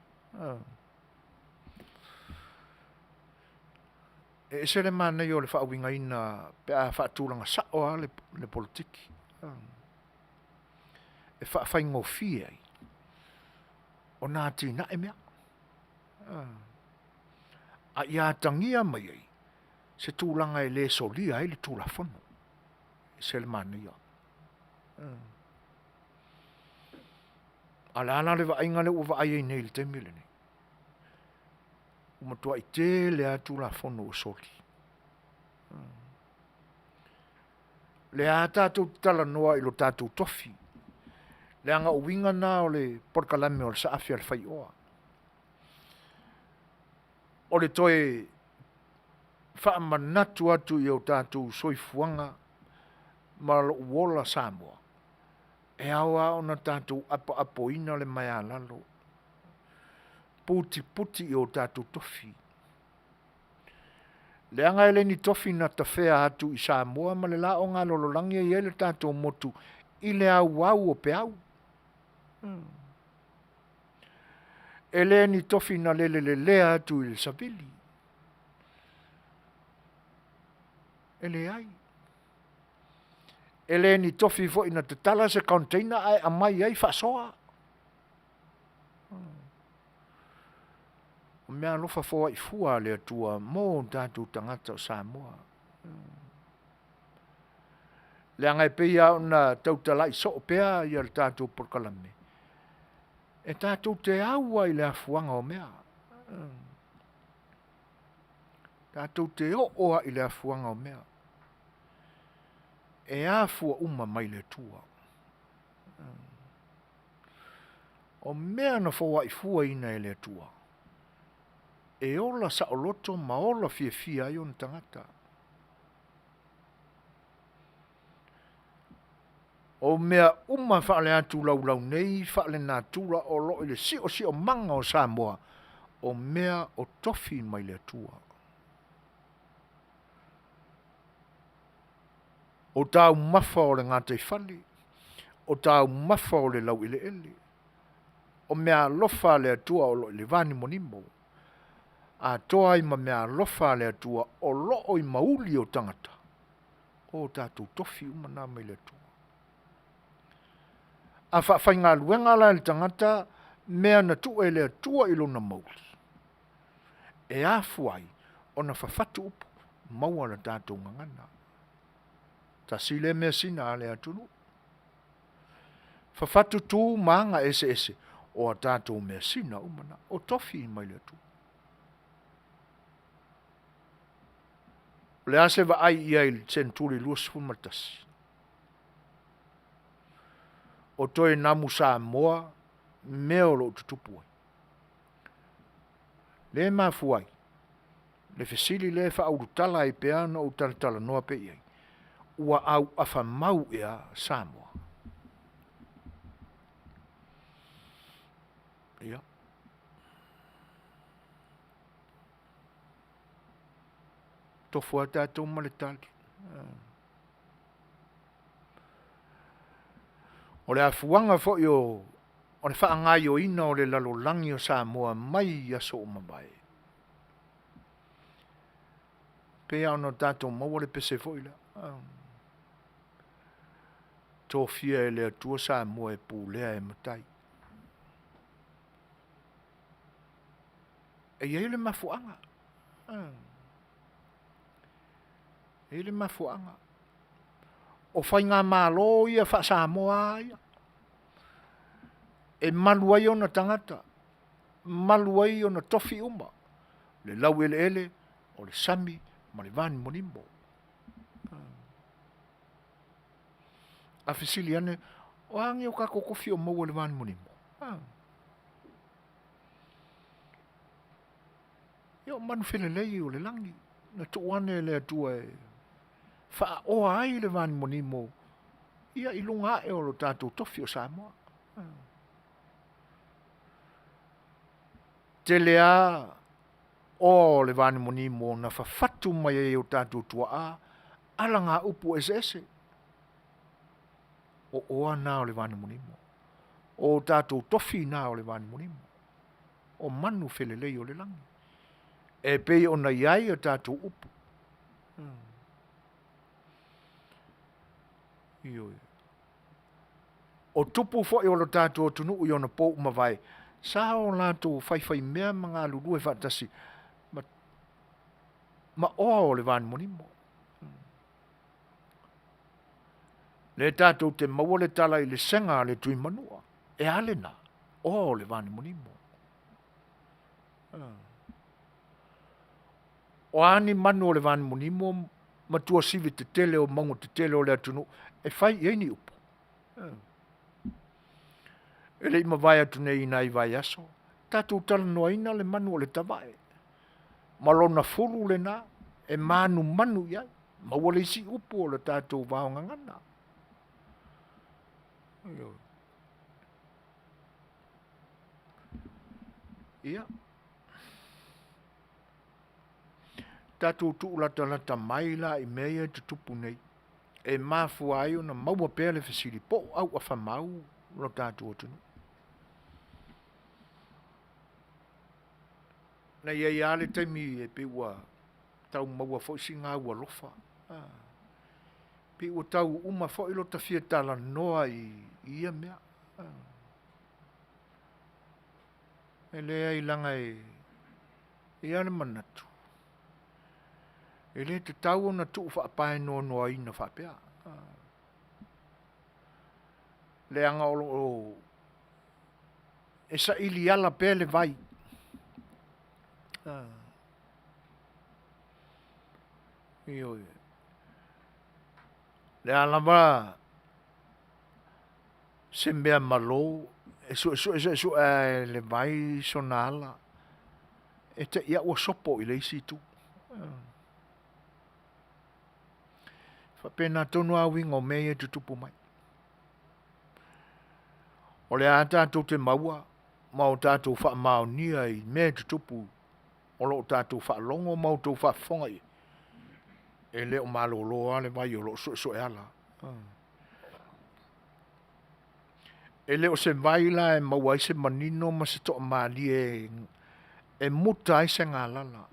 e ese le manaia o le faauigaina pe a faatulaga sao lava le polokiki. e faafaigofie ai ona atinae mea. A ia atagia mai ai se tulaga e le solia ai le Tulafono. E ese le manaia. A o le a la le vaaiga lea ua vaai ai nei i le taimi lenei? Ua matuai tele lava Tulafono ua soli. O lea lava tatou te talanoa i lo tatou tofi, leaga o uiga na o le polokalame o le Saafi a le Faioa. O le toe faamanatu atu i o tatou soifuaga ma lou ola Samoa, e ao lava ona tatou apoapoina le maea a lalo, putiputi i o tatou tofi, leaga e le o ni tofi na tafea atu i Samoa ma le la ogalololagi e i ai le tatou motu i le auau o peau. E le ni tofi na lele lelea atu i le savili, e leai. E le ni tofi foi na tatala se container ae aumai ai faasoa. O meaalofa foai fua a le Atua mo o tatou tagata o Samoa. Leaga e pei lava ona tau talai soo pea le tatou polokalame, e tatou te au lava i le afuaga o mea. Tatou te oo lava i le afuaga o mea. E afua uma mai le Atua. O mea na foai fuaina e le Atua, e ola saoloto ma ola fiafia ai ona tagata. O mea uma faale-atu laulau nei, faale-natura o lo o i le siosiomaga o Samoa, o mea o tofi mai le Atua. O taumafa o le gataifale, o taumafa o le laueleele, o meaalofa a le Atua o lo o i le vanimonimo, atoa ai ma meaalofa a le Atua o lo o i mauli o tagata, o tatou tofi uma na mai le Atua. A faafaigaluega la e le tagata mea na tuu e le Atua i lona mauli, e afua ai ona fafatu upu, maua le tatou gagana. Tasi lea measina a le atunuu, fafatu tu ma aga eseese o a tatou measina uma na, o tofi mai le Atua. O le a se vaai i ai i le seneturi 21? O toe namu Samoa mea o lo o tutupu ai. Lea e mafua ai le fesili lea e faaulutala ai pea ona ou talatalanoa pea i ai, ua auafa mau ea Samoa? Ia. Tofu lava tatou ma le tali. O le afuaga foi o le faagaoioiga o le lalolagi o Samoa mai aso ua mavae, pei lava ona tatou maua le pese foi lea, tofia e le Atua Samoa e pulea e matai. E i ai le mafuaaga. E i ai le mafuaaga. O faigamalo ia faa-Samoa lava ia, e malu ai ona tagata, malu ai ona tofi uma, le laueleele, o le sami ma le vanimonimo. A fesili ane, o a ni o tatou tofi o maua i le vanimonimo? Ia o manufelelei o le lagi na tuu ane e le Atua e faaoa ai le vanimonimo ia i luga ae o lo tatou tofi o Samoa. Tele lava oa o le vanimonimo na fafatu mai ai e o tatou tuaa alagaupu eseese. O oa na o le vanimonimo. O tatou tofi na o le vanimonimo. O manu felelei o le lagi. E pei ona i ai a tatou upu. Ioe. O tupu foi o lo tatou atunuu i ona po ua mavae, sa o latou faifaimea ma galulue faatasi ma, ma oa o le vanimonimo. Lea tatou te maua le tala i le sega a le Tuimanua, e a lena? Oa o le vanimonimo. O a ni manu o le vanimonimo ma tuasivi tetele o mauga tetele o le atunuu e fai i ai ni upu? E le i mavae atu nei i nai vaiaso, tatou talanoaina le manu o le tavae ma lona fulu lena e manumanu i ai, maua le isi upu o le tatou vaogagana. Ioe. Ia, tatou tuulatalata mai la i mea ia e tutupu nei e mafua ai ona maua pea le fesili po o auafa mau lo tatou atunuu. Na i ai lava le taimi e pei ua tau maua foi si gaualofa, pei ua tau uma foi lo ta fia talanoa i ia mea. E leai leaga e i ai lava le manatu, e le tatau ona tuu faapaenoanoaina faapea, leaga o lo o e saili ala pea le vai. Ioe. O le a lava se meamalo, e suesue suesue lava e le vai sona ala, e te i lava ua sopo i le isi itu. E faapena tonu lava uiga o mea ia e tutupu mai. O lea lava tatou te maua ma o tatou faamaonia i mea e tutupu o lo o tatou faalogo ma outou faafofoga i ai, e le o malolo lava le vai o lo o suesue ala. E le o se vai la e maua ai se manino ma se toamalie e muta ai se galala,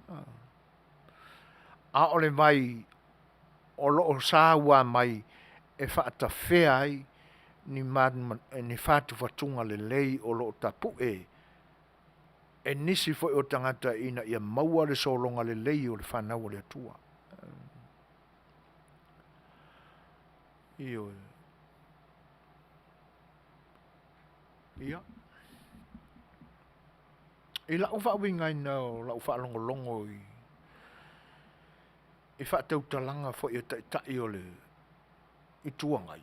a o le vai o lo o saua mai e faatafea ai ni fatufatuga lelei o lo o tapue e nisi foi o tagata ina ia maua le sologa lelei o le fanau a le Atua. Ioe. Ia, i lau faauigaina o lau faalogologo i faatautalaga foi a Taitai o le Itu Agai,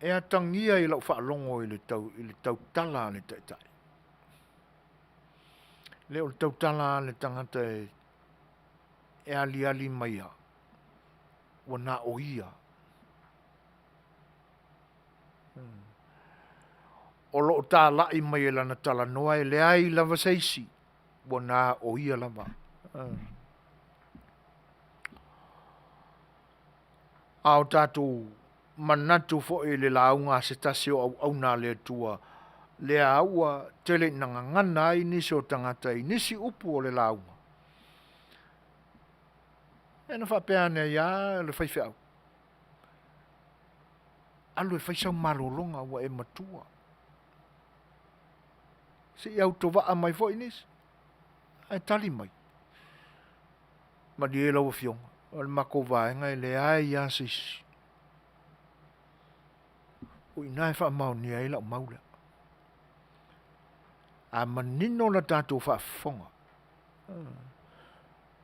e atagia i lau faalogo i le tautala a le Taitai, le o le tautala a le tagata e aliali mai lava, ua na o ia. O lo o talai mai e lana talanoa e leai lava se isi ua na o ia lava. A o tatou manatu foi i le lauga a se tasi o auauna a le Atua, lea ua tele ina gagana ai nisi o tagata i nisi upu o le lauga, ia ona faapea ane ai lava le faifeau, alu e fai sau malologa ua e matua. Se i autovaa mai foi nisi. Ae tali mai, malie lau afioga, o le matou vaega e leai lava se isi. O i ina e faamaonia ai lau mau lea. A manino la tatou faafofoga,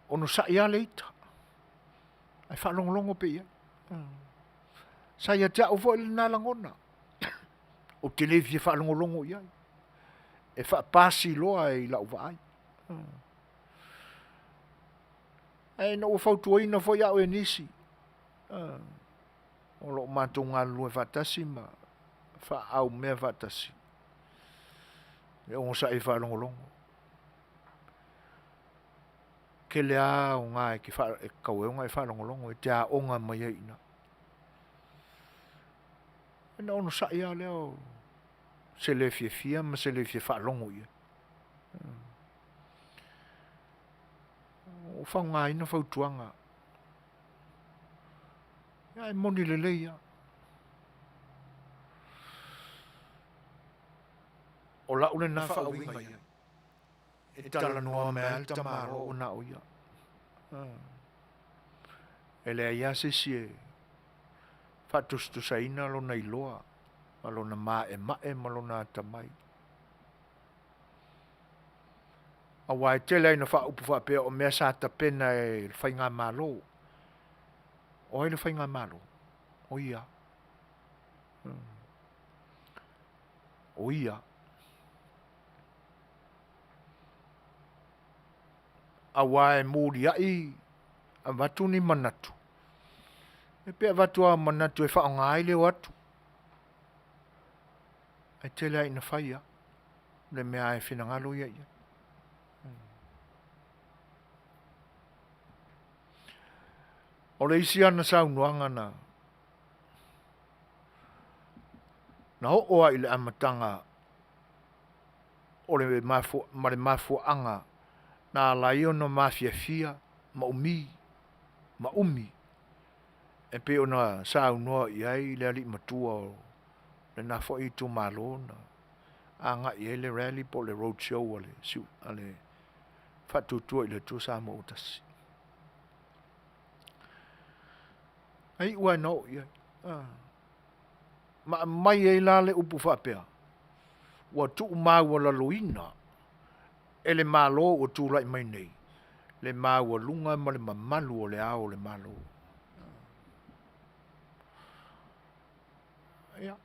onosai lava le ita, ae faalogologo pea i ai. Sa ia te au foi lena lagona, ou te le fia faalogologo i ai, e faapasi loa i lau vaai. Ae ina ua fautuaina foi au e nisi o lo o matou galulue faatasi ma faaaumea faatasi, e onosai e faalogologo. Tele lava aoga e tatau ai ona e faalogologo e te aoga mai ai i ina. Ona onosai lava lea o se le fiafia ma se le fia faalogo i ai. Ua ou faaaogaina fautuaga, ae moni lelei lava. lau lena faauiga ia. E talanoa mai lava le tamaloa ua na o ia. E leai lava se isi e faatusatusaina lona iloa ma lona maemae ma lona atamai. Aua e tele lava ina faaupu faapea o mea sa tapena e le faigamalo. O ai le faigamalo? O ia. O ia. Aua e muliai avatu ni manatu, e pei e avatu lava o manatu e faaaoga ai le o atu. Ae tele lava ina fai lava le mea e finagalo ia i ai. O le isi ana saunoaga na na oo lava i le amataga o le ma le mafuaaga na ala ai ona mafiafia ma umi ma umi e pei ona saunoa i ai le alii matua o lena foi itumalo na agai i ai le rally po o le road show a le Faatuatua i le Atua Samoa ua Tasi. Na iu lava ina oo i ai. Ma aumai ai la le upu faapea, ua tuumaualaloina e le Malo ua tulai mai nei le maualuga ma le mamalu o Le Ao o le Malo. Ia,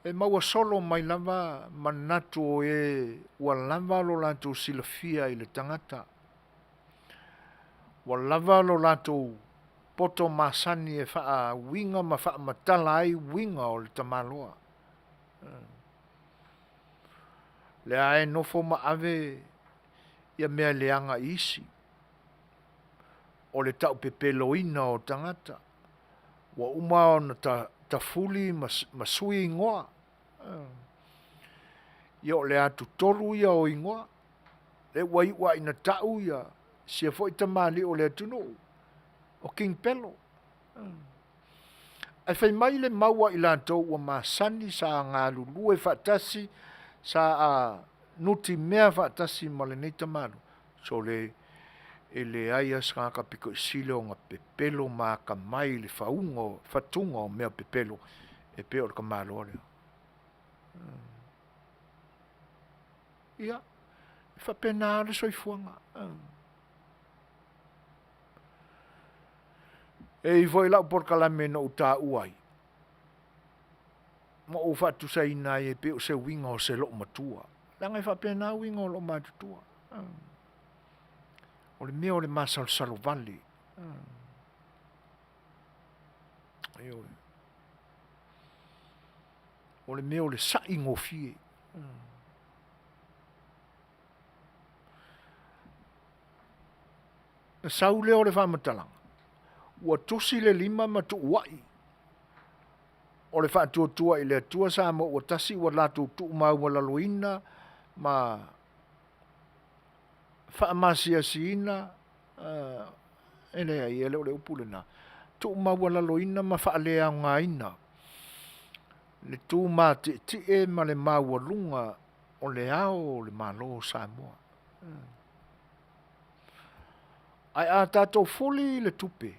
e maua solo mai lava manatu o e ua lava lo latou silafia i le tagata, ua lava lo latou poto masani e faauiga ma faamatala ai uiga o le tamaloa. O lea lava e nofo ma ave ia mea leaga i isi, o le taupepeloina o tagata, ua uma ona tafuli ma sui igoa. Ia o le atutolu ia o igoa, lea ua iu lava ina tau sia foi tamalii o le atunuu, o King Pelo. Ae fai mai le mau a i latou ua masani sa galulue faatasi, sa nutimea faatasi ma lenei tamaloa, sole, e leai lava se tagata aupito sili ona pepelo ma atamai i le fatuga o mea pepelo e pei o le tamaloa lea. Ia, e faapena lava le soifuaga. E i ai foi lau polokalame na ou taua ai, ma ou faatusaina ai e pei o se uiga o se loomatua, leaga e faapena uiga o loomatutua. O le mea o le masalosalo vale. Ioe. O le mea o le sai gofie. Ona sau lea o le faamatalaga, ua tusi le lima ma tuuai o le Faatuatua i le Atua Samoa ua Tasi ua latou tuumaualaloina ma faamasiasiina, e leai, e le o le upu lena, tuumaualaloina ma faaleaogaina le tumatietie ma le maualuga o le Ao o le Malo o Samoa. Ae a tatou fuli le tupe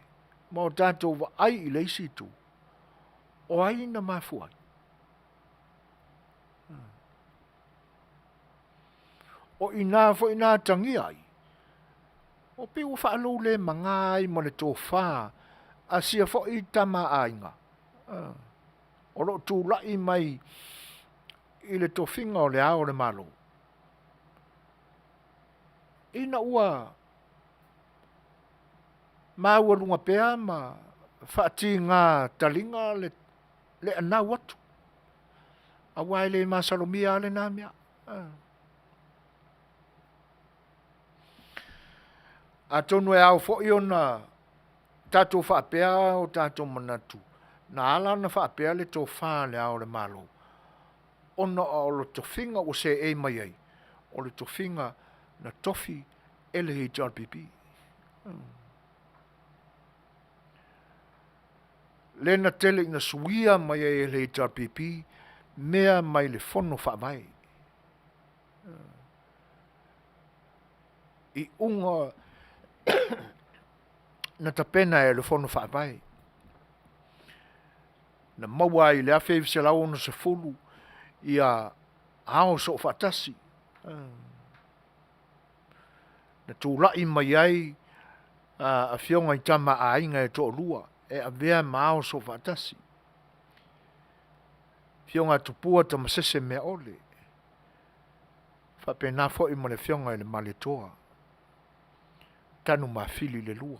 ma o tatou vaai i le isi itu, o ai na mafua ai? O i ina foi na atagia ai, ua pei ua faaloulemaga ai ma le tofa a sia foi Tama a Aiga o lo o tulai mai i le tofiga o le Ao o le Malo, ina ua maualuga pea ma faatiga taliga le anau atu, aua e le masalomia lava lena mea. Atonu e ao foi ona tatou faapea o tatou manatu, na ala ona faapea le tofa a Le Ao o le Malo, ona o le tofiga ua seei mai ai, o le tofiga na tofi e le HRPP. Lea na tele ina suia mai ai e le HRPP mea mai le Fono Faavae. Iuga na tapena e le Fono Faavae, na maua ai i le 1960 ia Ao Soofaatasi, na tulai mai ai afioga i Tama a Aiga e toalua e avea ma Ao Soofaatasi, afioga ia Tupua Tamasese Meaole, faapena foi ma le afioga i le Malietoa Tanumafili le II.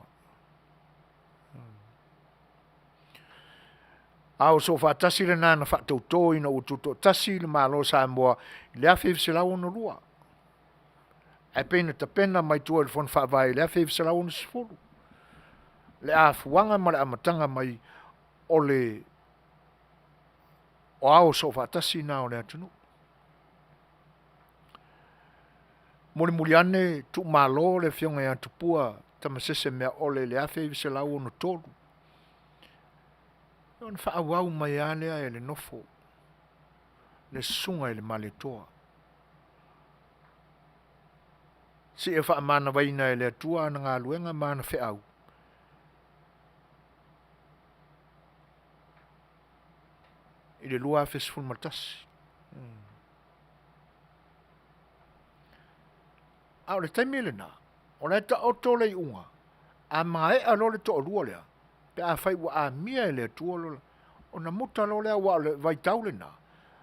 Ao Soofaatasi lena na faatauto ina ua tutoatasi le Malo o Samoa i le 1962, ae pei na tapena mai tua i le Fono Faavae i le 1960 le afuaga ma le amataga mai o le o Ao Soofaatasi na o le atunuu. Mulimuli ane tuumalo le afioga ia Tupua Tamasese Meaole i le 1963, ona faaauau mai lava lea e le nofo le susuga i le Malietoa, seia faamanavaina e le Atua ana galuega ma ana feau i le 2011. A o le taimi lena, o la e taoto le iuga, a maea loa le toalua lea, pe afai ua amia e le Atua lo, ona muta loa lea, aua o le vaitau lena,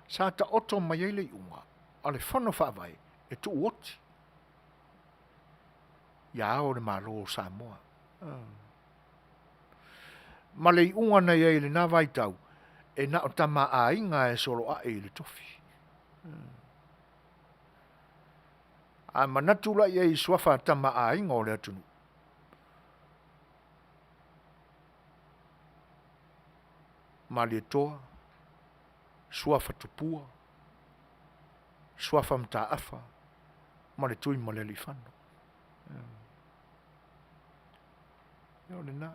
sa taoto mai ai le iuga a le Fono Faavae e tuuoti ia Ao o le Malo o Samoa. Ma le iuga na i ai i lena vaitau, e na o Tama a Aiga e soloai i le tofi. A manatu la i ai i suafa Tama a Aiga o le atunuu, Malietoa, Suafa Tupua, Suafa Mataafa ma le Tuimalealiifano. Ia o lena.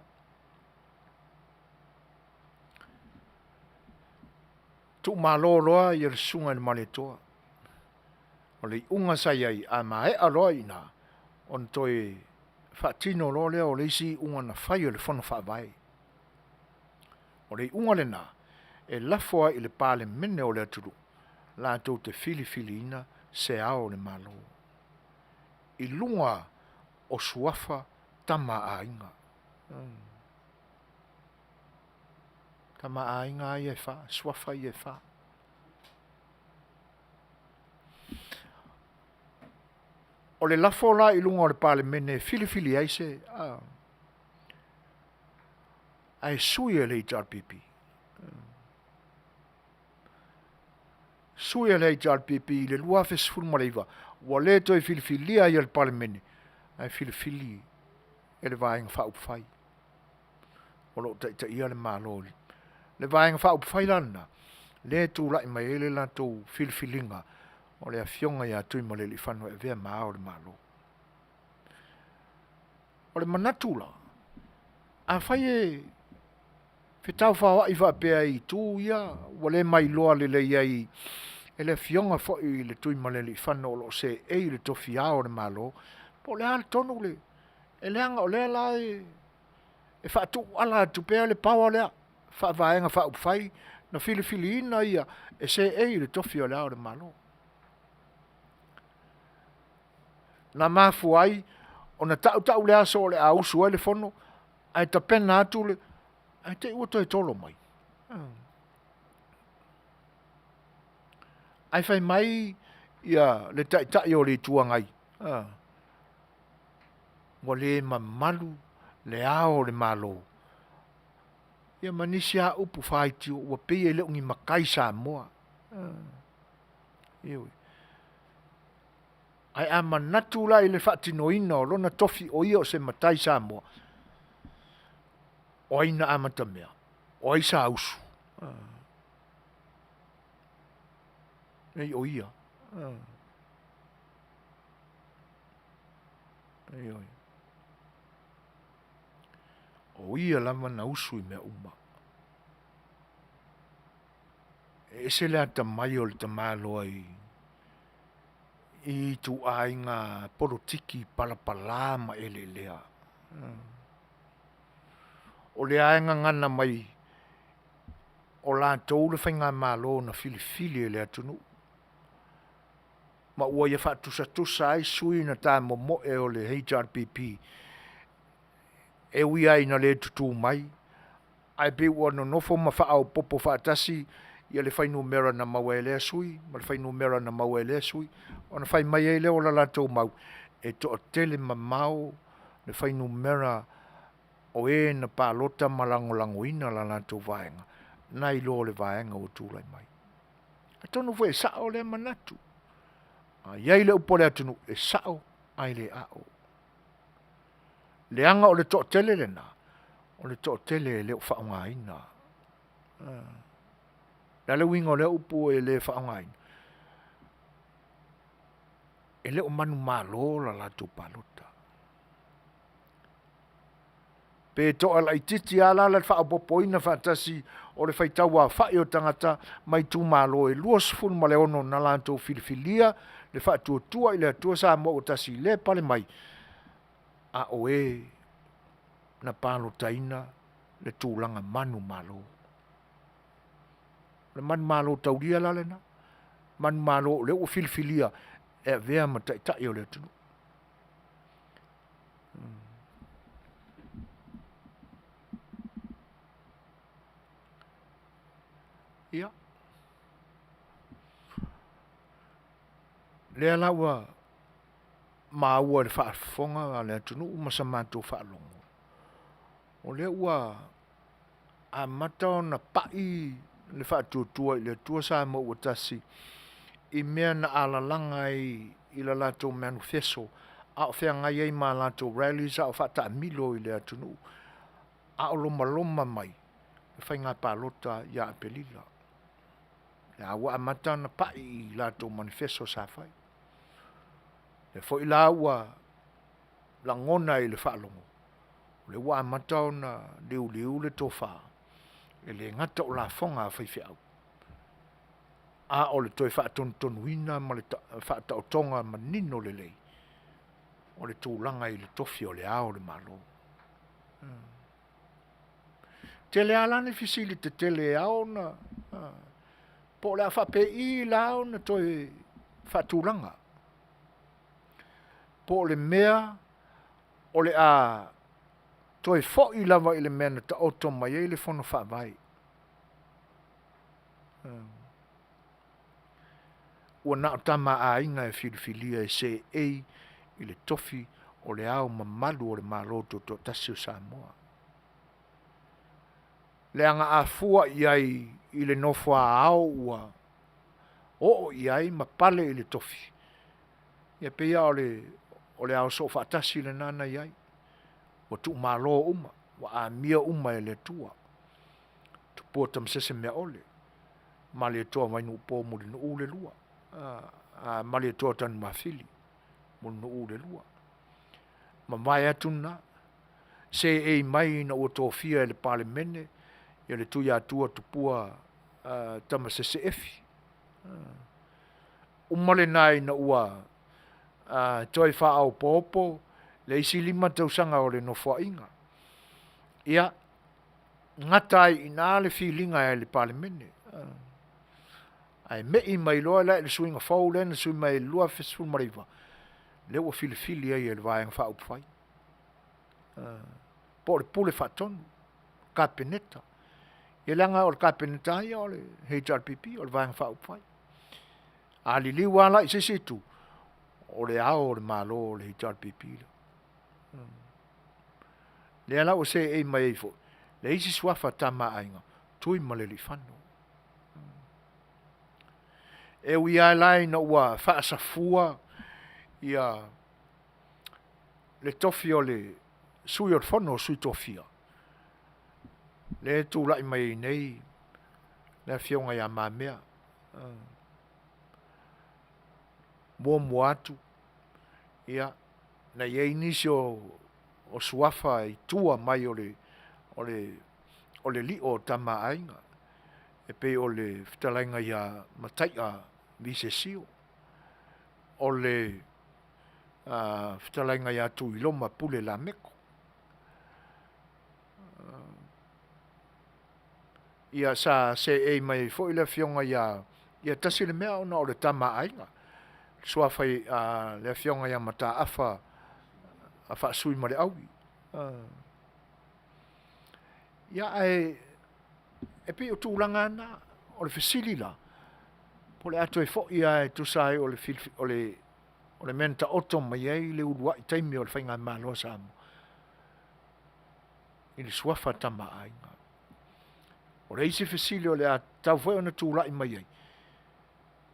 Tuumalo loa ia le susuga i le Malietoa. O le iuga sa i ai, a maea loa i ina, ona toe faatino loa lea o le isi iuga na fai e le Fono Faavae. O le iuga lena, e lafo ai i le Palemene o le atunuu latou te filifiliina se Ao o le Malo i luga o suafa Tama a Aiga. Tama a Aiga ia e fa, suafa ia e fa. O le lafo la i luga o le Palemene e filifili ai se ae sui e le HRPP. Sui e le HRPP i le 2019, ua le toe filifilia ai e le Palemene, ae filifili e le Vaega Faaupufai o lo o taitaia le Malo. Le Vaega Faaupufai la lena, lea e tulai mai ai le latou filifiliga o le afioga ia Tuimalealiifano e avea ma Ao o le Malo. O le manatu la, afai e fetaofaoai faapea i itu ia ua le mailoa lelei ai e le afioga foi i le Tuimalealiifano o lo o seei i le tofi Ao o le Malo, po o le a tonu le, e leaga o lea la e faatuuala atu pea le power lea faa-Vaega Faaupufai na filifiliina ia e seei i le tofi o le Ao o le Malo. Na mafua ai ona tautau le aso o le a usu ai le fono ae tapena atu le, ae te i ua toe tolo mai. Ae fai mai ia le Taitai o le Itu Agai, ua le mamalu le Ao o le Malo, ia ma nisi lava upu faitio ua pei e le o ni matai Samoa. Ioe. Ae a manatu la i le faatinoina o lona tofi o ia o se matai Samoa, o ai na amatamea? O ai sa usu? Leai o ia. Ioe. O ia lava na usu i mea uma. E ese le atamai o le tamaloa i ituaiga polokiki palapala ma eleelea. O lea lava e gagana mai o latou le faigamalo na filifili e le atunuu ma ua ia faatusatusa ai sui na ta momoe o le HRPP e ui lava ina le tutu mai ae pei ua nonofo ma faaopoopo faatasi le fuainumera na maua e lea sui ma le fuainumera na maua e lea sui ona fai mai ai lea o le latou mau, e toatele mamao le fuainumera o e na palota ma lagolagoina le latou vaega nai lo le vaega ua tulai mai. Atonu foi e sao lea manatu. A i ai le upu a le atunuu, e sao ae le ao, leaga o le toatele lena, o le toatele e le o faaaogaina. O le a le uiga o lea upu e le faaaogaina? E le o manumalo le latou palota. Pe toalaitiiti lava la le faaopoopoina faatasi o le faitau aofai o tagata ma itumalo e 26 na latou filifilia le Faatuatua i le Atua Samoa ua Tasi lea e pale mai, a o e na palotaina le tulaga manumalo. O le manumalo taulia la lena, manumalo o lea ua filifilia e avea ma taitai o le atunuu. Ia, lea la ua maua i le faafofoga a le atunuu ma sa matou faalogo, o lea ua amata ona pai le Faatuatua i le Atua Samoa ua Tasi i mea na alalaga ai i le latou menifeso a o feagai ai ma latou rallies a o faataamilo i le atunuu, a o lomaloma mai le faiga palota ia Aperila. Lea ua amata ona pai i latou menifeso sa fai. O lea foi la ua lagona i le faalogo, o lea ua amata ona liuliu le tofa, e le gata o lafoga a faifeau, a o le toe faatonutonuina ma le faataotoga manino lelei o le tulaga i le Tofi o Le Ao o le Malo. E tele lava la ni fesili tetele e ao ona po o le a faapei la ona toe faatulaga? Po o le mea o le a toe foi lava i le mea na taoto mai ai le Fono Faavae, ua na o Tama a Aiga e filifilia e seei i le Tofi o Le Ao Mamalu o le Malo Tutoatasi o Samoa. Leaga a fua i ai i le nofo a ao ua oo i ai ma pale i le tofi, ia pei lava o le Ao Soofaatasi lena na i ai, ua tuumalo uma, ua amia uma e le Atua, Tupua Tamasese Meaole, Malietoa Vainuupo Mulinuu le lua, Malietoa Tanumafili Mulinuu le lua. Mavae atu lena, seei mai ina ua tofia e le Palemene le Tuiatua Tupua Tamasese Efi. Uma lena ina ua toe faaopoopo le isi 5 tausaga o le Nofoaiga. Ia, gata ai i ina le filiga e le Palemene, ae mei mai loa la i le suiga fou lea na sui mai i le 2019, lea ua filifili ai e le Vaega Faaupufai po o le Pule Faatonu, Kapeneta. Ia leaga o le Kapeneta lava ia o le HRPP, o le Vaega Faaupufai. A liliu lava la i se isi itu, o le Ao o le Malo o le HRPP. Lea la ua seei mai ai foi le isi suafa Tama a Aiga, Tuimalealiifano. E ui lava la ina ua faasafua le tofi o le Sui o le Fono a Sui Tofia, lea e tulai mai ai nei le Afioga ia Le Mamea Muamua atu na i ai nisi o suafa i tua mai o le lio o Tama a Aiga. E pei o le fetalaiga ia Mataia Visesio, o le fetalaiga ia Tuiloma Pule Lameko. Ia sa seei mai ai foi le afioga ia ia Tasilemea ona o le tama a aiga, le suafa le afioga ia Mataafa Faasuimaleaui. Ia ae e pei o tulaga lava na. O le fesili la, po o le a toe foi lava e tusa ai o le mea na taoto mai ai le uluai taimi o le faigamalo a Samoa i le suafa Tama a Aiga. O le isi fesili o le a tatau foi ona tulai mai ai,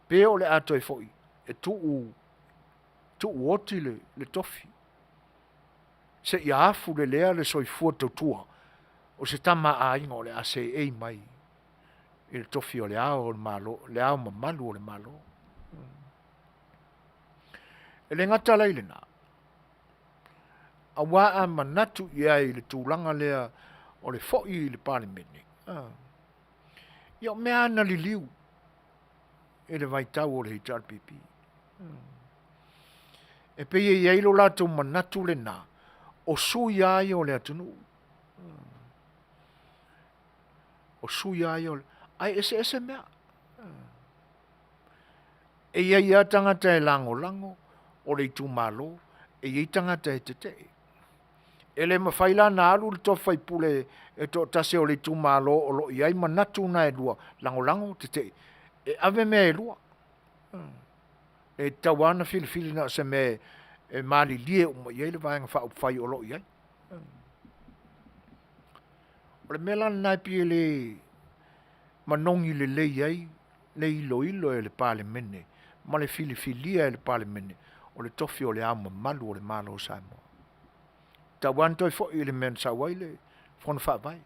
pe o le a toe foi e tuu oti le tofi seia afulelea le soifua tautua o se Tama a Aiga o le a seei mai i le tofi o Le Ao o le Malo, Le Ao Mamalu o le Malo. E le gata la i lena, aua a manatu i ai i le tulaga lea o le foi i le Palemene, ia o mea lava na liliu i le vaitau o le HRPP. E pei e i ai lo latou manatu lena, o sui lava ia o le atunuu, o sui lava ia o le… ae eseese mea. E i ai lava tagata e lagolago o le itumalo, e i ai tagata e tetee. E le mafai la ona alu le tofi faipule e toatasi o le itumalo o lo o i ai manatu na e lua, lagolago, tetee, e ave mea e lua. E tatau lava ona filifili na o se mea e malilie uma i ai le Vaega Faaupufai o lo o i ai. O le mea la lena e pei e le manogi lelei ai le iloilo e le Palemene ma le filifilia e le Palemene o le tofi o Le Ao Mamalu o le Malo o Samoa. E tatau lava ona toe foi i le mea na sau ai le Fono Faavae,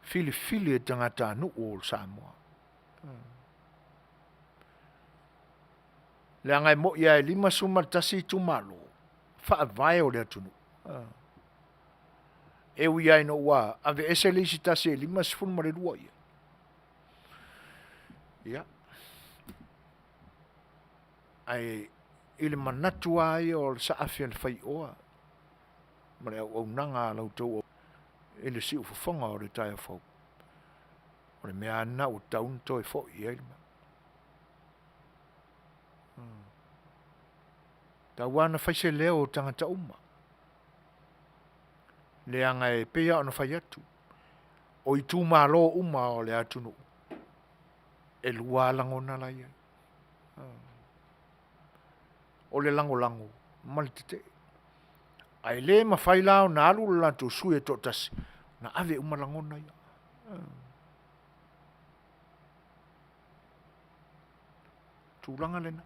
filifili e tagatanuu o Samoa. Leaga e moi lava e 51 itumalo faavae o le atunuu, e ui lava ina ua aveese le isi tasi e 52 ia, ia, ae i le manatu lava ia o le saafi a le faioa ma le auaunaga a la outou i le siufofoga o le taeao fou, o le mea lava lena ua tatau ona toe foi i ai le mea. E tatau lava ona fai se leo o tagata uma, leaga e pei lava ona fai atu, o itumalo uma o le atunuu, e lua lava lagona la e i ai. O le lagolago ma le tetee. Ae le mafai la ona alu lo latou sui e toatasi na ave uma lagona ia. Tulaga lena.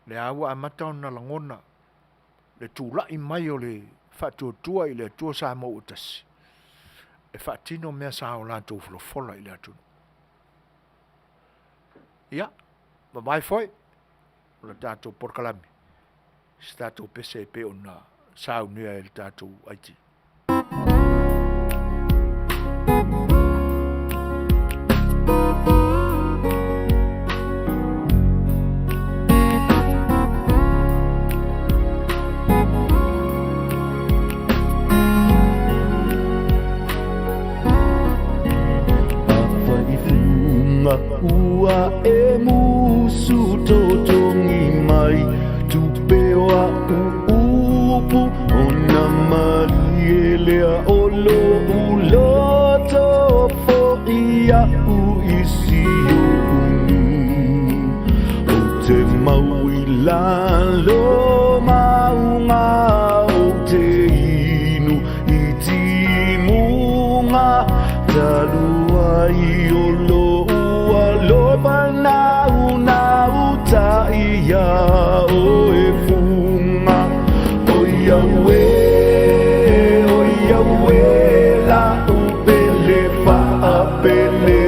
O lea ua amata ona lagona le tulai mai o le Faatuatua i le Atua Samoa ua Tasi e faatino mea sa o latou folafola i le atunuu. Ia, vavae foe o le tatou polokalame i se tatou pese e pei ona saunia e le tatou IT. Ua e musu totogi mai tupe o a'u upu ona malie lea o lo'u loto fo'i a'u i Siumu Ou te mau i lalo mauga ou te inu i timuga talu ai o lou alofa naunau tai iā oe fuga Oi auē oi auē la'u pele faapelepele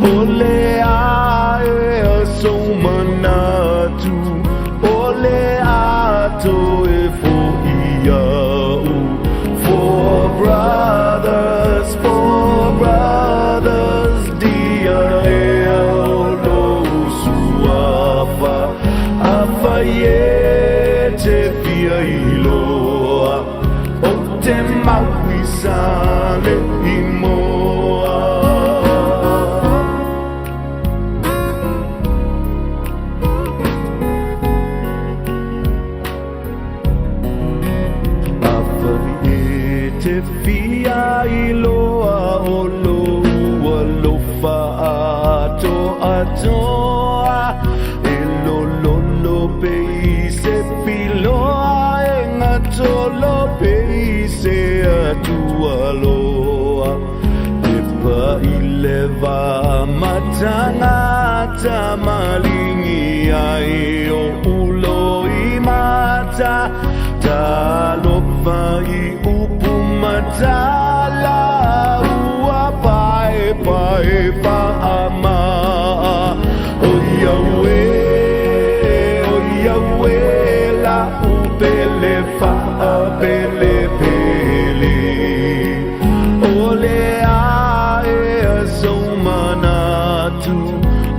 O le a ea sou manatu O le a toe fo'i ia'u. fia iloa Ou te mau i Saleimoa. Afai e te fia iloa o lou alofa atoatoa, e lololo pei se piloa, e gatolo pei se atualoa. E pai le va matagata malingi ai o ulo i mata, talofa i upu matala ua paepae faamaa. O ia e, o ia e, lau pele faapelepele. O le a ea sou manatu,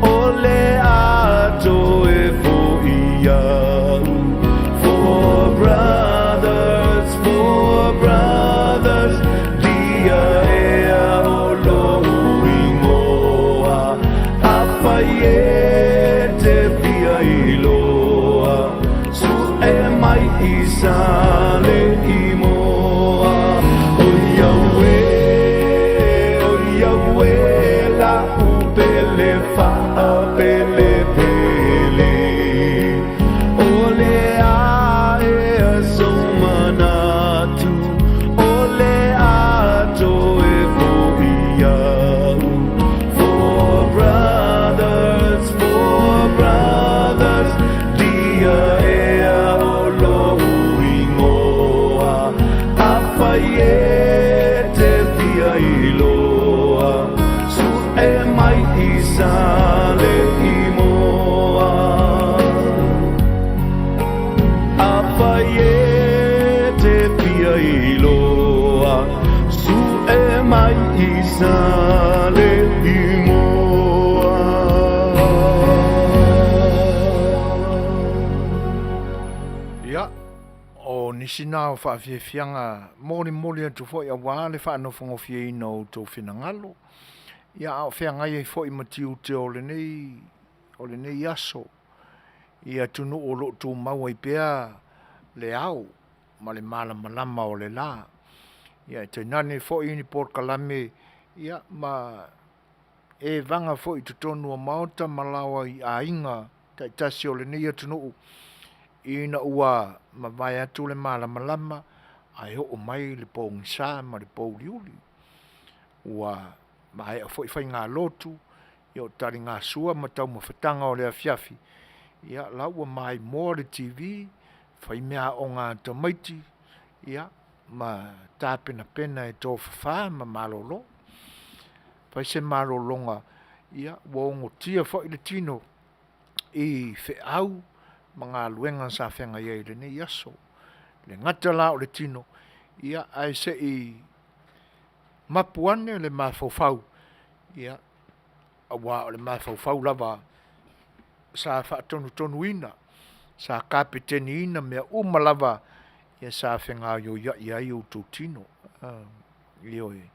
o le a toe foi au. For brothers, for brothers, lia ea o lou ingoa. Afai e te fia iloa, sue mai i Saleimoa. O ia e, o ia e, lau pele faapelepele. O le a ea sou manatu, o le a toe foi au. For brothers, for brothers, lia ea o lou ingoa. Afai e te fia iloa, sue mai i Saleimoa. Afai e te fia iloa, sue mai i Saleimoa. Ia, o nisi na o faafiafiaga molimoli atu foi auā le faanofogofieina o outou finagalo, ia a o feagai ai foi ma tiute o lenei o lenei aso i atunuu o lo o tumau ai pea le ao ma le malamalama o le la. Ia ae tainane foi ni polokalame ia ma evaga foi i totonu o maota ma laoa i aiga taitasi o lenei atunuu ina ua mavae atu le malamalama ae oo mai le pogisa ma le pouliuli. Ua maea foi faigalotu, ia o taligasua ma taumafataga o le afiafi, ia la ua maimoa le TV, fai meaaoga a tamaiti, ia ma tapenapena e tofafa ma malolo. Fai se malologa, ia ua ogotia foi le tino i feau ma galuega sa feagai ai i lenei aso. E le gata la o le tino, ia ae se i mapu ane le mafaufau, ia aua o le mafaufau lava sa faatonutonuina, sa kapeteniina mea uma lava ia sa fegaioiai ai outou tino. Ioe,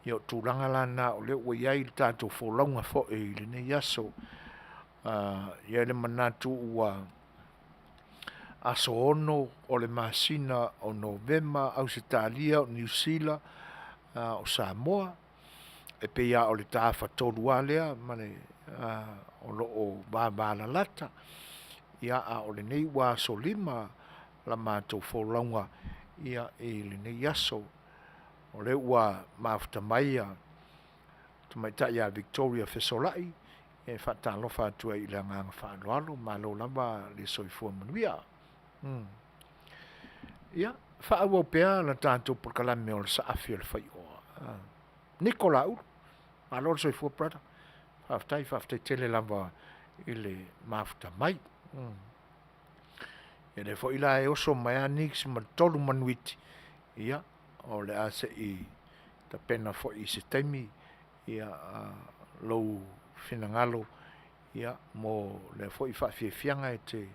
ia o tulaga la na o lea ua i ai le tatou folauga foi i lenei aso. E i ai le manatu ua aso 6 o le masina o Novema Ausetalia, Niu Sila, o Samoa, e pei lava o le ta afatolu lava lea ma le o lo o vavalalata. Ia a o lenei ua aso 5 la matou folauga ia i lenei aso. O lea ua mafuta mai le tamaitai ia Victoria Fesolai, e faatalofa atu ai i le agaga faaaloalo, malo lava le soifua manuia. Ia, faaauau pea le tatou polokalame o le Saafi a le Faioa. Niko Laulu, malo le soifua brother, faafetai, faafetai tele lava i le mafuta mai. Ia lea foi la e oso mai lava Niko ma le 3 manuiti, ia o le a se i tapena foi i se taimi ia lou finagalo ia mo lea foi faafiafiaga e te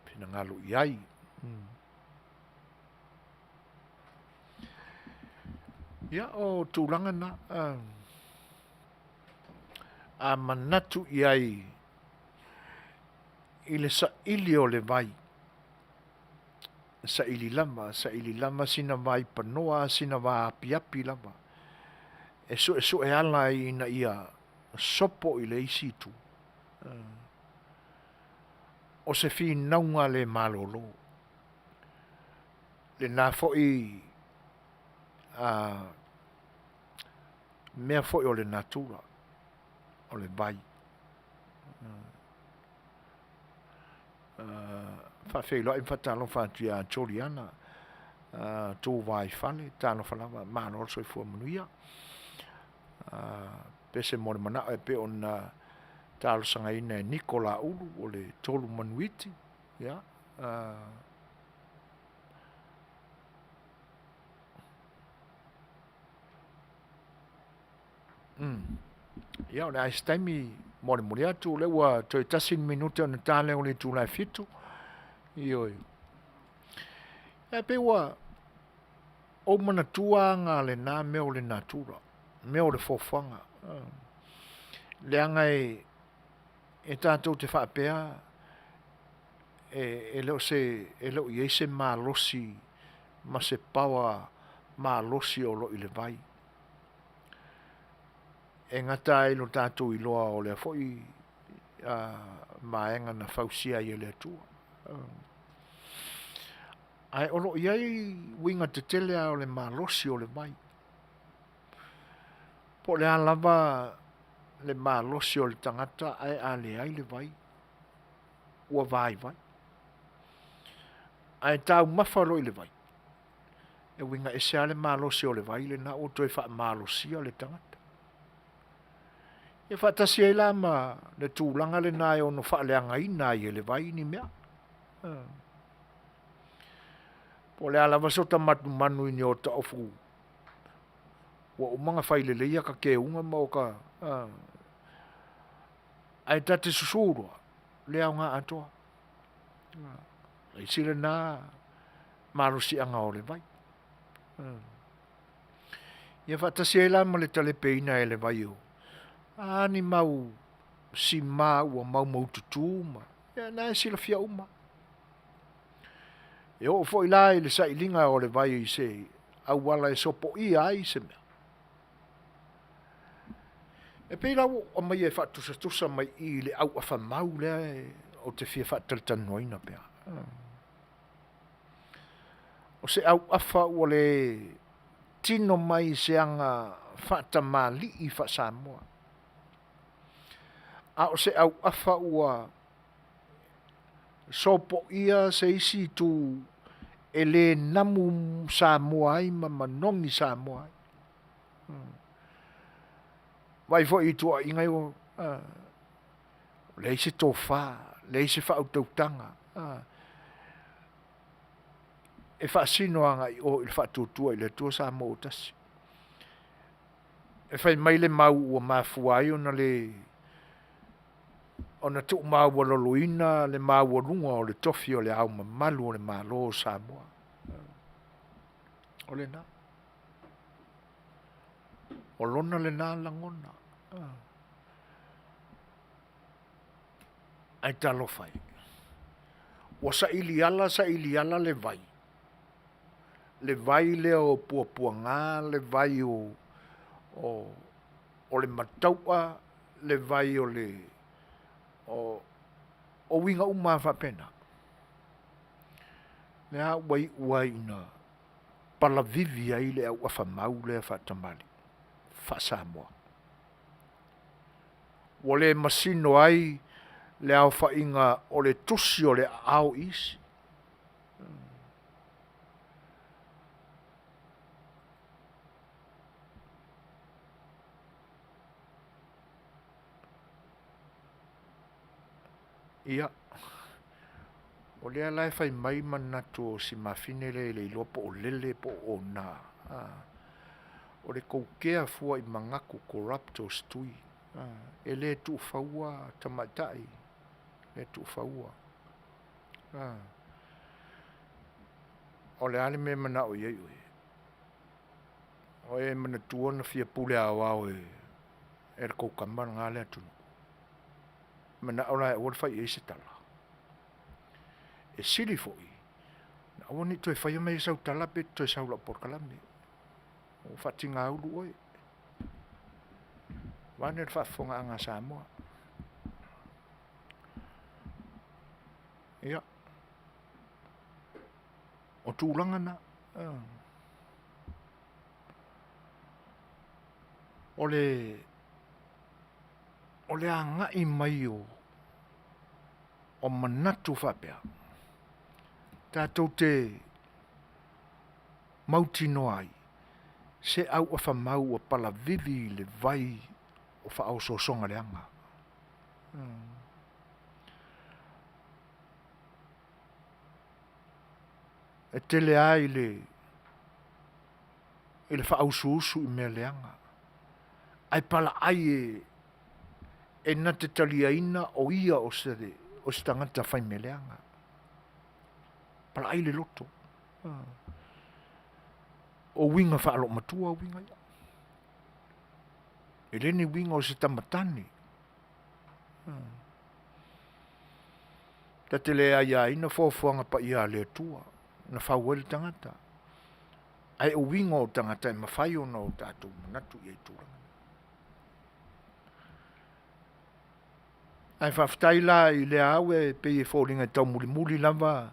finagalo i ai. Ia, o tulaga na, a manatu i ai i le saili o le vai, saili lava, saili lava sina vaipanoa, sina vaapiapi lava e suesue ala ai ina ia sopo i le isi itu, o se finauga le malolo. Lena foi mea foi o le natura, o le vai. Faafeiloai ma faatalofa atu ia Juliana Tuvaifale, talofa lava, malo le soifua manuia. Pese mo le manao e pei ona talosagaina e Niko Laulu o le 3 Manuiti, ia Ia o le a se taimi molimoli atu o lea ua toe tasi le minute ona ta lea o le itula e 7:00. Ioe. Ae pei ua ou manatua aga lena mea o le natura, mea o le foafoaga, leaga e tatou te faapea e le o i ai se malosi ma se power malosi o lo o i le vai. E gata lava i lo tatou iloa o lea foi vaega na fausia ai e le Atua. Ae o lo o i ai uiga tetele lava o le malosi o le vai. Po o le a lava le malosi o le tagata ae a leai le vai, ua vaivai. Ae taumafa loa i le vai, e uiga ese lava le malosi o le vai lena ua toe faamalosia le tagata. E faatasi ai la ma le tulaga lena e ono faaleagaina ai e le vai ni mea. Po o le a lava sota manumanu i ni ota ofu ua uma ona fai lelei ata teuga ma ota ae ta te susu loa, le aoga atoa. O le isi lena malosiaga o le vai. Ia faatasi ai la ma le talepeina e le vai o a ni mau sima ua maumaututu ma, ia o lena e silafia uma. E oo foi la i le sailiga o le vai i se auala e sopoia ai se mea, e pei la ua ou aumaia e faatusatusa mai i i i le auafa mau lea ou te fia faatalatalanoaina pea. O se auafa ua le tino mai i se aga faatamalii faa-Samoa, a o se auafa ua sopoia se isi itu e le namu Samoa ai ma manogi Samoa ai. Vaai foi i tuuaiga ia ua leai se tofa, leai se faautautaga, e faasino agai i o i le Faatuatua i le Atua Samoa ua Tasi. E fai mai le mau ua mafua ai ona le ona tuumaualaloina le maualuga o le Tofi o le Ao Mamalu o le Malo o Samoa. O lena. O lona lena lagona. Ae talofa e, ua saili ala saili ala le vai, le vai lea o puapuaga, le vai o le matau'a, le vai o uiga uma lava faapena, lea ua iu ai ina palavivi ai le auafa mau lea faatamalii faa-Samoa. Ua le masino ai le aofaiga o le tusi o le aao i isi. Ia, o lea la e fai mai manatu o si mafine lea e le iloa po o lele po o ona, o le tou kea fua i manatu corruptos tui, e le tuufaua tamaitai, e le tuufaua. O le a le mea e manao i ai oe? O e manatua na fia pule aoao e e le tou tama lena Leatinuu? Manao la e aua le fai i ai se tala. E sili foi ona aua ne i toe faia mai sau tala pe te toe sau i lau polokalame. Ua faatigaulu oe vaeane le faafofogaaga a Samoa. Ia, o tulaga na. O le agai mai o manatu faapea, tatou te mautinoa ai se auafa mau ua palavili i le vai o faaosoosoga leaga. E tele lava i le faausuusu i mea leaga, ae palaai e na te taliaina o ia o se tagata fai mea leaga. Palaai le loto. O uiga faaloomatua uiga ia. E le o ni uiga o se tama tane. Ta te le aiaina foafoaga paia a le Atua na fau ai le tagata, ae o uiga o tagata e mafai ona o tatou manatu i ai i tulaga na. Ae faafetai la i lea ua e pei e foliga e taumulimuli lava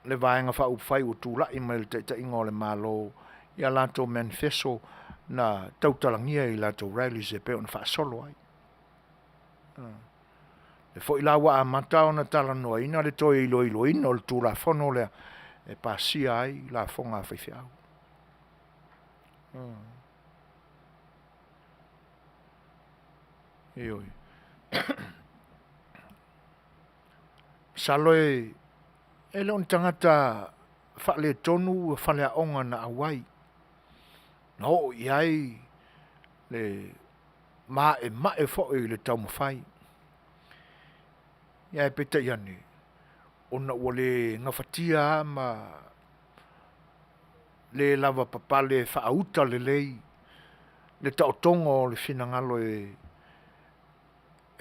le Vaega Faaupufai ua tulai mai i le taitaiga o le Malo i a latou menifeso na tautalagia i latou rallies e pei ona faasolo ai. O lea foi la ua amata ona talanoaina le toe iloiloina o le Tulafono lea e pasia ai lafoga a faifeau. Ioe. Masalo e le o ni tagata faaletonu faleaoga na auai, na oo i ai le maemae foi o le taumafai. Ae peitai ane, ona ua le gafatia lava ma le lavapapale e faauta lelei le taotoga o le finagalo e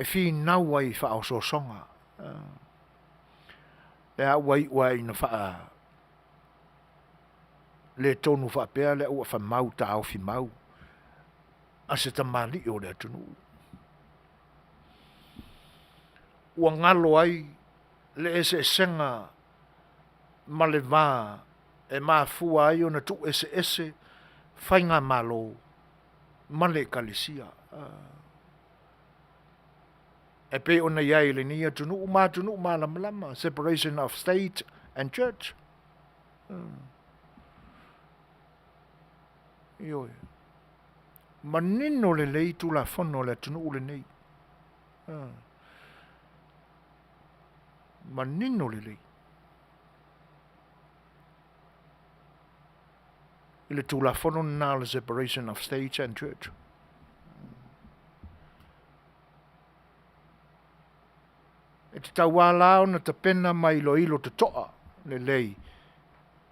finau ai i faaosoosoga. Lea ua iu lava ina faaletonu faapea le auafa mau taofi mau a se tamalii o le atunuu. Ua galo ai le eseesega ma le va e mafua ai ona tuueseese faigamalo ma le Ekalesia. E pei ona i ai i lenei atunuu ma atunuu malamalama, separation of state and church. Ioe. Manino lelei Tulafono a le atunuu lenei. Manino lelei. I le Tulafono lena o le Separation of State and Church. E tatau lava la ona tapena ma iloilo totoa lelei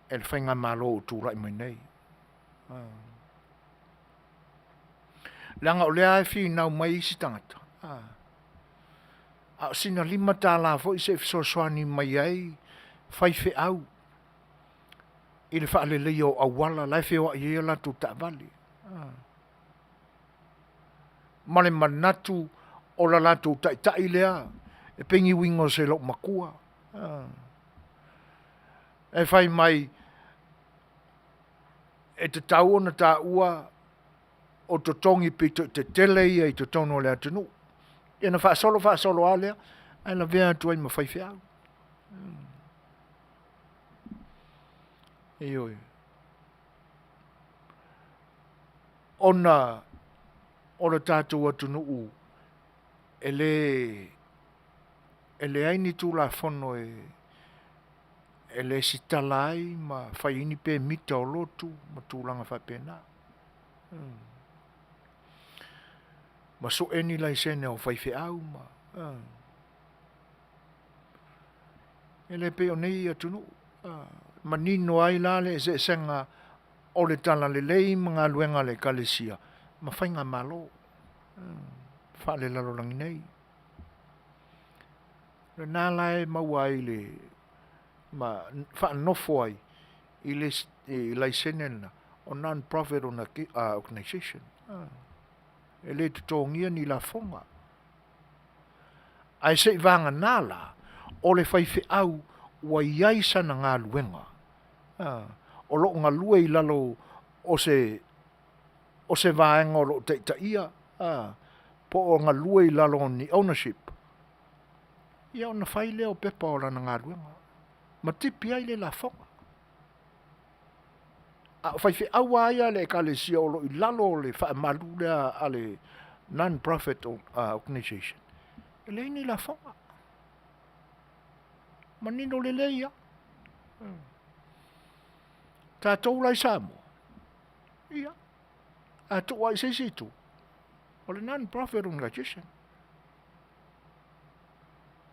e le faigamalo o tulai mai nei. Leaga o lea lava e finau mai isi tagata, a o sina $5 foi se i fesoasoani mai ai faifeau i le faaleleia o auala la e feoai ai a latou taavale, ma le manatu o le latou taitai lea e pei o ni uiga o se loomatua. E fai mai e tatau ona taua o totogi pito tetele ia i totonu o le atunuu. Ia ona faasolo faasolo lava lea ae lavea atu ai ma faifeau. Ioe. Ona o le tatou atunuu e leai ni Tulafono e lesitala ai ma fai ai ni pemita o lotu ma tulaga faapena. Ma sue ni laisene o faifeau ma e le pei o nei atunuu. Manino ai la le eseesega o le Talalelei ma galuega a le Ekalesia ma faigamalo faalelalolagi nei. O lena la e maua ai le ma faanofo ai i le laisene lena o non-profit organization. E le totogia ni lafoga. Ae seivagana la o le faifeau ua i ai sana galuega o lo o galue i lalo o se o se vaega o lo o taitaia po o galue i lalo o ni ownership, ia ona fai lea o pepa o lana galuega ma tipi ai le lafoga. A o faifeau lava ia a le Ekalesia o lo o i lalo o le faamalu lea a le non-profit organization, e leai ni lafoga. Manino lelei lava. Tatou la i Samoa, ia, a tuu lava i se isi itu, o le non-profit organization.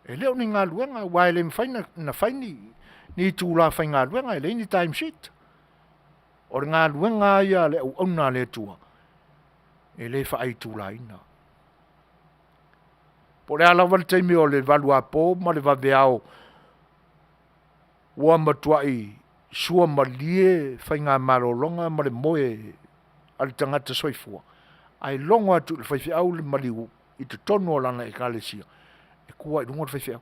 E le o ni galuega aua e le mafai ona fai ni itula faigaluega, e leai ni time sheet. O le galuega lava ia a le auauna a le Atua, e le faaitulaina. Po o le a lava le taimi o le valuapo ma le vaveao ua matuai suamalie faigamalologa ma le moe a le tagata soifua, ae logo atu i le faifeau le maliu i totonu o lana ekalesia, e tu lava i luga le faifeau.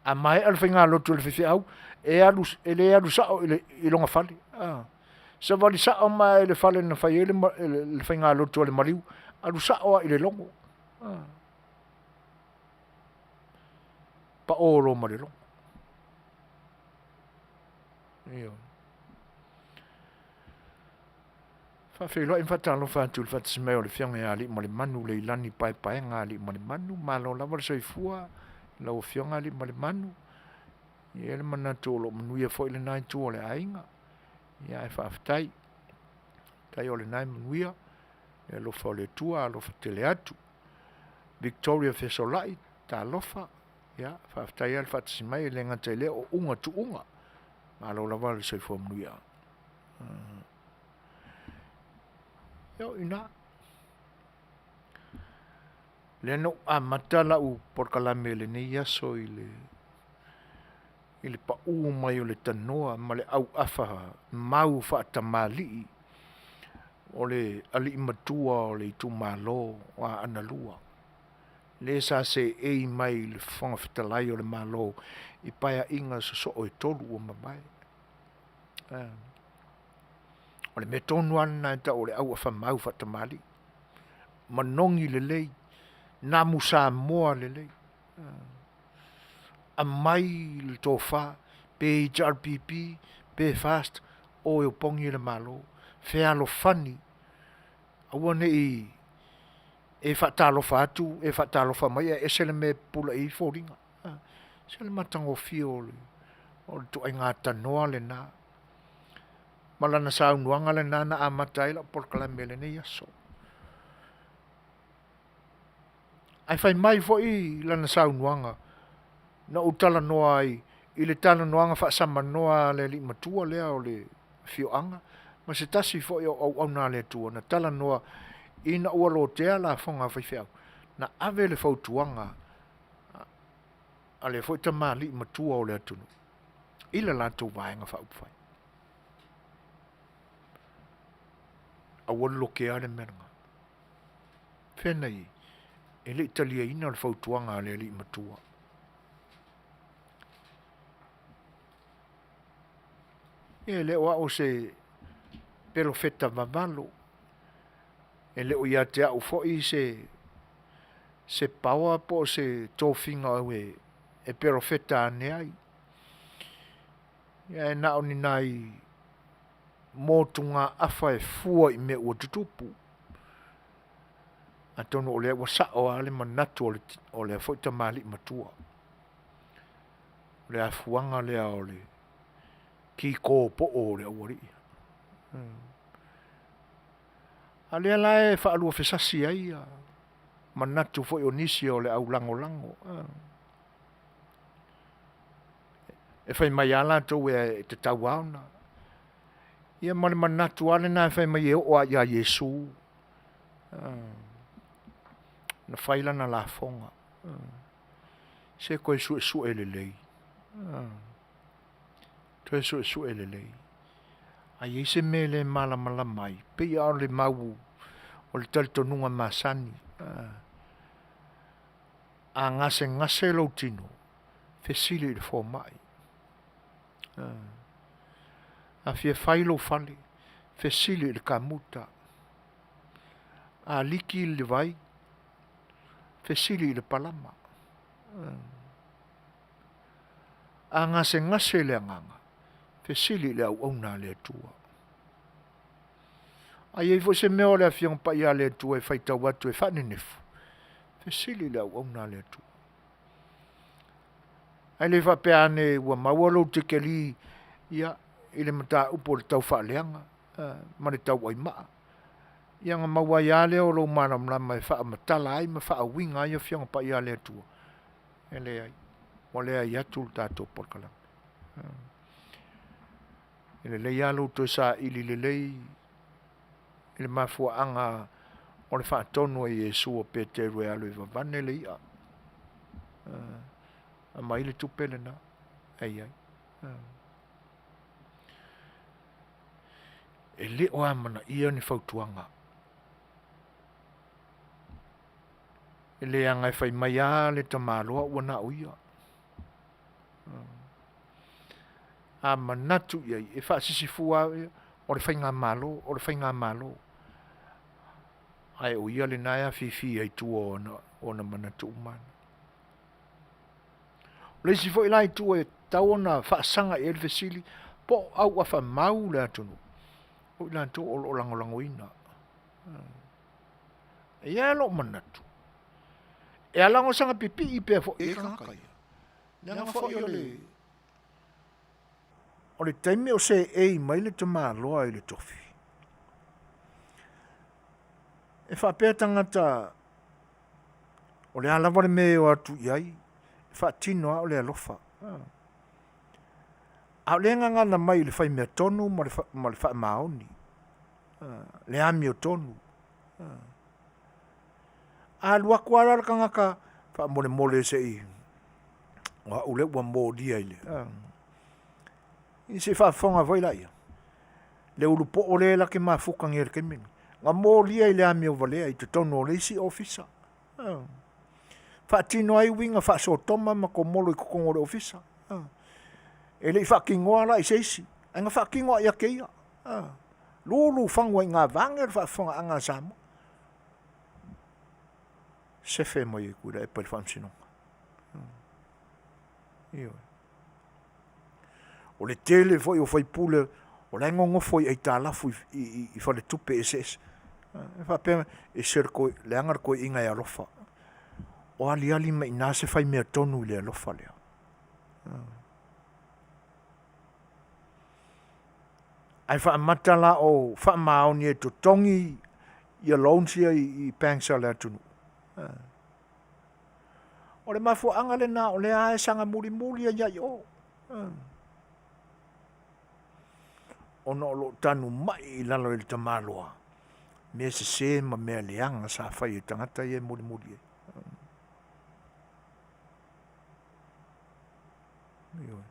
A maea le faigalotu a le faifeau, e le alu sao i lona fale, savali sao mai lava i le fale na fai ai le faigalotu a le maliu, alu sao lava i le logo, pao loa ma le logo. Ioe. Faafeiloai ma faatalofa atu i le faatasi mai o le Afioga ia Aliimalemanu Leilani Paepaega Aliimalemanu, malo lava le soifua i lau Afioga Aliimalemanu. E i ai le manatu o lo o manuia foi lena itu o le aiga, ae faafetai. Faafetai o lena e manuia i le alofa o le Atua, alofa tele atu. Victoria Fesolai, talofa, faafetai lava le faatasi mai, e le gata i lea o Uga Tuuga, malo lava le soifua manuia. Ia o i ina. Lea na ou amata lau polokalame i lenei aso i le pau mai o le tanoa ma le auafa mau faatamalii o le alii matua o le itumalo o Aana 2, le sa seei mai i le Fofoga Fetalai o le Malo i Paeaiga sosoo e 3 ua mavae. O le mea tonu lava lena e tau o le auafa mau faatamalii, manogi lelei, namu Samoa lelei, aumai le tofa pe HRPP pe FAST, o e opogi le Malo, fealofani, aua ne i e faatalofa atu e faatalofa mai ae ese le mea e pupula i ai foliga. Se o le matagofie o le ituaiga tanoa lena ma lana saunoaga lena na amata ai lau polokalame i lenei aso. Ae fai mai foi lana saunoaga, na ou talanoa ai i le talanoaga faasamanoa a le alii matua lea o le afioaga ma se tasi foi o auauna a le Atua na talanoa ina ua lotea lafoga a faifeau, na ave le fautuaga a lea foi tamalii matua o le atunuu i le latou Vaega Faaupufai, aua le lokea le mea lena. Fea na i ai? E le i taliaina le fautuaga a le alii matua. E le o au o se perofeta vavalo, e le o ia te au foi se power po o se tofiga e perofeta ane ai, ae na o ni nai motugaafa e fua i mea ua tutupu. Atonu o lea ua sao lava le manatu o lea foi tamalii matua, o le afuaga lea o le kiko poo o le aualii. A o lea la e faaluafesasi ai manatu foi o nisi o le aulagolago. E fai mai lava latou e tatau lava ona, ia ma le manatu lava lena e fai mai e oo lava ia Iesu na fai lana lafoga. Se toe suesue lelei, toe suesue lelei. A i ai se mea e le malamalama ai, e pei lava o le mau o le talitonuga masani, a gasegase lou tino, fesili i le fomai. A fia fai lou fale, fesili i le kamuta. A liki le vai, fesili i le palama. A gasegase le agaga, fesili i le auauna a le Atua. A i ai foi se mea o le Afioga Paia a le Atua e faitau atu e faanenefu, fesili i le auauna a le Atua. Ae le faapea ane ua maua lou tikeri ia i le mataupu o le taufaaleaga ma le tauaimaa, ia ona maua ai lava lea o lou malamalama e faamatala ai ma faauiga ai Afioga Paia a le Atua. E leai, ua leai atu le tatou polokalame. E lelei lava lou toe saili lelei i le mafuaaga o le faatonu e Iesu o Peteru e alu e vavane le ia, aumai le tupe lena e i ai. E le o amanaia ni fautuaga, leaga e fai mai lava le tamaloa ua na o ia. A manatu i ai, e faasisifua au ia, o le faigamalo, o le faigamalo, ae o ia lena e afifi ai i tua o ona manatu uma. O le isi foi la itu e tatau ona faasaga i ai le fesili, po o auafa mau le atunuu? O i latou o lo o lagolagoina. E i ai lava lou manatu, e ala ona saga pipii pea foi i ai tagata ia, leaga foi o le taimi o seei mai le tamaloa i le tofi, e faapea tagata o le a lava le mea e o atu i ai, e faatino lava o le alofa. A o lea e gagana mai i le faimea tonu ma le faamaoni, le amiotonu. A alu atu lava la le tagata, faamolemole se i, o au lea ua molia i le, ia se i faafofoga foi laia, le ulupoo lea la te mafuta nei i le taimi lenei, na molia i le amio valea i totonu o le isi ofisa. Faatino ai uiga faa-Sotoma ma Komolo i totonu o le ofisa. E le i faatinoa la i se isi, ae na faatino lava ia te ia. Lulu fagu ai i ina vaeane le faafofogaaga a Samoa. Sefe mai e Tuilaepa i le faamasinoga. Ioe. O le tele foi o faipule o la e nonofo i aitalafu i faletupe eseese. E faapea, ese le leaga le toeaina e alofa. O aliali mai i ina se faimeatonu i le alofa lea. Ae faamata la o faamaoni e totogi ia loans ia i banks a le atunuu? O le mafuaaga lena o lea lava e saga mulimuli ai lava i o, ona o lo o tanumai i lalo e le tamaloa mea sese ma mea leaga sa fai e tagata ia e mulimuli ai. Ioe.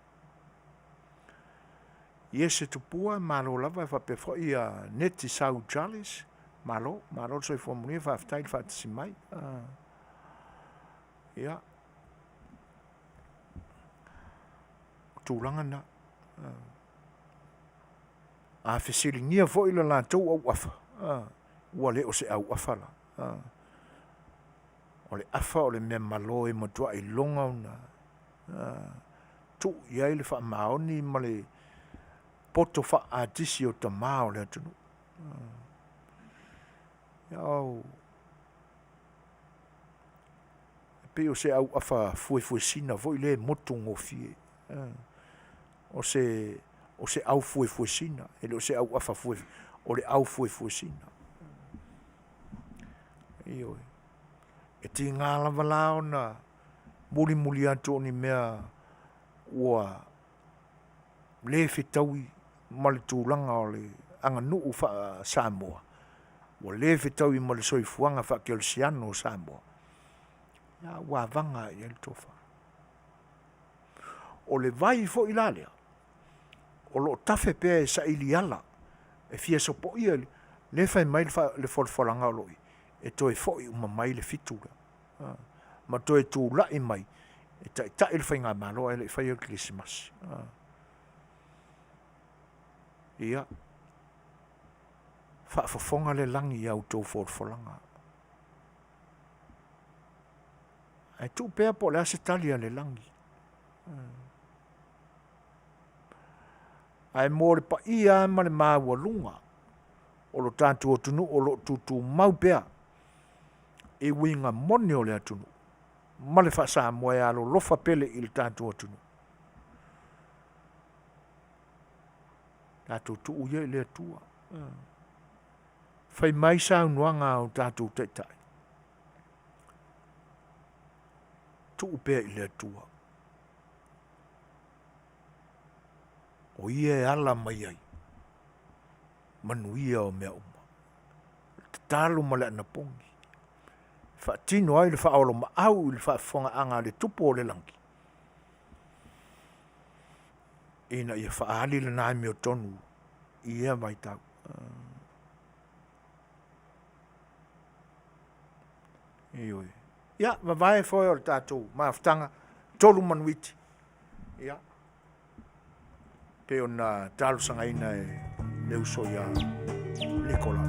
Iese Tupua malo lava faapea foi Neti Sau Charles, malo, malo le soifua manuia faafetai le faatasi mai. Ia, o tulaga na. A fesiligia foi le latou auafa, ua le o se auafa la. O le afa o le meamalo e matua iloga ona tuu i ai le faamaoni ma le poto faa-atisi o tama o le atunuu. E pei o se auafa fuefuesina foi lea e motu gofie. O se aufuefuesina, e le o se auafa, o le aufuefuesina. Ioe. E tiga lava la ona mulimuli atu o ni mea ua le fetaui ma le tulaga o le aganuu faa-Samoa, ua le fetaui ma le soifuaga faakerisiano o Samoa, a ua avaga lava i ai le tofa. O le vai foi la lea, o lo o tafe pea e saili ala e fia sopoia, lea e fai mai le folafolaga o lo o i ai, e toe foi uma mai le 7 lea ma toe tulai mai e taitai le faigamalo ae le i faia le kerisimasi. Ia, faafofoga le lagi i a outou folafolaga, ae tuu pea po o le a se tali a le lagi. Ae mo le paia lava ma le maualuga o le tatou atunuu o lo o tutumau pea i uiga moni o le atunuu ma le faa-Samoa e alolofa pele i le tatou atunuu, tatou tuu ia i le Atua. Fai mai saunoaga a o tatou taitai, tuu pea i le Atua, o Ia e ala mai ai manuia o mea uma. O le tatalo ma le anapogi e faatino ai le faaoloolomaau i le faafofogaaga a le Tupu o le lagi, ina ia faaali Lana amiotonu i ia vaitau. Ioe. Ia, mavae foe o le tatou mafutaga, 3 manuiti, ia, pei ona talosagaina e le uso ia Nicola.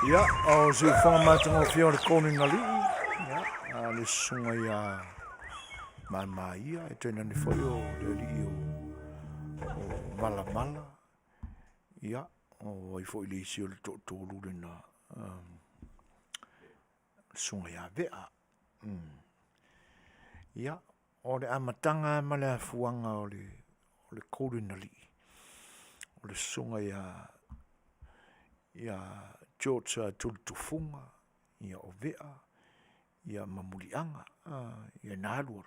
Ia, o siufoga matagofie o le Kolinalii, ia, a le susuga ia Mamaia, e tainane foi o le alii o Valavala, ia, o ai foi le isi o le toatolu lena, susuga ia Vea. Ia, o le amataga lava ma le afuaga o le Golden Alii, o le susuga ia George Tulitufuga, ia o Vea, ia ma Muliaga ia na alualu,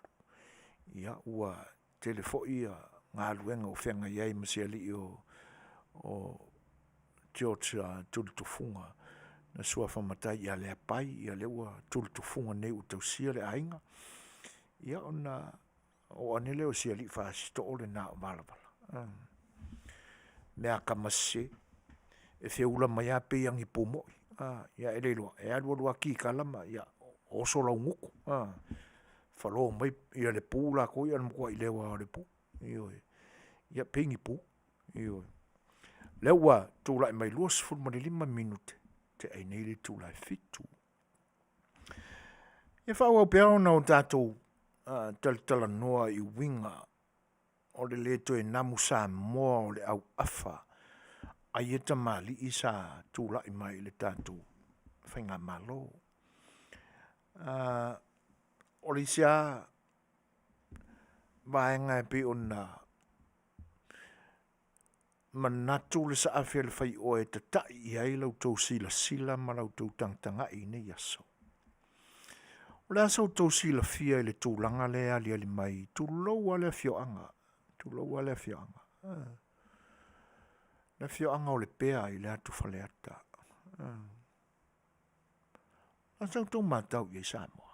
ia ua tele foi galuega ua feagai ai ma si alii o George Tulitufuga na suafa matai ia Leapai, ia lea ua Tulitufuga nei ua tausia le aiga, ia ona oo ane lea o si alii Fasitoo lena o Valavala. Meakama sese, e feula mai lava pei lava o ni pu moi, ia e le iloa, e alu alu lava kikala ma oso lau gutu, falo mai le pu latou ia o le matuai leo lava o le pu. Ioe, ia pei ni pu. Ioe, lea ua tulai mai e 25 minute tea nei le itula e 7. Ia faaauau pea ona o tatou talatalanoa i uiga o le le toe namu Samoa o le auafa a ia tamalii sa tulai mai i le tatou faigamalo. O le isi lava vaega e pei ona manatu le saafi a le faioe e tatai i ai la outou silasila ma la outou tagatagai i lenei aso. O le a so outou silafia i le tulaga lea e aliali mai tulou lava le afioaga, tulou lava le afioaga, le afioaga o Lepea i le atu Faleata. O le a sa outou matau i ai Samoa?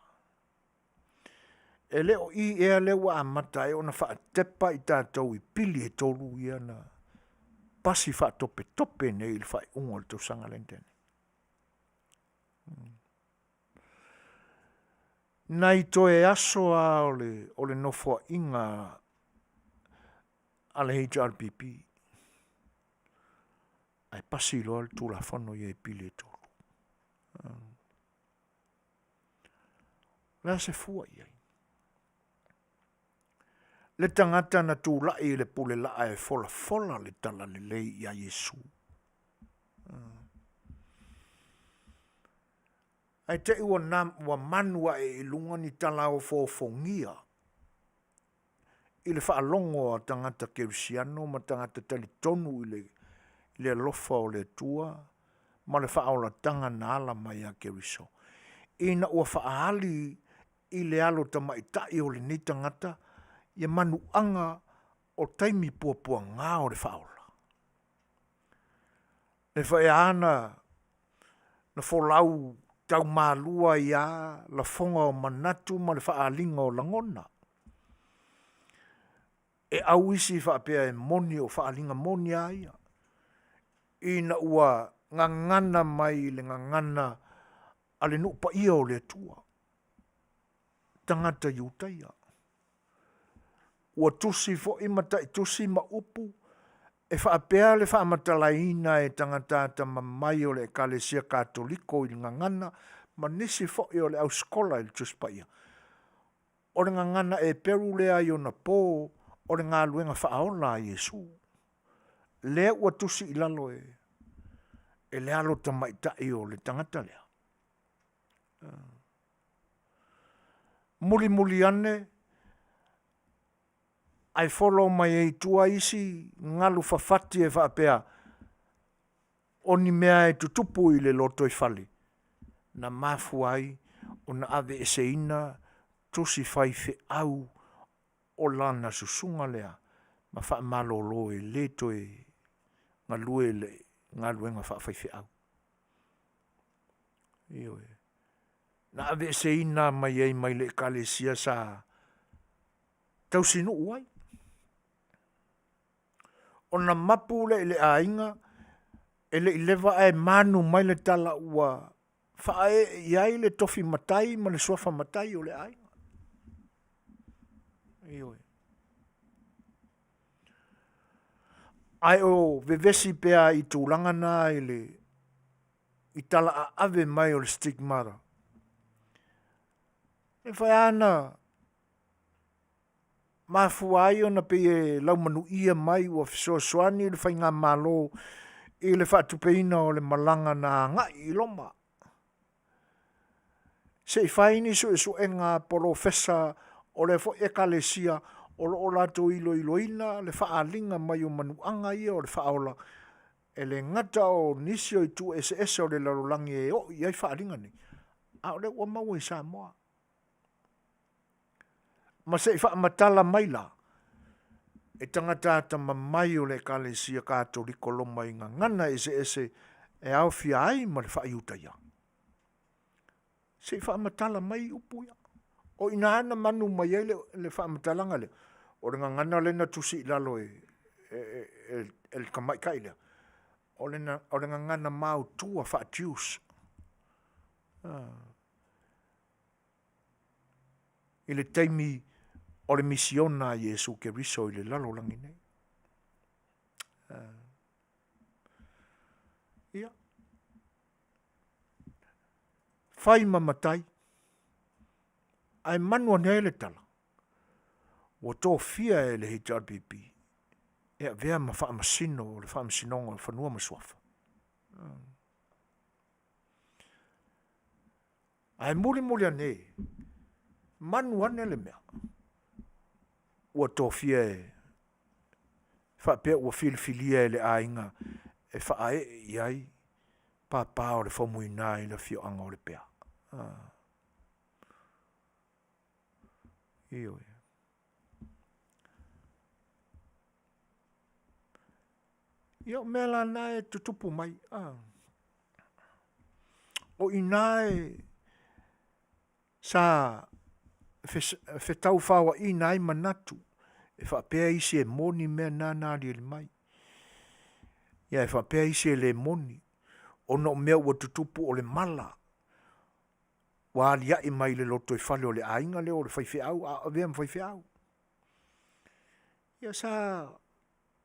E le o i ea lea ua amata ai ona faatepa i tatou i pili e 3 ia na pasi faatopetope nei i le faaiuga o le tausaga lea na tea nei? Nai toe aso lava o le Nofoaiga a le HRPP, ae pasi loa le Tulafono ia i pili e 3. O le a se fua i ai? Le tagata na tulai i le pulelaa e folafola le talalelei ia Iesu, ae te i ua manu ae i luga ni tala ofoofogia i le faalogo a tagata kerisiano ma tagata talitonu i le alofa o le Atua ma le faaolataga na ala mai ia Keriso, ina ua faaali i le alo tamaitai o lenei tagata ia manuaga o taimi puapuaga o le faaola. E fai a na folau taumalua ai lava lafoga o manatu ma le faaaliga o lagona. E au isi faapea e moni o faaaliga moni a ia, ina ua gagana mai i le gagana a le nuu paia o le Atua, tagata Iutaia. Ua tusi foi ma taitusi ma upu e faapea le faamatalaina e tagata atamamai o le Ekalesia Katoliko i le gagana ma nisi foi o le au sikolasikola i le Tusi Paia, o le gagana Eperu lea i onapo o le galuega faaola a Iesu, lea ua tusi i lalo e le alo tamaitai o le tagata lea. Mulimuli ane ae follow mai ai i tua isi galu fafati e faapea, o ni mea e tutupu i le lotoifale na mafua ai ona aveeseina tusi faifeau o lana susuga lea ma faamalolo e le toe galue i le galuega faafaifeau. Ioe, na aveeseina mai ai mai le Ekalesia sa tausinuu ai. Ona mapu lea i le aiga, e le i leva ae manu mai le tala ua faaee i ai le tofi matai ma le suafa matai o le aiga. Ioe. Ae o vevesi pea i tulaga na i i tala aave mai o le stigmata. E mafai lava ona mafua ai ona pei e laumanuia mai ua fesoasoani le faigamalo i le faatupeina o le malaga na agai i Roma se i fai ni suesuega a polofesa o lea foi Ekalesia o lo o latou iloiloina le faaaliga mai o manuaga ia o le faaola, e le gata o nisi o itu eseese o le lalolagi e oo i ai faaaliga nei, a o lea ua maua i Samoa. Ma se i faamatala mai la e tagata atamamai o le Ekalesia Katoliko Roma i gagana eseese e aofia ai ma le faa-Iutaia. Se i faamatala mai upu ia. O i ina na manu mai ai le faamatalaga lea, o le gagana lea na tusi i lalo e le tamaitai lea, o le gagana maotua faa-Jews. I le taimi o le misiona a Iesu Keriso i le lalolagi nei. Ia, fai ma matai, ae manu ane ai le tala, ua tofia e le HRPP e avea ma Faamasino o le Faamasinoga o Fanua ma Suafa. Ae mulimuli ane, manu ane le mea, ua tofia e faapea ua filifilia e le aiga e faaee i ai papa o le Faumuina i le afioaga o Lepea. Ioe. Ia o mea la na e tutupu mai, o i ina sa fetaufaoaiina ai manatu e faapea isi e moni mea na na aliali mai, ae faapea isi e le moni, ona o mea ua tutupu o le mala ua aliae mai i le lotoifale o le aiga lea o le faifeau a o avea ma faifeau. Ia sa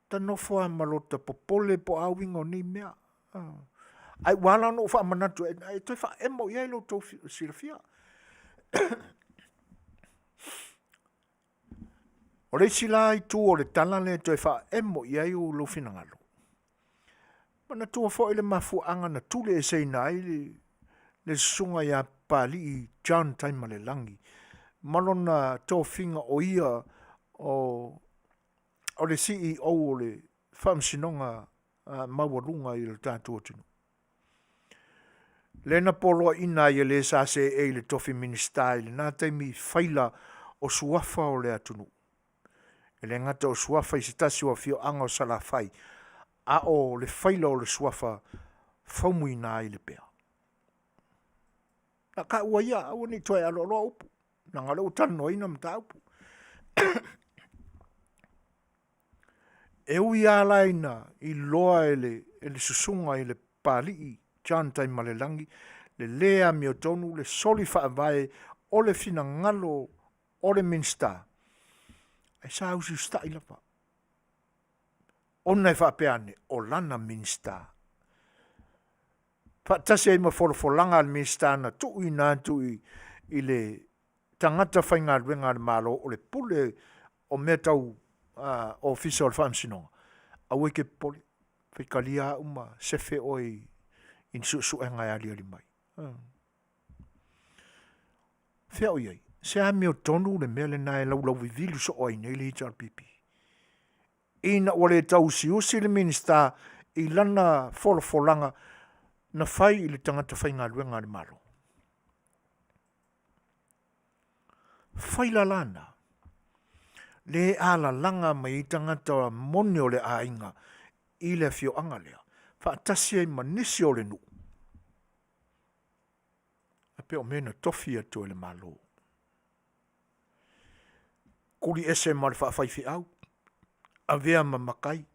ta nofo lava ma lota popole po o a uiga o nei mea, ae ua ala ona ou faamanatu e toe faaemo i ai lo outou silafia. O le isi la itu o le tala lea e toe faaemo i ai lou finagalo, manatua foi le mafuaaga na tuleseina ai le susuga ia Papalii John Taimalelagi ma lona tofiga o ia o le CEO o le Faamasinoga Maualuga i le tatou atunuu. Lea na poloaiina ai e le sa seei i le tofi Minisita i lena taimi i faila o suafa o le atunuu. E le gata o suafa i se tasi o afioaga o Salafai, a o le faila o le suafa Faumuina i Lepea. O le a taua ia, aua ne i toe aloaloa upu, leaga o lea ua talanoaina mataupu. E ui lava la ina iloa e le susuga i le Papalii John Taimalelagi le le amiotonu, le soli faavae o le finagalo o le Minisita, ae sa usiusitai lava, ona e faapea ane, o lana Minisita. Faatasi ai ma folafolaga a le Minisita na tuuina atu i le tagata faigaluega a le Malo o le pule o mea tau Ofisa o le Faamasinoga, aua e te popole, faitalia au ma sefe oe i ni suesuega e aliali mai. Fea o i ai? Se amiotonu le mea lena e laulauvivilu soo ai nei le HRPP? Ina ua le tauusiusi le Minisita i lana folafolaga na fai i le tagata faigaluega a le Malo. Faila la na, le alalaga mai ai tagata moni o le aiga i le afioaga lea, faatasi ai ma nisi o le nuu, e pei o mea na tofi atu e le Malo. Tuli ese ma le faafaifeau, avea ma matai,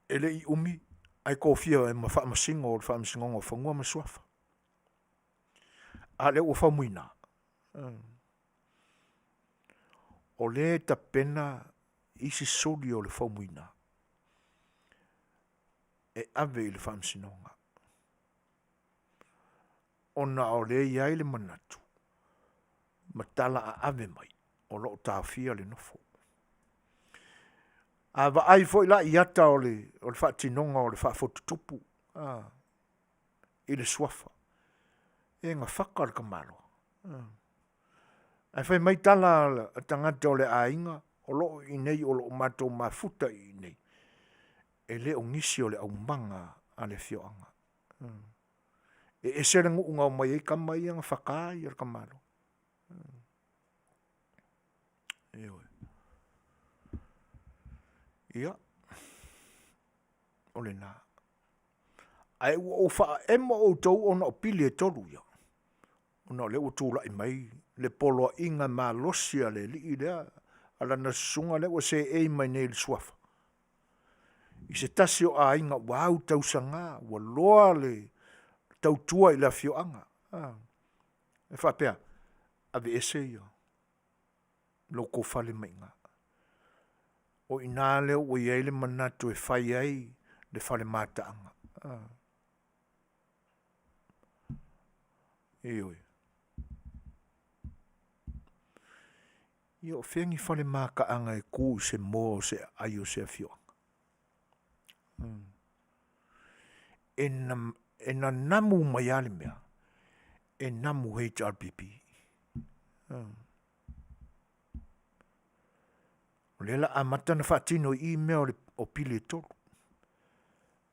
e le i umi ae tofia ai ma faamasino o le Faamasinoga o Fanua ma Suafa. A o lea ua faumuina, o lea e tapena isi suli o le Faumuina e ave i le Faamasinoga. Ona o lea e i ai le manatu ma tala aave mai o lo o taofia le nofo. A vaai foi la i ata o le faatinoga o le faafotutupu a, i le suafa, e gafaka le tamaloa. Ae fai mai tala a tagata o le aiga o lo o i inei o lo o matou mafuta i inei, e le o nisi o le aumaga a le afioaga. E ese le nuu na omai ai tama ia na faka le tamaloa. Ioe. Ia, o lena. Ae ua ou faaemo outou ona o pili e tolu ia, ona o lea ua tulai mai le poloaiga malosi a le alii lea, a lana susuga lea ua seei mai nei i le suafa, i se tasi o aiga ua autausaga, ua loa le tautua i le afioaga, e faapea, aveese lo outou fale mai i ina. O i ina lea ua i ai le manatu e fai ai le fale mataaga. Ioe. Ia o fea ni fale mataaga e tu i se moa o se aai o se afioaga? E nanamu mai lava le mea, e namu HRPP. O lea o le a amata ona faatino i i mea o pili e tolu.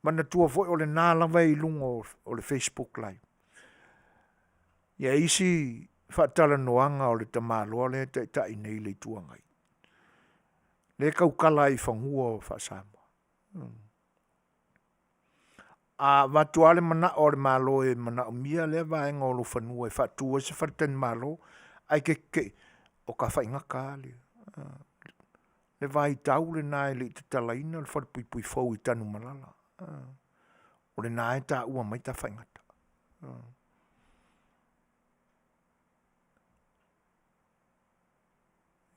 Manatua foi o lena lava e i luga o le facebook live ia isi faatalanoaga o le tamaloa lea e taitai nei i le Itu Agai, lea e tautala ai i fanua faa-Samoa. A avatu lava le manao o le Malo e manaomia lea vaega o lou fanua e faatu ai se faletalimalo, ae e te tetee, o tafaigata lava le vaitau lena e le i tatalaina le falepuipui fou i Tanumalala. O lena e taua mai Tafaigata.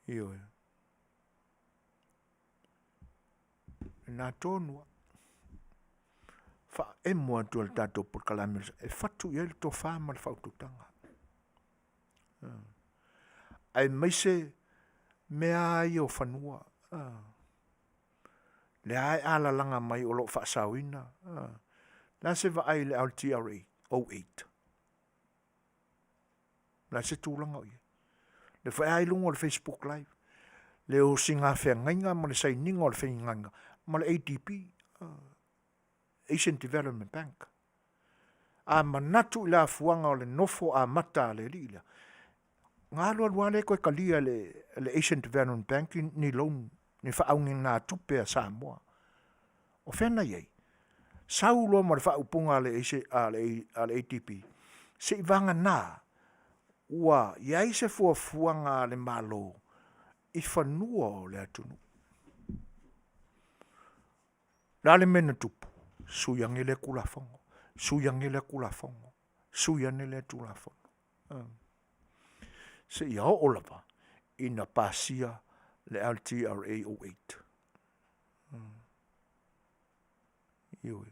Ioe, o lena tonu lava. Faaemo atu e le tatou polokalame e fatu i ai le tofa ma le faautautaga. Aemaise mea lava ia o fanua. O lea e alalaga mai o lo o faasaoina. O le a se vaai i le LTRA 08? O le a se tulaga o i ai? O lea foi lava e i luga o le facebook live le osi feagaiga ma le sainiga o le feagaiga ma le ADB, Asian Development Bank. A manatu i le afuaga o le nofo amata a le alii lea, ona alu alu lava lea toe talia e le Asian Development Bank ni loan, ni faaauuigatupe a Samoa. O fea na i ai? Sau loa ma le faaupuga a le ADB, seivagana ua i ai se fuafuaga a le Malo i fanua o le atunuu. O le a le mea na tupu? Sui ane lea Tulafono, sui ane lea Tulafono, sui ane lea Tulafono. Seia oo lava ina pasia le LTRA 08. Ioe, o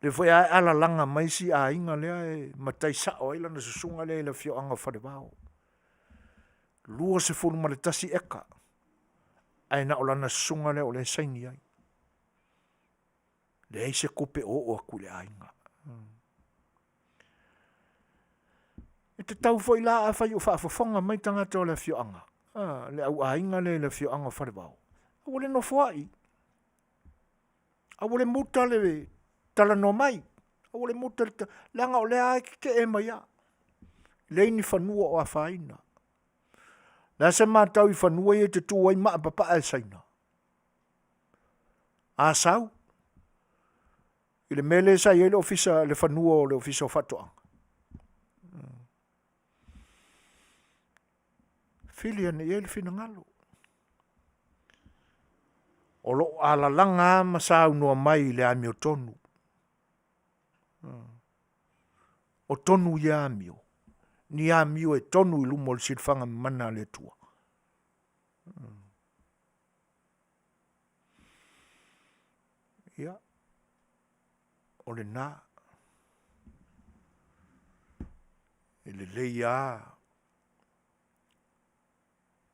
lea foi e alalaga mai si aiga lea e matai sao ai lana susuga lea i le afioaga o Falevao. 21 eka ae na o lana susuga lea o lea e saini ai. Leai se tupe o oo atu i le aiga. E tatau foi la afai o faafofoga mai tagata o le afioaga, le au aiga lea i le afioaga o Falevao, aua le nofoai, aua le muta le talanoa mai, aua le muta le leaga o lea lava e tetee mai lava, leai ni fanua o afaina. O le a se matau i fanua ia e tutu ai maa papae a Saina? A sau i le mea lea sa i ai le Ofisa le fanua o le Ofisa o Faatoaga, fili ane i ai le finagalo. O lo o alalaga lava ma saunoa mai i le amiotonu. O tonu ia amio, ni amio e tonu i luma o le silafaga mamana a le Atua. Ia, o lena. E lelei lava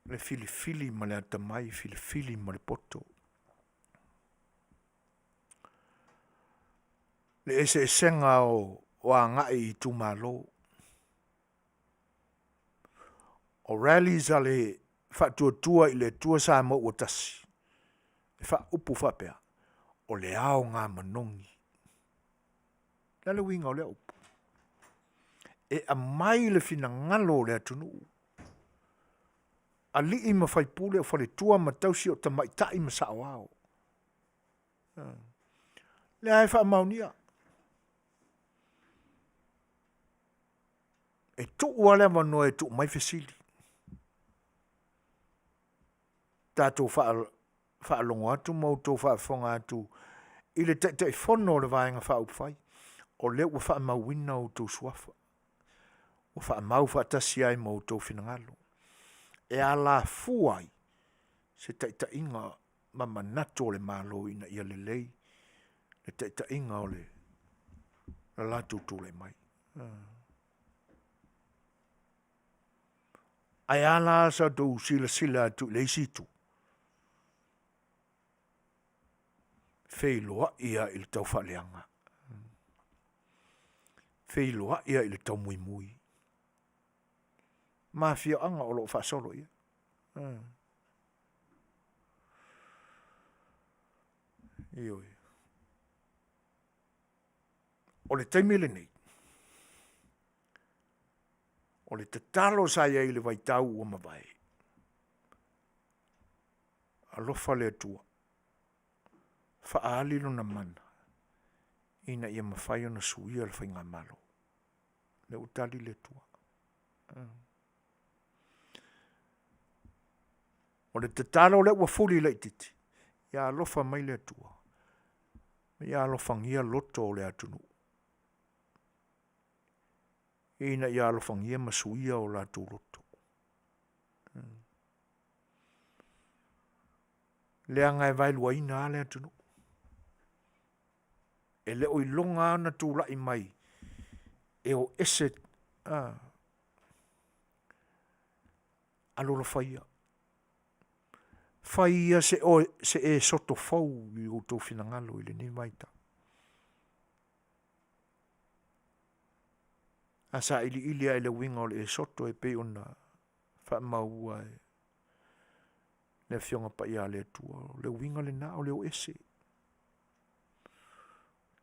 le filifili ma le atamai, filifili ma le poto. Le eseesega o agai i itumalo. O rallies a le Faatuatua i le Atua Samoa ua Tasi, e faaupu faapea, o le aoga manogi. O le a le uiga o lea upu? E aumai le finagalo o le atunuu, alii ma faipule, o faletua ma tausi, o tamaitai ma saoao. O lea e faamaonia. E tuu lava le avanoa e tuu mai fesili, tatou faalogo atu ma outou faafofoga atu i le Taitaifono o le Vaega Faaupufai, o lea ua faamauina outou suafa, ua faamau faatasi ai ma outou finagalo e alafua ai se taitaiga ma manatu o le Malo ina ia lelei le taitaiga o le latou tulai mai. Ae a la sa outou silasila atu i le isi itu? Feiloai lava i le taufaaleaga, feiloai lava i le taumuimui ma afioaga o lo o faasolo i ai. Ioe. O le taimi lenei, o le tatalo sa i ai i le vaitau ua mavae, alofa le Atua faaali lona mana ina ia mafai ona suia le faigamalo. Lea ua tali le Atua. O le tatalo lea ua fuli laititi, ia alofa mai le Atua, ia alofagia loto o le atunuu, ina ia alofagia ma suia o latou loto. Leaga e vaeluaina lava le atunuu. E le o iloga lava ona tulai mai e o ese alolofa ia, fai ia se e soto fou i outou finagalo i lenei vaitau. A sailiili lava i le uiga o le e soto e pei ona faamaua e le Afioga Paia a le Atua, o le uiga lena o le o ese.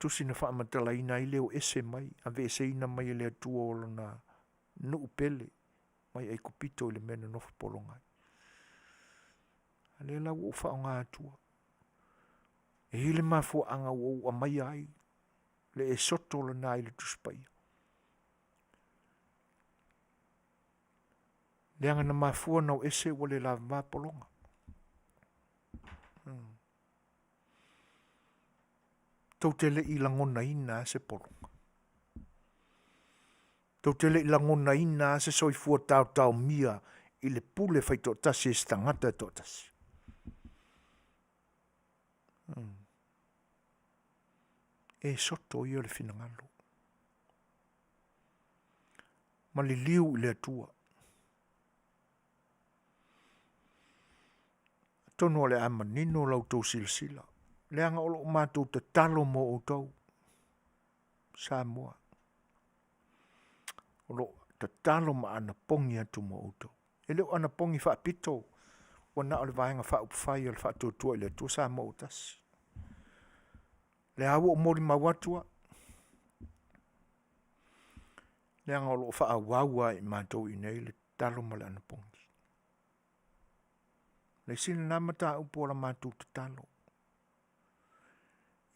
Tusi na faamatalaina ai le o ese mai, aveeseina mai e le Atua o lona nuu pele mai Aikupito i le mea na nofo pologa ai. A lea la ua ou faaaoga atua, e i ai le mafuaaga ua ou aumaia ai le Esoto lena i le Tusi Paia, leaga na mafua ona o ese ua le lavava pologa. Tou te le i lagonaina lava se pologa? Tou te le i lagonaina lava se soifua taotaomia i le pule faitoatasi a se tagata e toatasi? E soto ia o le finagalo, ma liliu i le Atua. Atonu o le a manino la outou silasila, leaga o lo o matou tatalo mo outou Samoa. O lo o tatalo ma anapogi atu mo outou. E le o anapogi faapito ua na o le Vaega Faaupufai o le Faatuatua i le Atua Samoa ua Tasi. O lea lava ua ou molimau atu au, leaga o lo o faaauau lava e matou i inei le tatalo ma le anapogi. O le isi lena mataupu o la matou tatalo,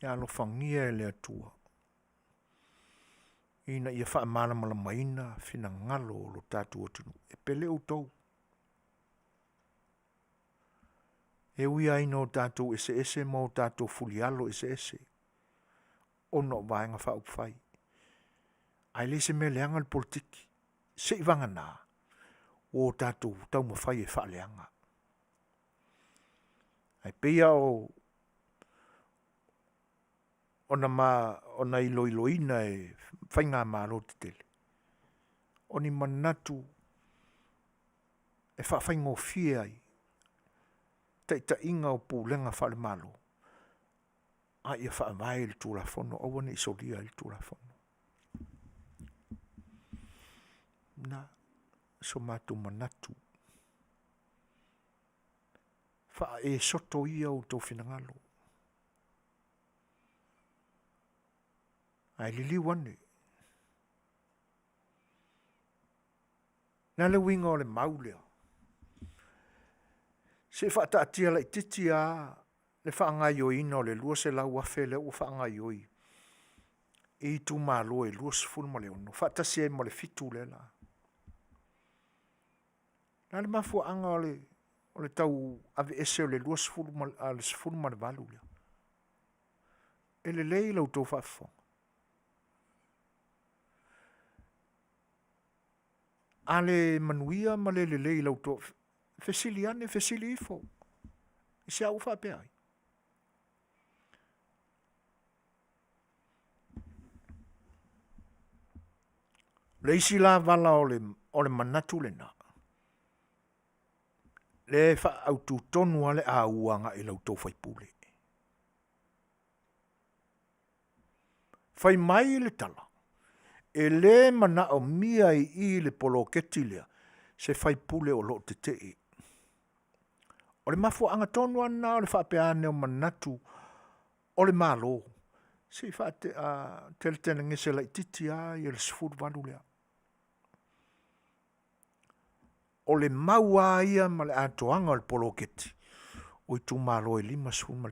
ia alofagia e le Atua ina ia faamalamalamaina finagalo o lo tatou atunuu. E pele outou. E ui lava ina o tatou eseese ma o tatou fulialo eseese ona o Vaega Faaupufai, ae le o se mea leaga le polokiki, seivagana ua o tatou taumafai e faaleaga. Ae pei lava ona iloiloina e faigamalo tetele. O ni manatu e faafaigofie ai taitaiga o pulega faale-Malo, a ia faavae i le Tulafono, aua ne i solia ai le Tulafono. Na so matou manatu, faaesoto ia outou finagalo, ae liliu ane, O le a le uiga o le mau lea? Se i faataatia laitiiti lava le faagaoioiga o le $200,000 lea ua faagaioi i itumalo e 26 faatasi ai ma le 7 lea o le a. O le a le mafuaaga o le tau aveese o le 18 lea? E lelei la outou faafofoga, a le manuia ma le lelei i la outou fesili ane fesili ifo, i sea ua faapea ai? O le isi la vala o le manatu lena, lea e faaautu tonu lava le a ua agai i la outou sui usufono. Fai mai le tala, e le manaomia i i i le poloketi lea se sui usufono o lo o tetee. O le mafuaaga tonu lava lena o le faapea ane o manatu o le Malo, se i telegese laitiiti lava le 18 lea. O le mau lava ia ma le atoaga o le poloketi, o itumalo e 51.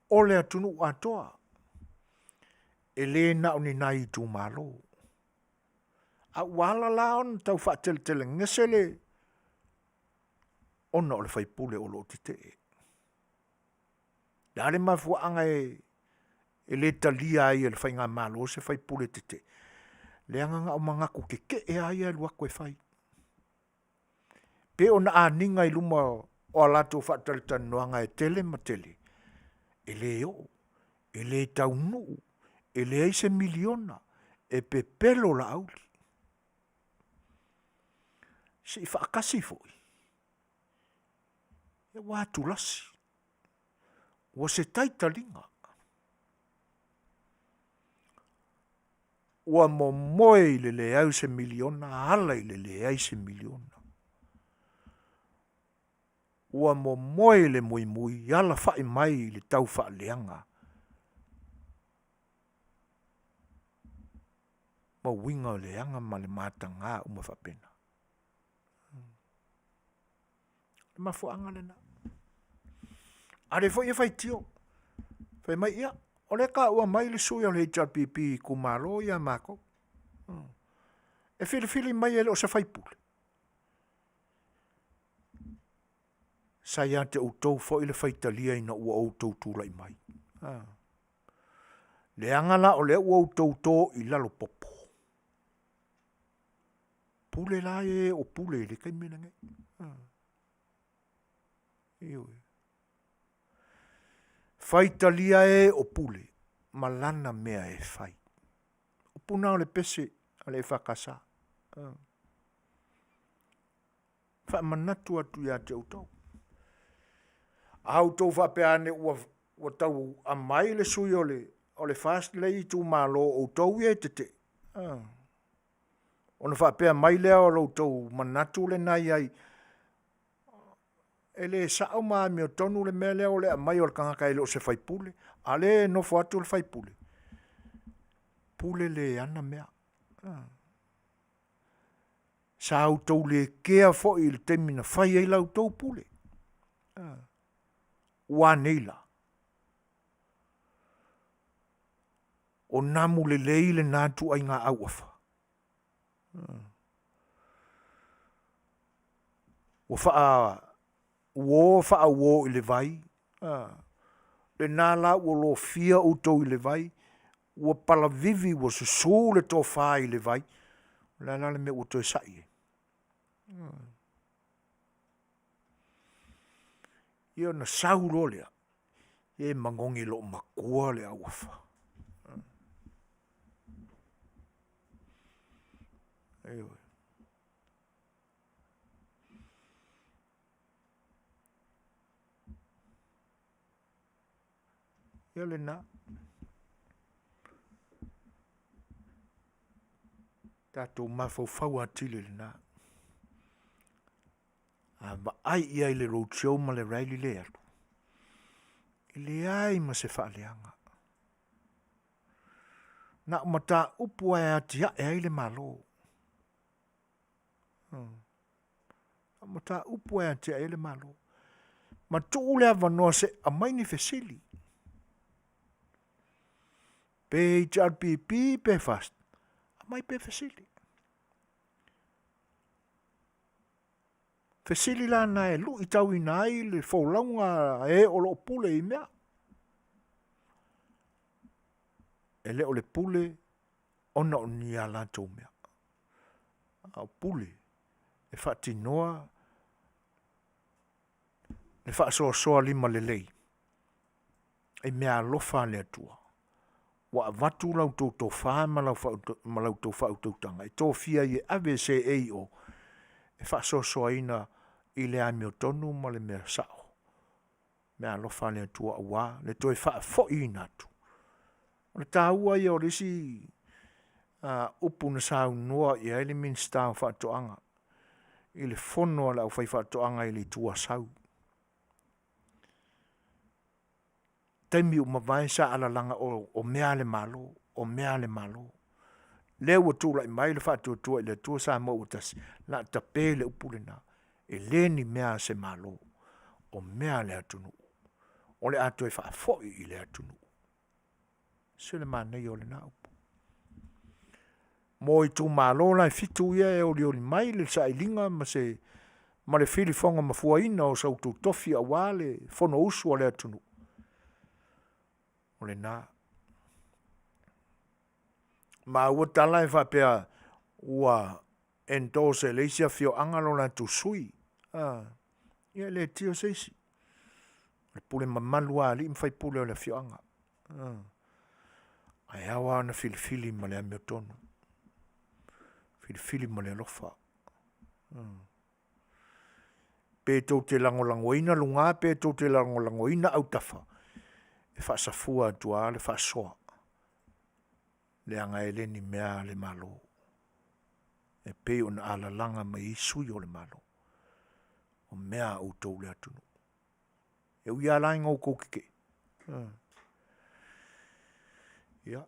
O le atunuu atoa, e le na o ni nai itumalo. A ua ala la ona tau faateletelegese le ona o le sui usufono o lo o tetee. O le a le mafuaaga e le talia ai e le faigamalo se sui usufono tetee? Leaga na o manatu tetee lava ia e alu atu e fai. Pe ona agiga i luma o a latou faatalatalanoaga e tele ma tele, e le oo, e le taunuu, e leai se miliona, e pepelo Laauli. Se i faatasi foi, ia ua atulasi, ua se tai taliga, ua momoe i le leai o se miliona, ala i le leai o se miliona. Ua momoe i le muimui alafai mai i le taufaaleaga ma uiga o le leaga ma le mataga uma faapena. O le mafuaaga lena. A lea foi e faitio, fai mai ia, o lea e taua mai le sui o le HRPP i itumalo ia a matou. E filifili mai e le o se sui usufono. Sa ia te outou foi le faitalia ina ua outou tulai mai. Leaga la o lea ua outou to i lalo popo, pule la e o pule i le taimi lenei. Ioe. Faitalia e o pule ma lana mea e fai. O upu na o le pese a le EFKS. Faamanatu atu ia te outou. A outou faapea ane ua tau aumai le sui o le FAST le i itumalo o outou ia e tetee, ona faapea mai lea o lo outou manatu lena e i ai, e le sao ma amiotonu le mea lea o le aumai o le tagata e le o se sui usufono, a o lea e nofo atu le sui usufono, pule le ana mea. Sa outou le kea foi i le taimi na fai ai la outou pule. Ua a nei la? O namu lelei lena ituaiga auafa? Ua faauo faauo i le vai, a, lena la ua lofia outou i le vai, ua palavivi ua susu le tofa i le vai, o le a la le mea ua toe sai ai? Ia ona sau loa lea, se manogi i loomatua le auafa. Ioe. Ia lena. Tatou mafaufau atili i lena. A vaai i ai i le road show ma le rally lea e alu, e leai ma se faaleaga. Na o mataupu lava e atiae ai le Malo. Na o mataupu lava e atiae ai le Malo. Ma tuu le avanoa se i aumai ni fesili. Pe HRPP pe FAST, aumai pea fesili. Fesili la na e luitauina ai le folauga a e o lo o pule i mea. E le o le pule ona o ni a latou mea, a o pule e faatinoa le faasoasoa limalelei i meaalofa a le Atua ua avatu la outou tofa ma la outou faautautaga e tofia ai e ave e seei i o e faasoasoaina i le amiotonu ma le mea sao meaalofa a le Atua aua le toe faafoiina atu. O le taua ia o le isi upu na saunoa i ai le Minisita o Faatoaga i le fono a le aufaifaatoaga i le Itu Asau, taimi ua mavae sa alalaga o mea a le Malo, o mea a le Malo. Lea ua tulai mai le Faatuatua i le Atua Samoa ua Tasi, o le a tape le upu lena, e le ni mea a se Malo, o mea a le atunuu, o le a toe faafoi i le atunuu. E ese le manaia o lena upu. Mo itumalo la e 7 ia e olioli mai le sailiga ma le filifogomafuaina o so outou tofi aua le fonousu a le atunuu, o lena. Maua tala e faapea ua endorse e le isi afioaga lo latou sui usufono, ia e le tio se isi, o le pule mamalu lava a alii ma faipule o le afioaga. Ae ao lava ona filifili ma le amiotonu, filifili ma le alofa. Pe tou te lagolagoina luga pe tou te lagolagoina autafa, e faasafua atu lava le faasoa, leaga e le ni mea a le Malo, e pei ona alalaga mai ai sui o le Malo, o mea a outou le atunuu. E ui lava la ina outou tetee, ia,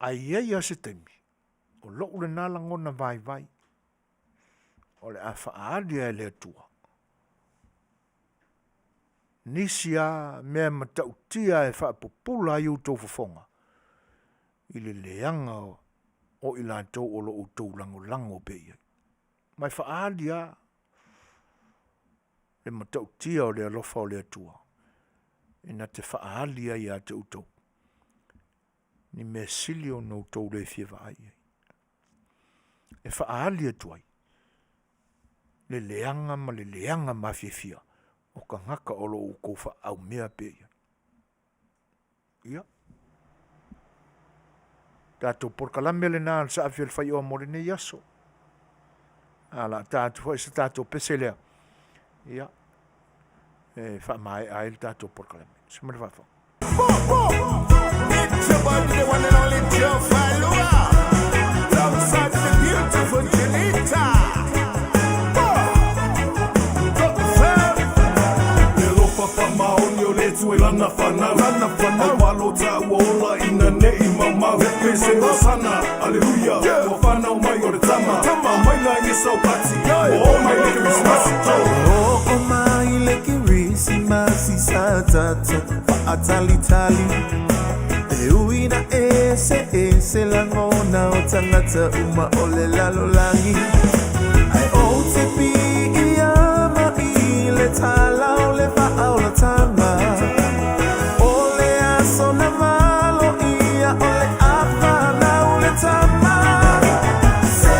ae i ai lava se taimi, o lou lena lagona vaivai, o le a faaali lava e le Atua nisi lava mea matautia e faapupula ai outou fofoga i le leaga o i latou o lo o outou lagolago pea i ai. Ma e faaali lava le matautia o le alofa o le Atua e na te faaali ai ia te outou ni mea sili ona outou le fia vaai i ai. E faaali atu ai le leaga ma le leaga mafiafia o tagata o lo o outou faaaumea pea i ai. Ia, tatou polokalame lena a le Saafi o le Faioa mo lenei aso. A o le a ta atu foi se tatou pese lea, ia, e faamaea ai le tatou polokalame. Se ma le faafofoga. It's your boy, the one and only Joe Falua. Alongside the beautiful Janita. Le lofa whamaoni o le tue lana whanau Lana whanau Awalo ta ua ola ina nei mau mau Pese o sana, aleluia yeah. Ua whanau mai o le tama Tama mai la i sau pati yeah. O mai le Christmas O mai le Kirisimasi sa tata Faatalitali E ui na ese ese lagona o tagata uma o le lalolagi Ae ou te piiama i le tala o le faaolataga O le aso na valoia o le a fanau le tama Se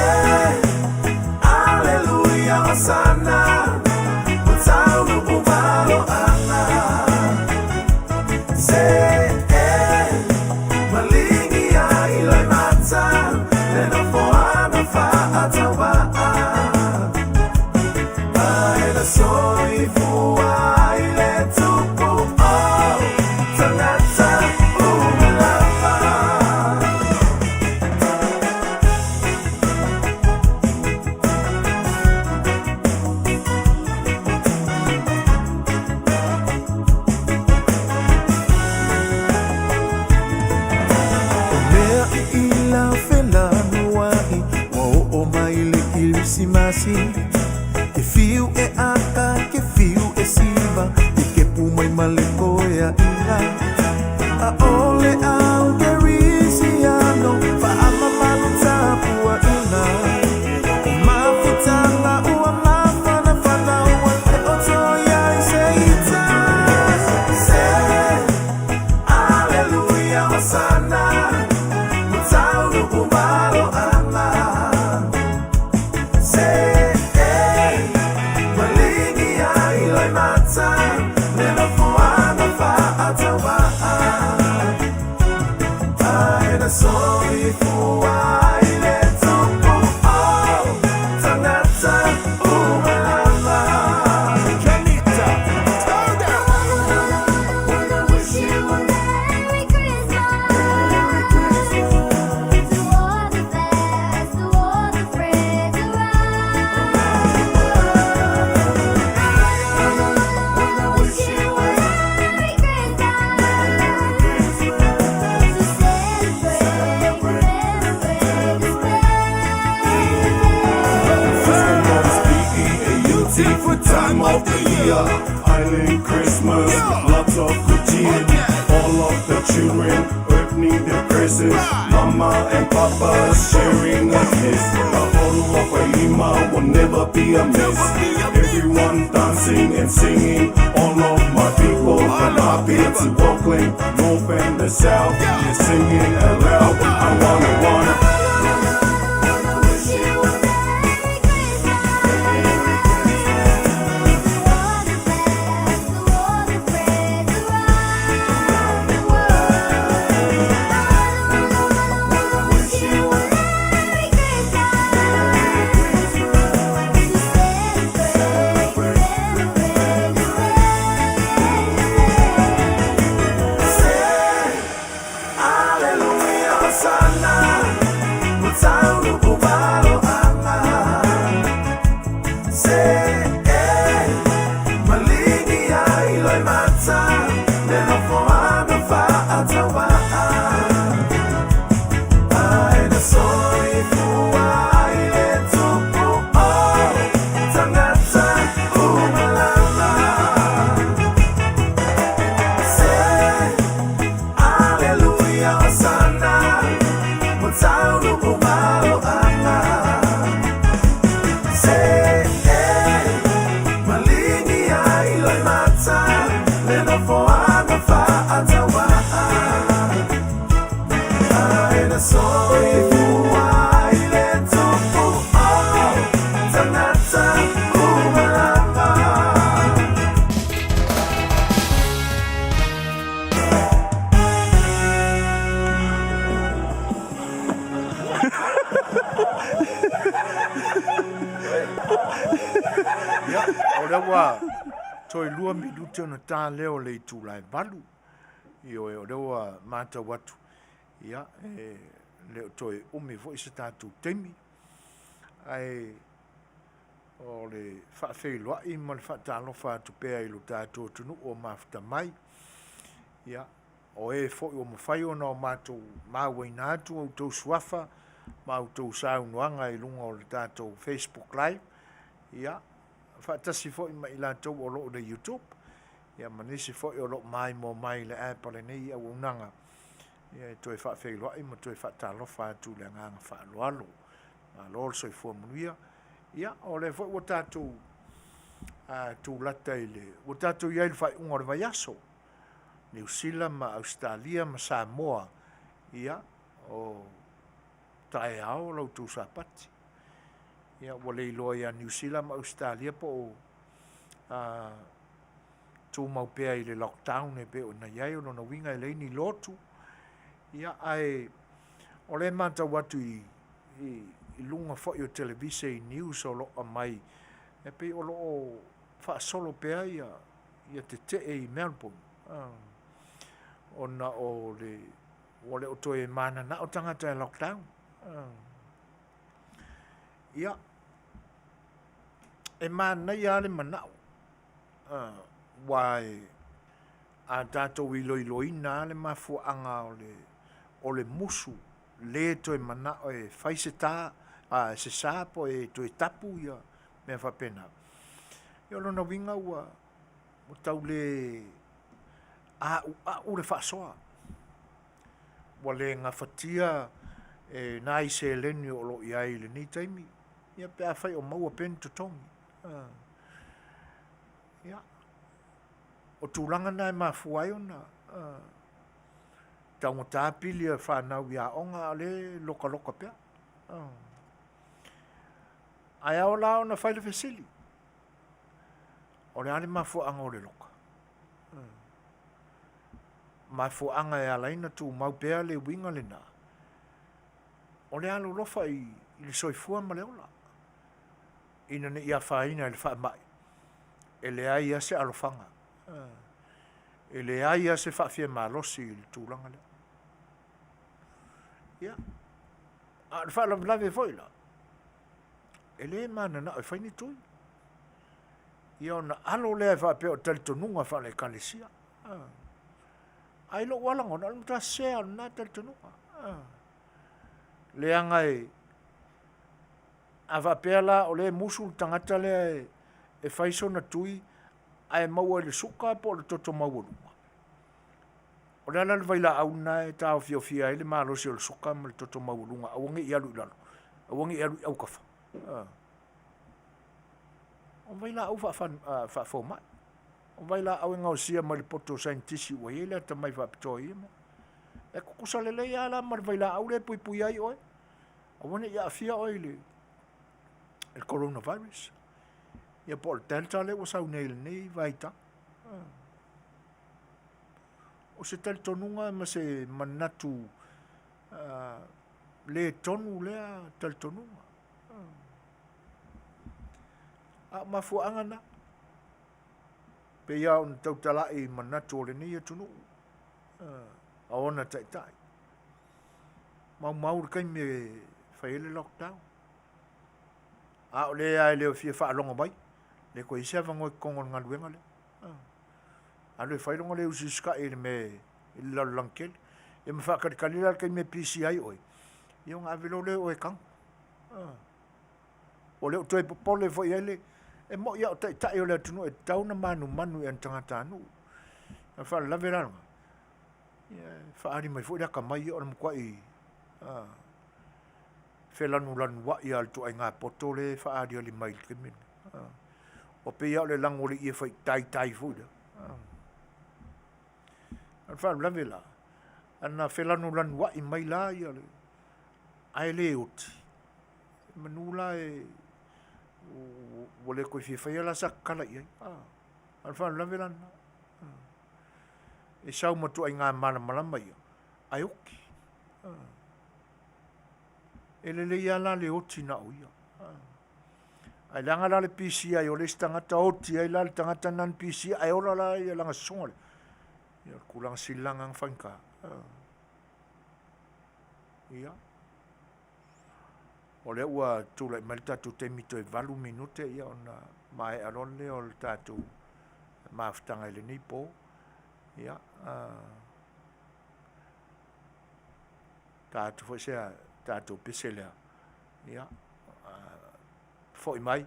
Aleluia Hosana Ua taunuu maloaga Se e maligi ai loimata Le I la felanuaʻi Ua oo mai le Kerisimasi Ke fiu e aka, ke fiu e siva Ke kepu mai ma le koeaʻina ʻAʻole au Kerisiano Faamamalu tapuaʻina O mafutaga ua mafanafana Ua le o toe ai se ita Se Aleluia Hosana Ua taunuu maloaga Se maligi ai loimata Le nofoaga faatauvaa Ae na soifua ai le tupu o tagata uma lava. Janita, turn down. Wanna wish you a Merry Christmas to all the fans, to all the friends around the world. Wanna wish you a Merry Christmas to celebrate, commemorate this day. P-E-A-U-T for time of the year. Island Christmas, lots of good cheer. All of the children opening their presents. Mama and Papa sharing a kiss. The whole of Vailima will never be a miss. Everyone dancing and singing. All of my people from Apia to Auckland, North and the South, they're singing aloud. I wanna, wanna. Wanna wish you a Merry Christmas to all the fans, to all the friends around the world. Wanna wish you a Merry Christmas to celebrate, commemorate this day. Se Aleluia Hosana Ua taunuu maloaga Se maligi ai loimata Le nofoaga faatauvaa Ae na soifua ai le tupu o tagata uma lava Se Aleluia Hosana Ua taunuu maloaga Se maligi ai loimata Le nofoaga faatauvaa Ae na soifua ai le tupu o tagata uma lava. Ia, o lea ua toe 2 minute ona ta lea o le itula e 8. Ioe, o lea ua matau atu, ia, e le o toe umi foi se tatou taimi. Ae o le faafeiloai ma le faatalofa atu pea i lo tatou atunuu o mafuta mai. Ia, o e foi ua mafai ona o matou mauaina atu o outou suafa ma outou saunoaga i luga o le tatou Facebook Live. Ia, faatasi foi ma i latou o lo o le YouTube. Ia, ma nisi foi o lo o maimoa mai i le app a lenei auaunaga. Ia, e toe faafeiloai ma toe faatalofa atu i le agaga faaaloalo. Malo le soifua manuia. Ia, o lea foi ua tatou tulata i le, ua tatou i ai i le faaiuga o le vaiaso. Niu Sila ma Ausetalia ma Samoa, ia, o taeao la outou Sapati. Ia, ua le iloa ia Niu Sila ma Ausetalia po o tumau pea i le lockdown e pei ona i ai, o lona uiga e leai ni lotu. Ia, ae o lea e matau atu i luga foi o televise i news o lo o aumai, e pei o lo o faasolo pea ia tetee i Melbourne, ona o le ua le o toe mananao tagata e lockdown. Ia, e manaia lava le manao, aua a tatou iloiloina lava le mafuaaga o le musu. lē toe mana'o e fai se tā a se sa po o e toe tapu ia mea faapena. Ia o lona uiga ua ua tau lē a'ua'u le fa'asoa, ua lē gafatia e nai seleni o lo'o i ai i lenei taimi, ia pe afai o maua pea ni totogi. Ia, o tulaga na e mafua ai ona taugata pili a fanau i aoga a o lea e lokaloka pea. Ae ao la ona fai le fesili, o le a le mafuaaga o le loka? Mafuaaga e ala ai ona tumau pea le uiga lena, o le alolofa i le soifua ma le ola, ina nei afaina i le faamai, e leai lava se alofaga, e leai lava se faafiamalosi i le tulaga lea. Ia, a o le faalavelave foi la, e le mananao e fai ni tui, ia ona alo lea faapea o talitonuga faale-Ekalesia. Ae i lou lava lagona, o le matua sese lava o lena talitonuga, leaga e a faapea la o lea e musu le tagata lea e fai sona tui ae maua i le suka po o le toto maualuga, o le a la le vailaau lena e taofiofia ai le malosi o le suka ma le toto maualuga aua ne i alu i lalo, aua ne i alu i autafa? O vailaau faafomai, o vailaau e gaosia mai le poto a saienitisi ua i ai le atamai faapitoa i ia mea. E tutusa lelei lava la ma le vailaau lea e puipuia ai oe aua ne i aafia oe i le coronavirus, ia po o le delta lea ua sau nei i lenei vaitau. O se talitonuga ma se manatu le tonu lea talitonuga. A o mafuaaga na, pei lava ona tautalai i manatu o lenei atunuu a ona taitai, maumau le taimi e fai ai le lockdown, a o le lava e le o fia faalogo mai, e le toe i ai se avanoa i totonu o le galuega lea. Alu e fai lona le usiusitai i le mea i le lalolagi tele, ia ma faatalitali la i le taimi e pisi ai oe, ia ona ave loa lea o oe e tago. Ua le o toe popole foi i ai le… E moni lava o taitai o le atunuu e tatau ona manumanu i ana tagatanuu, a o le faalavelave la lena, ia e faaali mai foi le atamai ia o le matuai felanulanuai lava o le ituaiga poto lea e faaaliali mai i le taimi lenei. Ua pei lava o le lanu o le ie faitaitai foi lea. A o le faalavelave la, ana felanulanuai mai la ae le oti, semeamanu la ua le toe fia faia la sata tala i ai. A o le faalavelave la lena, e sau ma ituaiga malamalama ia, ae oti. E lelei lava la le oti na o ia, ae leaga la le pisia ai o le isi tagata oti ai la le tagata lena na pisia ae ola la lana sosoga lea, ia o le tulaga sili la lena ona faigata. Ia, o lea ua tulai mai le tatou taimi toe 8 minute ona maea loa lea o le tatou mafutaga i lenei po. Ia, ta atu foi se tatou pese lea, ia, foi mai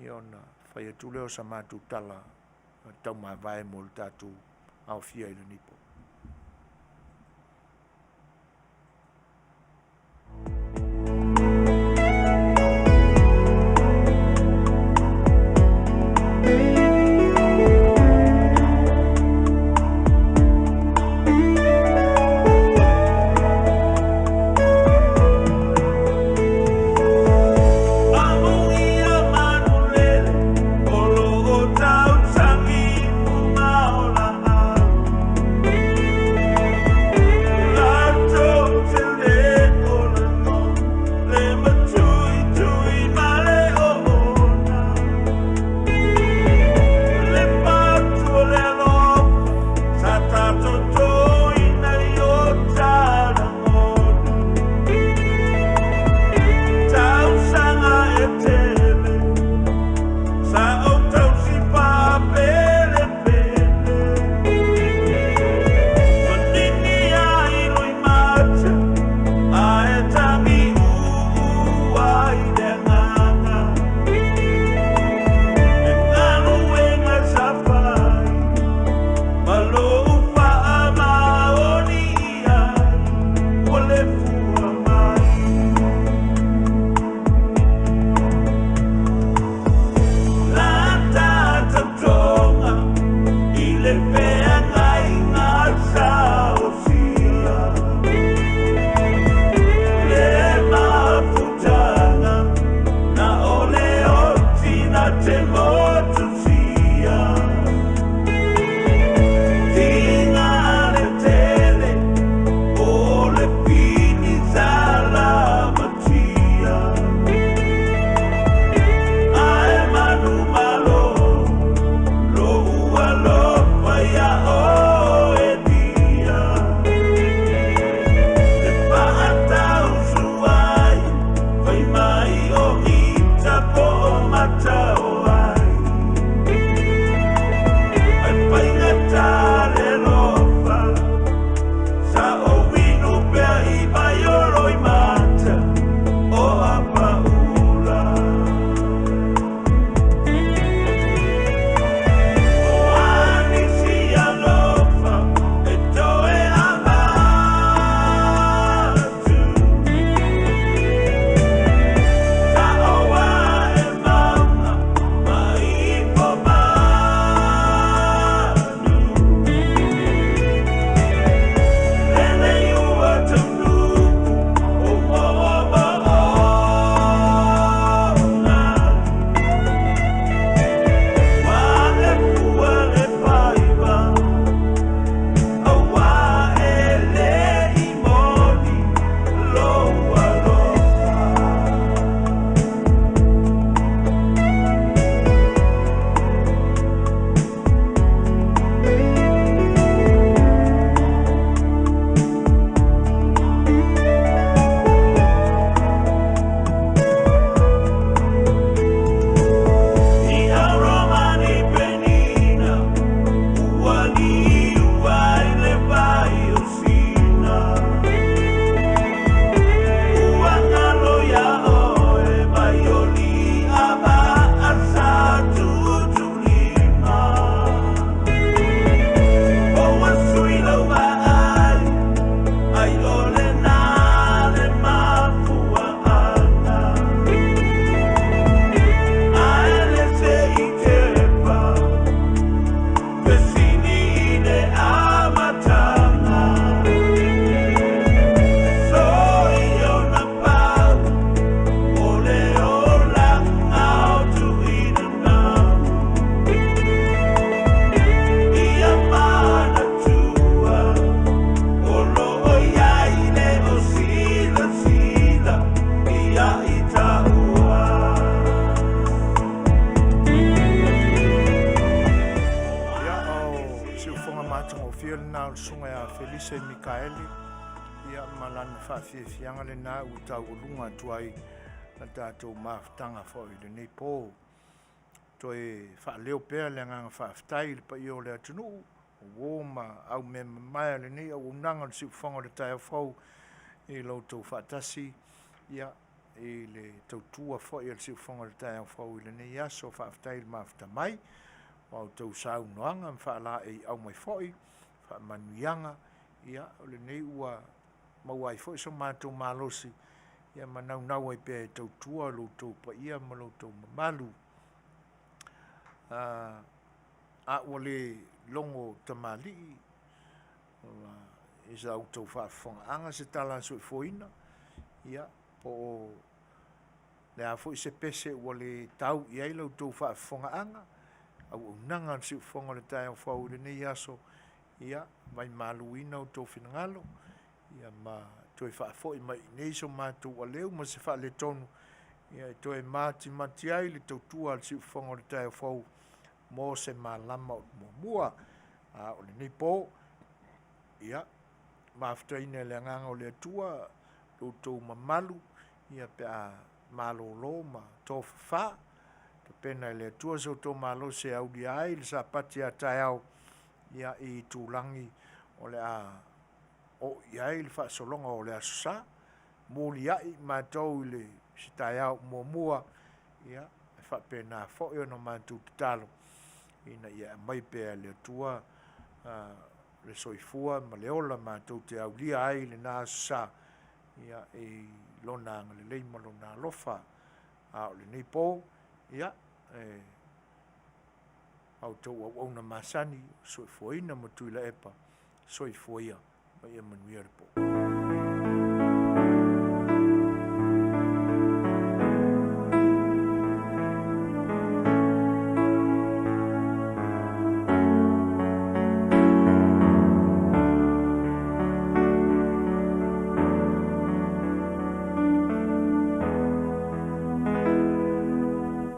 ona fai atu lea o sa matou tala taumavae mo le tatou aofia i lenei po. Amuia manulele o lo o tautagi fuga o laau. Susuga ia Felise Mikaele, ia ma lana faafiafiaga lena ua taualuga atu ai la tatou mafutaga foi i lenei po. Toe faaleo pea le agaga faafetai i le paia o le atunuu, o uo ma aumeamamae a lenei auaunaga o le Siufofoga o le Taeao Fou i lo outou faatasi, ia, i le tautua foi a le Siufofoga o le Taeao Fou i lenei aso. Faafetai le mafuta mai ma a outou saunoaga ma faalaeiau mai foi, faamanuiaga, ia, o lenei ua maua ai foi so matou malosi ma naunau ai pea e tautua lo outou paia ma lo outou mamalu. A ua le logo tamalii i sa outou faafofogaaga se tala a soifuaina, ia, po o le a foi se pese ua le tau i ai la outou faafofogaaga, auaunaga a le Siufofoga o le Taeao Fou i lenei aso, ia vaimaluina outou finagalo, ma toe faafoi mai i inei so matou aleu ma se faaletonu e toe matimati ai le tautua a le Siufofoga o le Taeao Fou mo se malama o muamua. A o lenei po, ia, mafutaina e le Agaga o le Atua lo outou mamalu pe a malolo ma tofafa, tapena e le Atua so outou malosi e aulia ai le Sapati a taeao i itulagi o le a oo i ai le faasologa o le Aso Sa, muliai matou i se taeao o muamua, e faapena foi ona matou tatalo ina ia aumai pea e le Atua le soifua ma le ola matou te aulia ai lena Aso Sa i Lona agalelei ma Lona alofa. A o lenei po, ia, a outou auauna masani, o Soifuaina ma Tuilaepa, soifua ia ma ia manuia le po.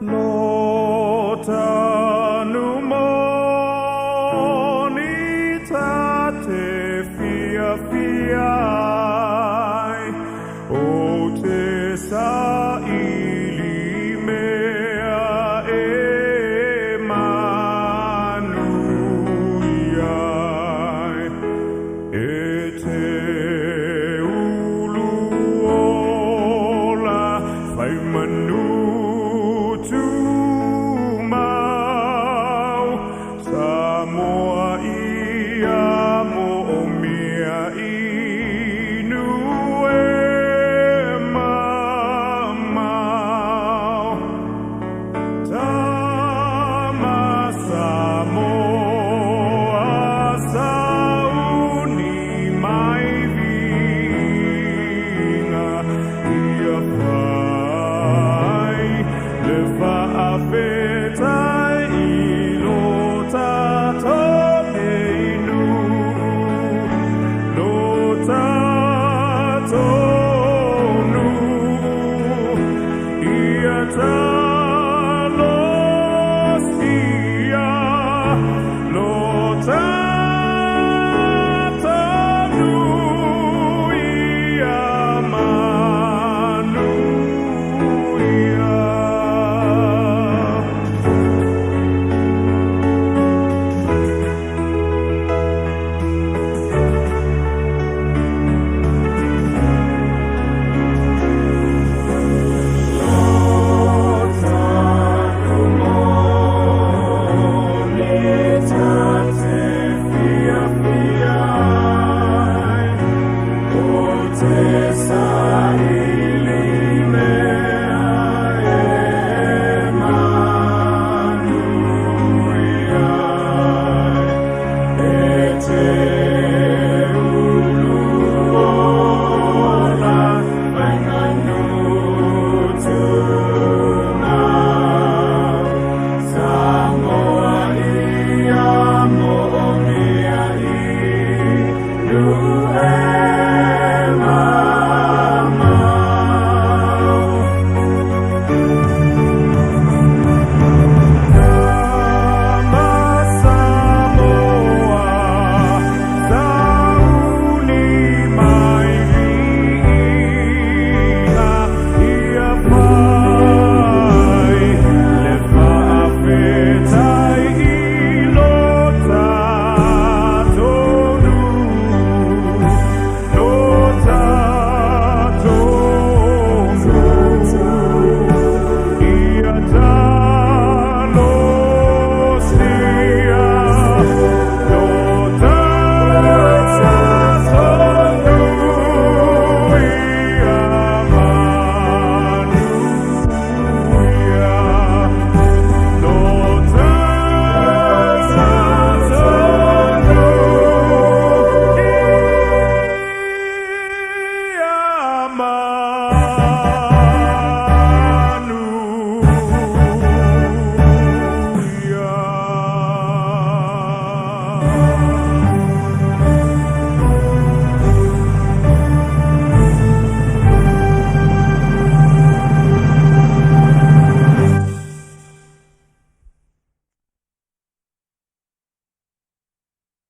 Lo tanu moni ta te fiafia ai, o te saili.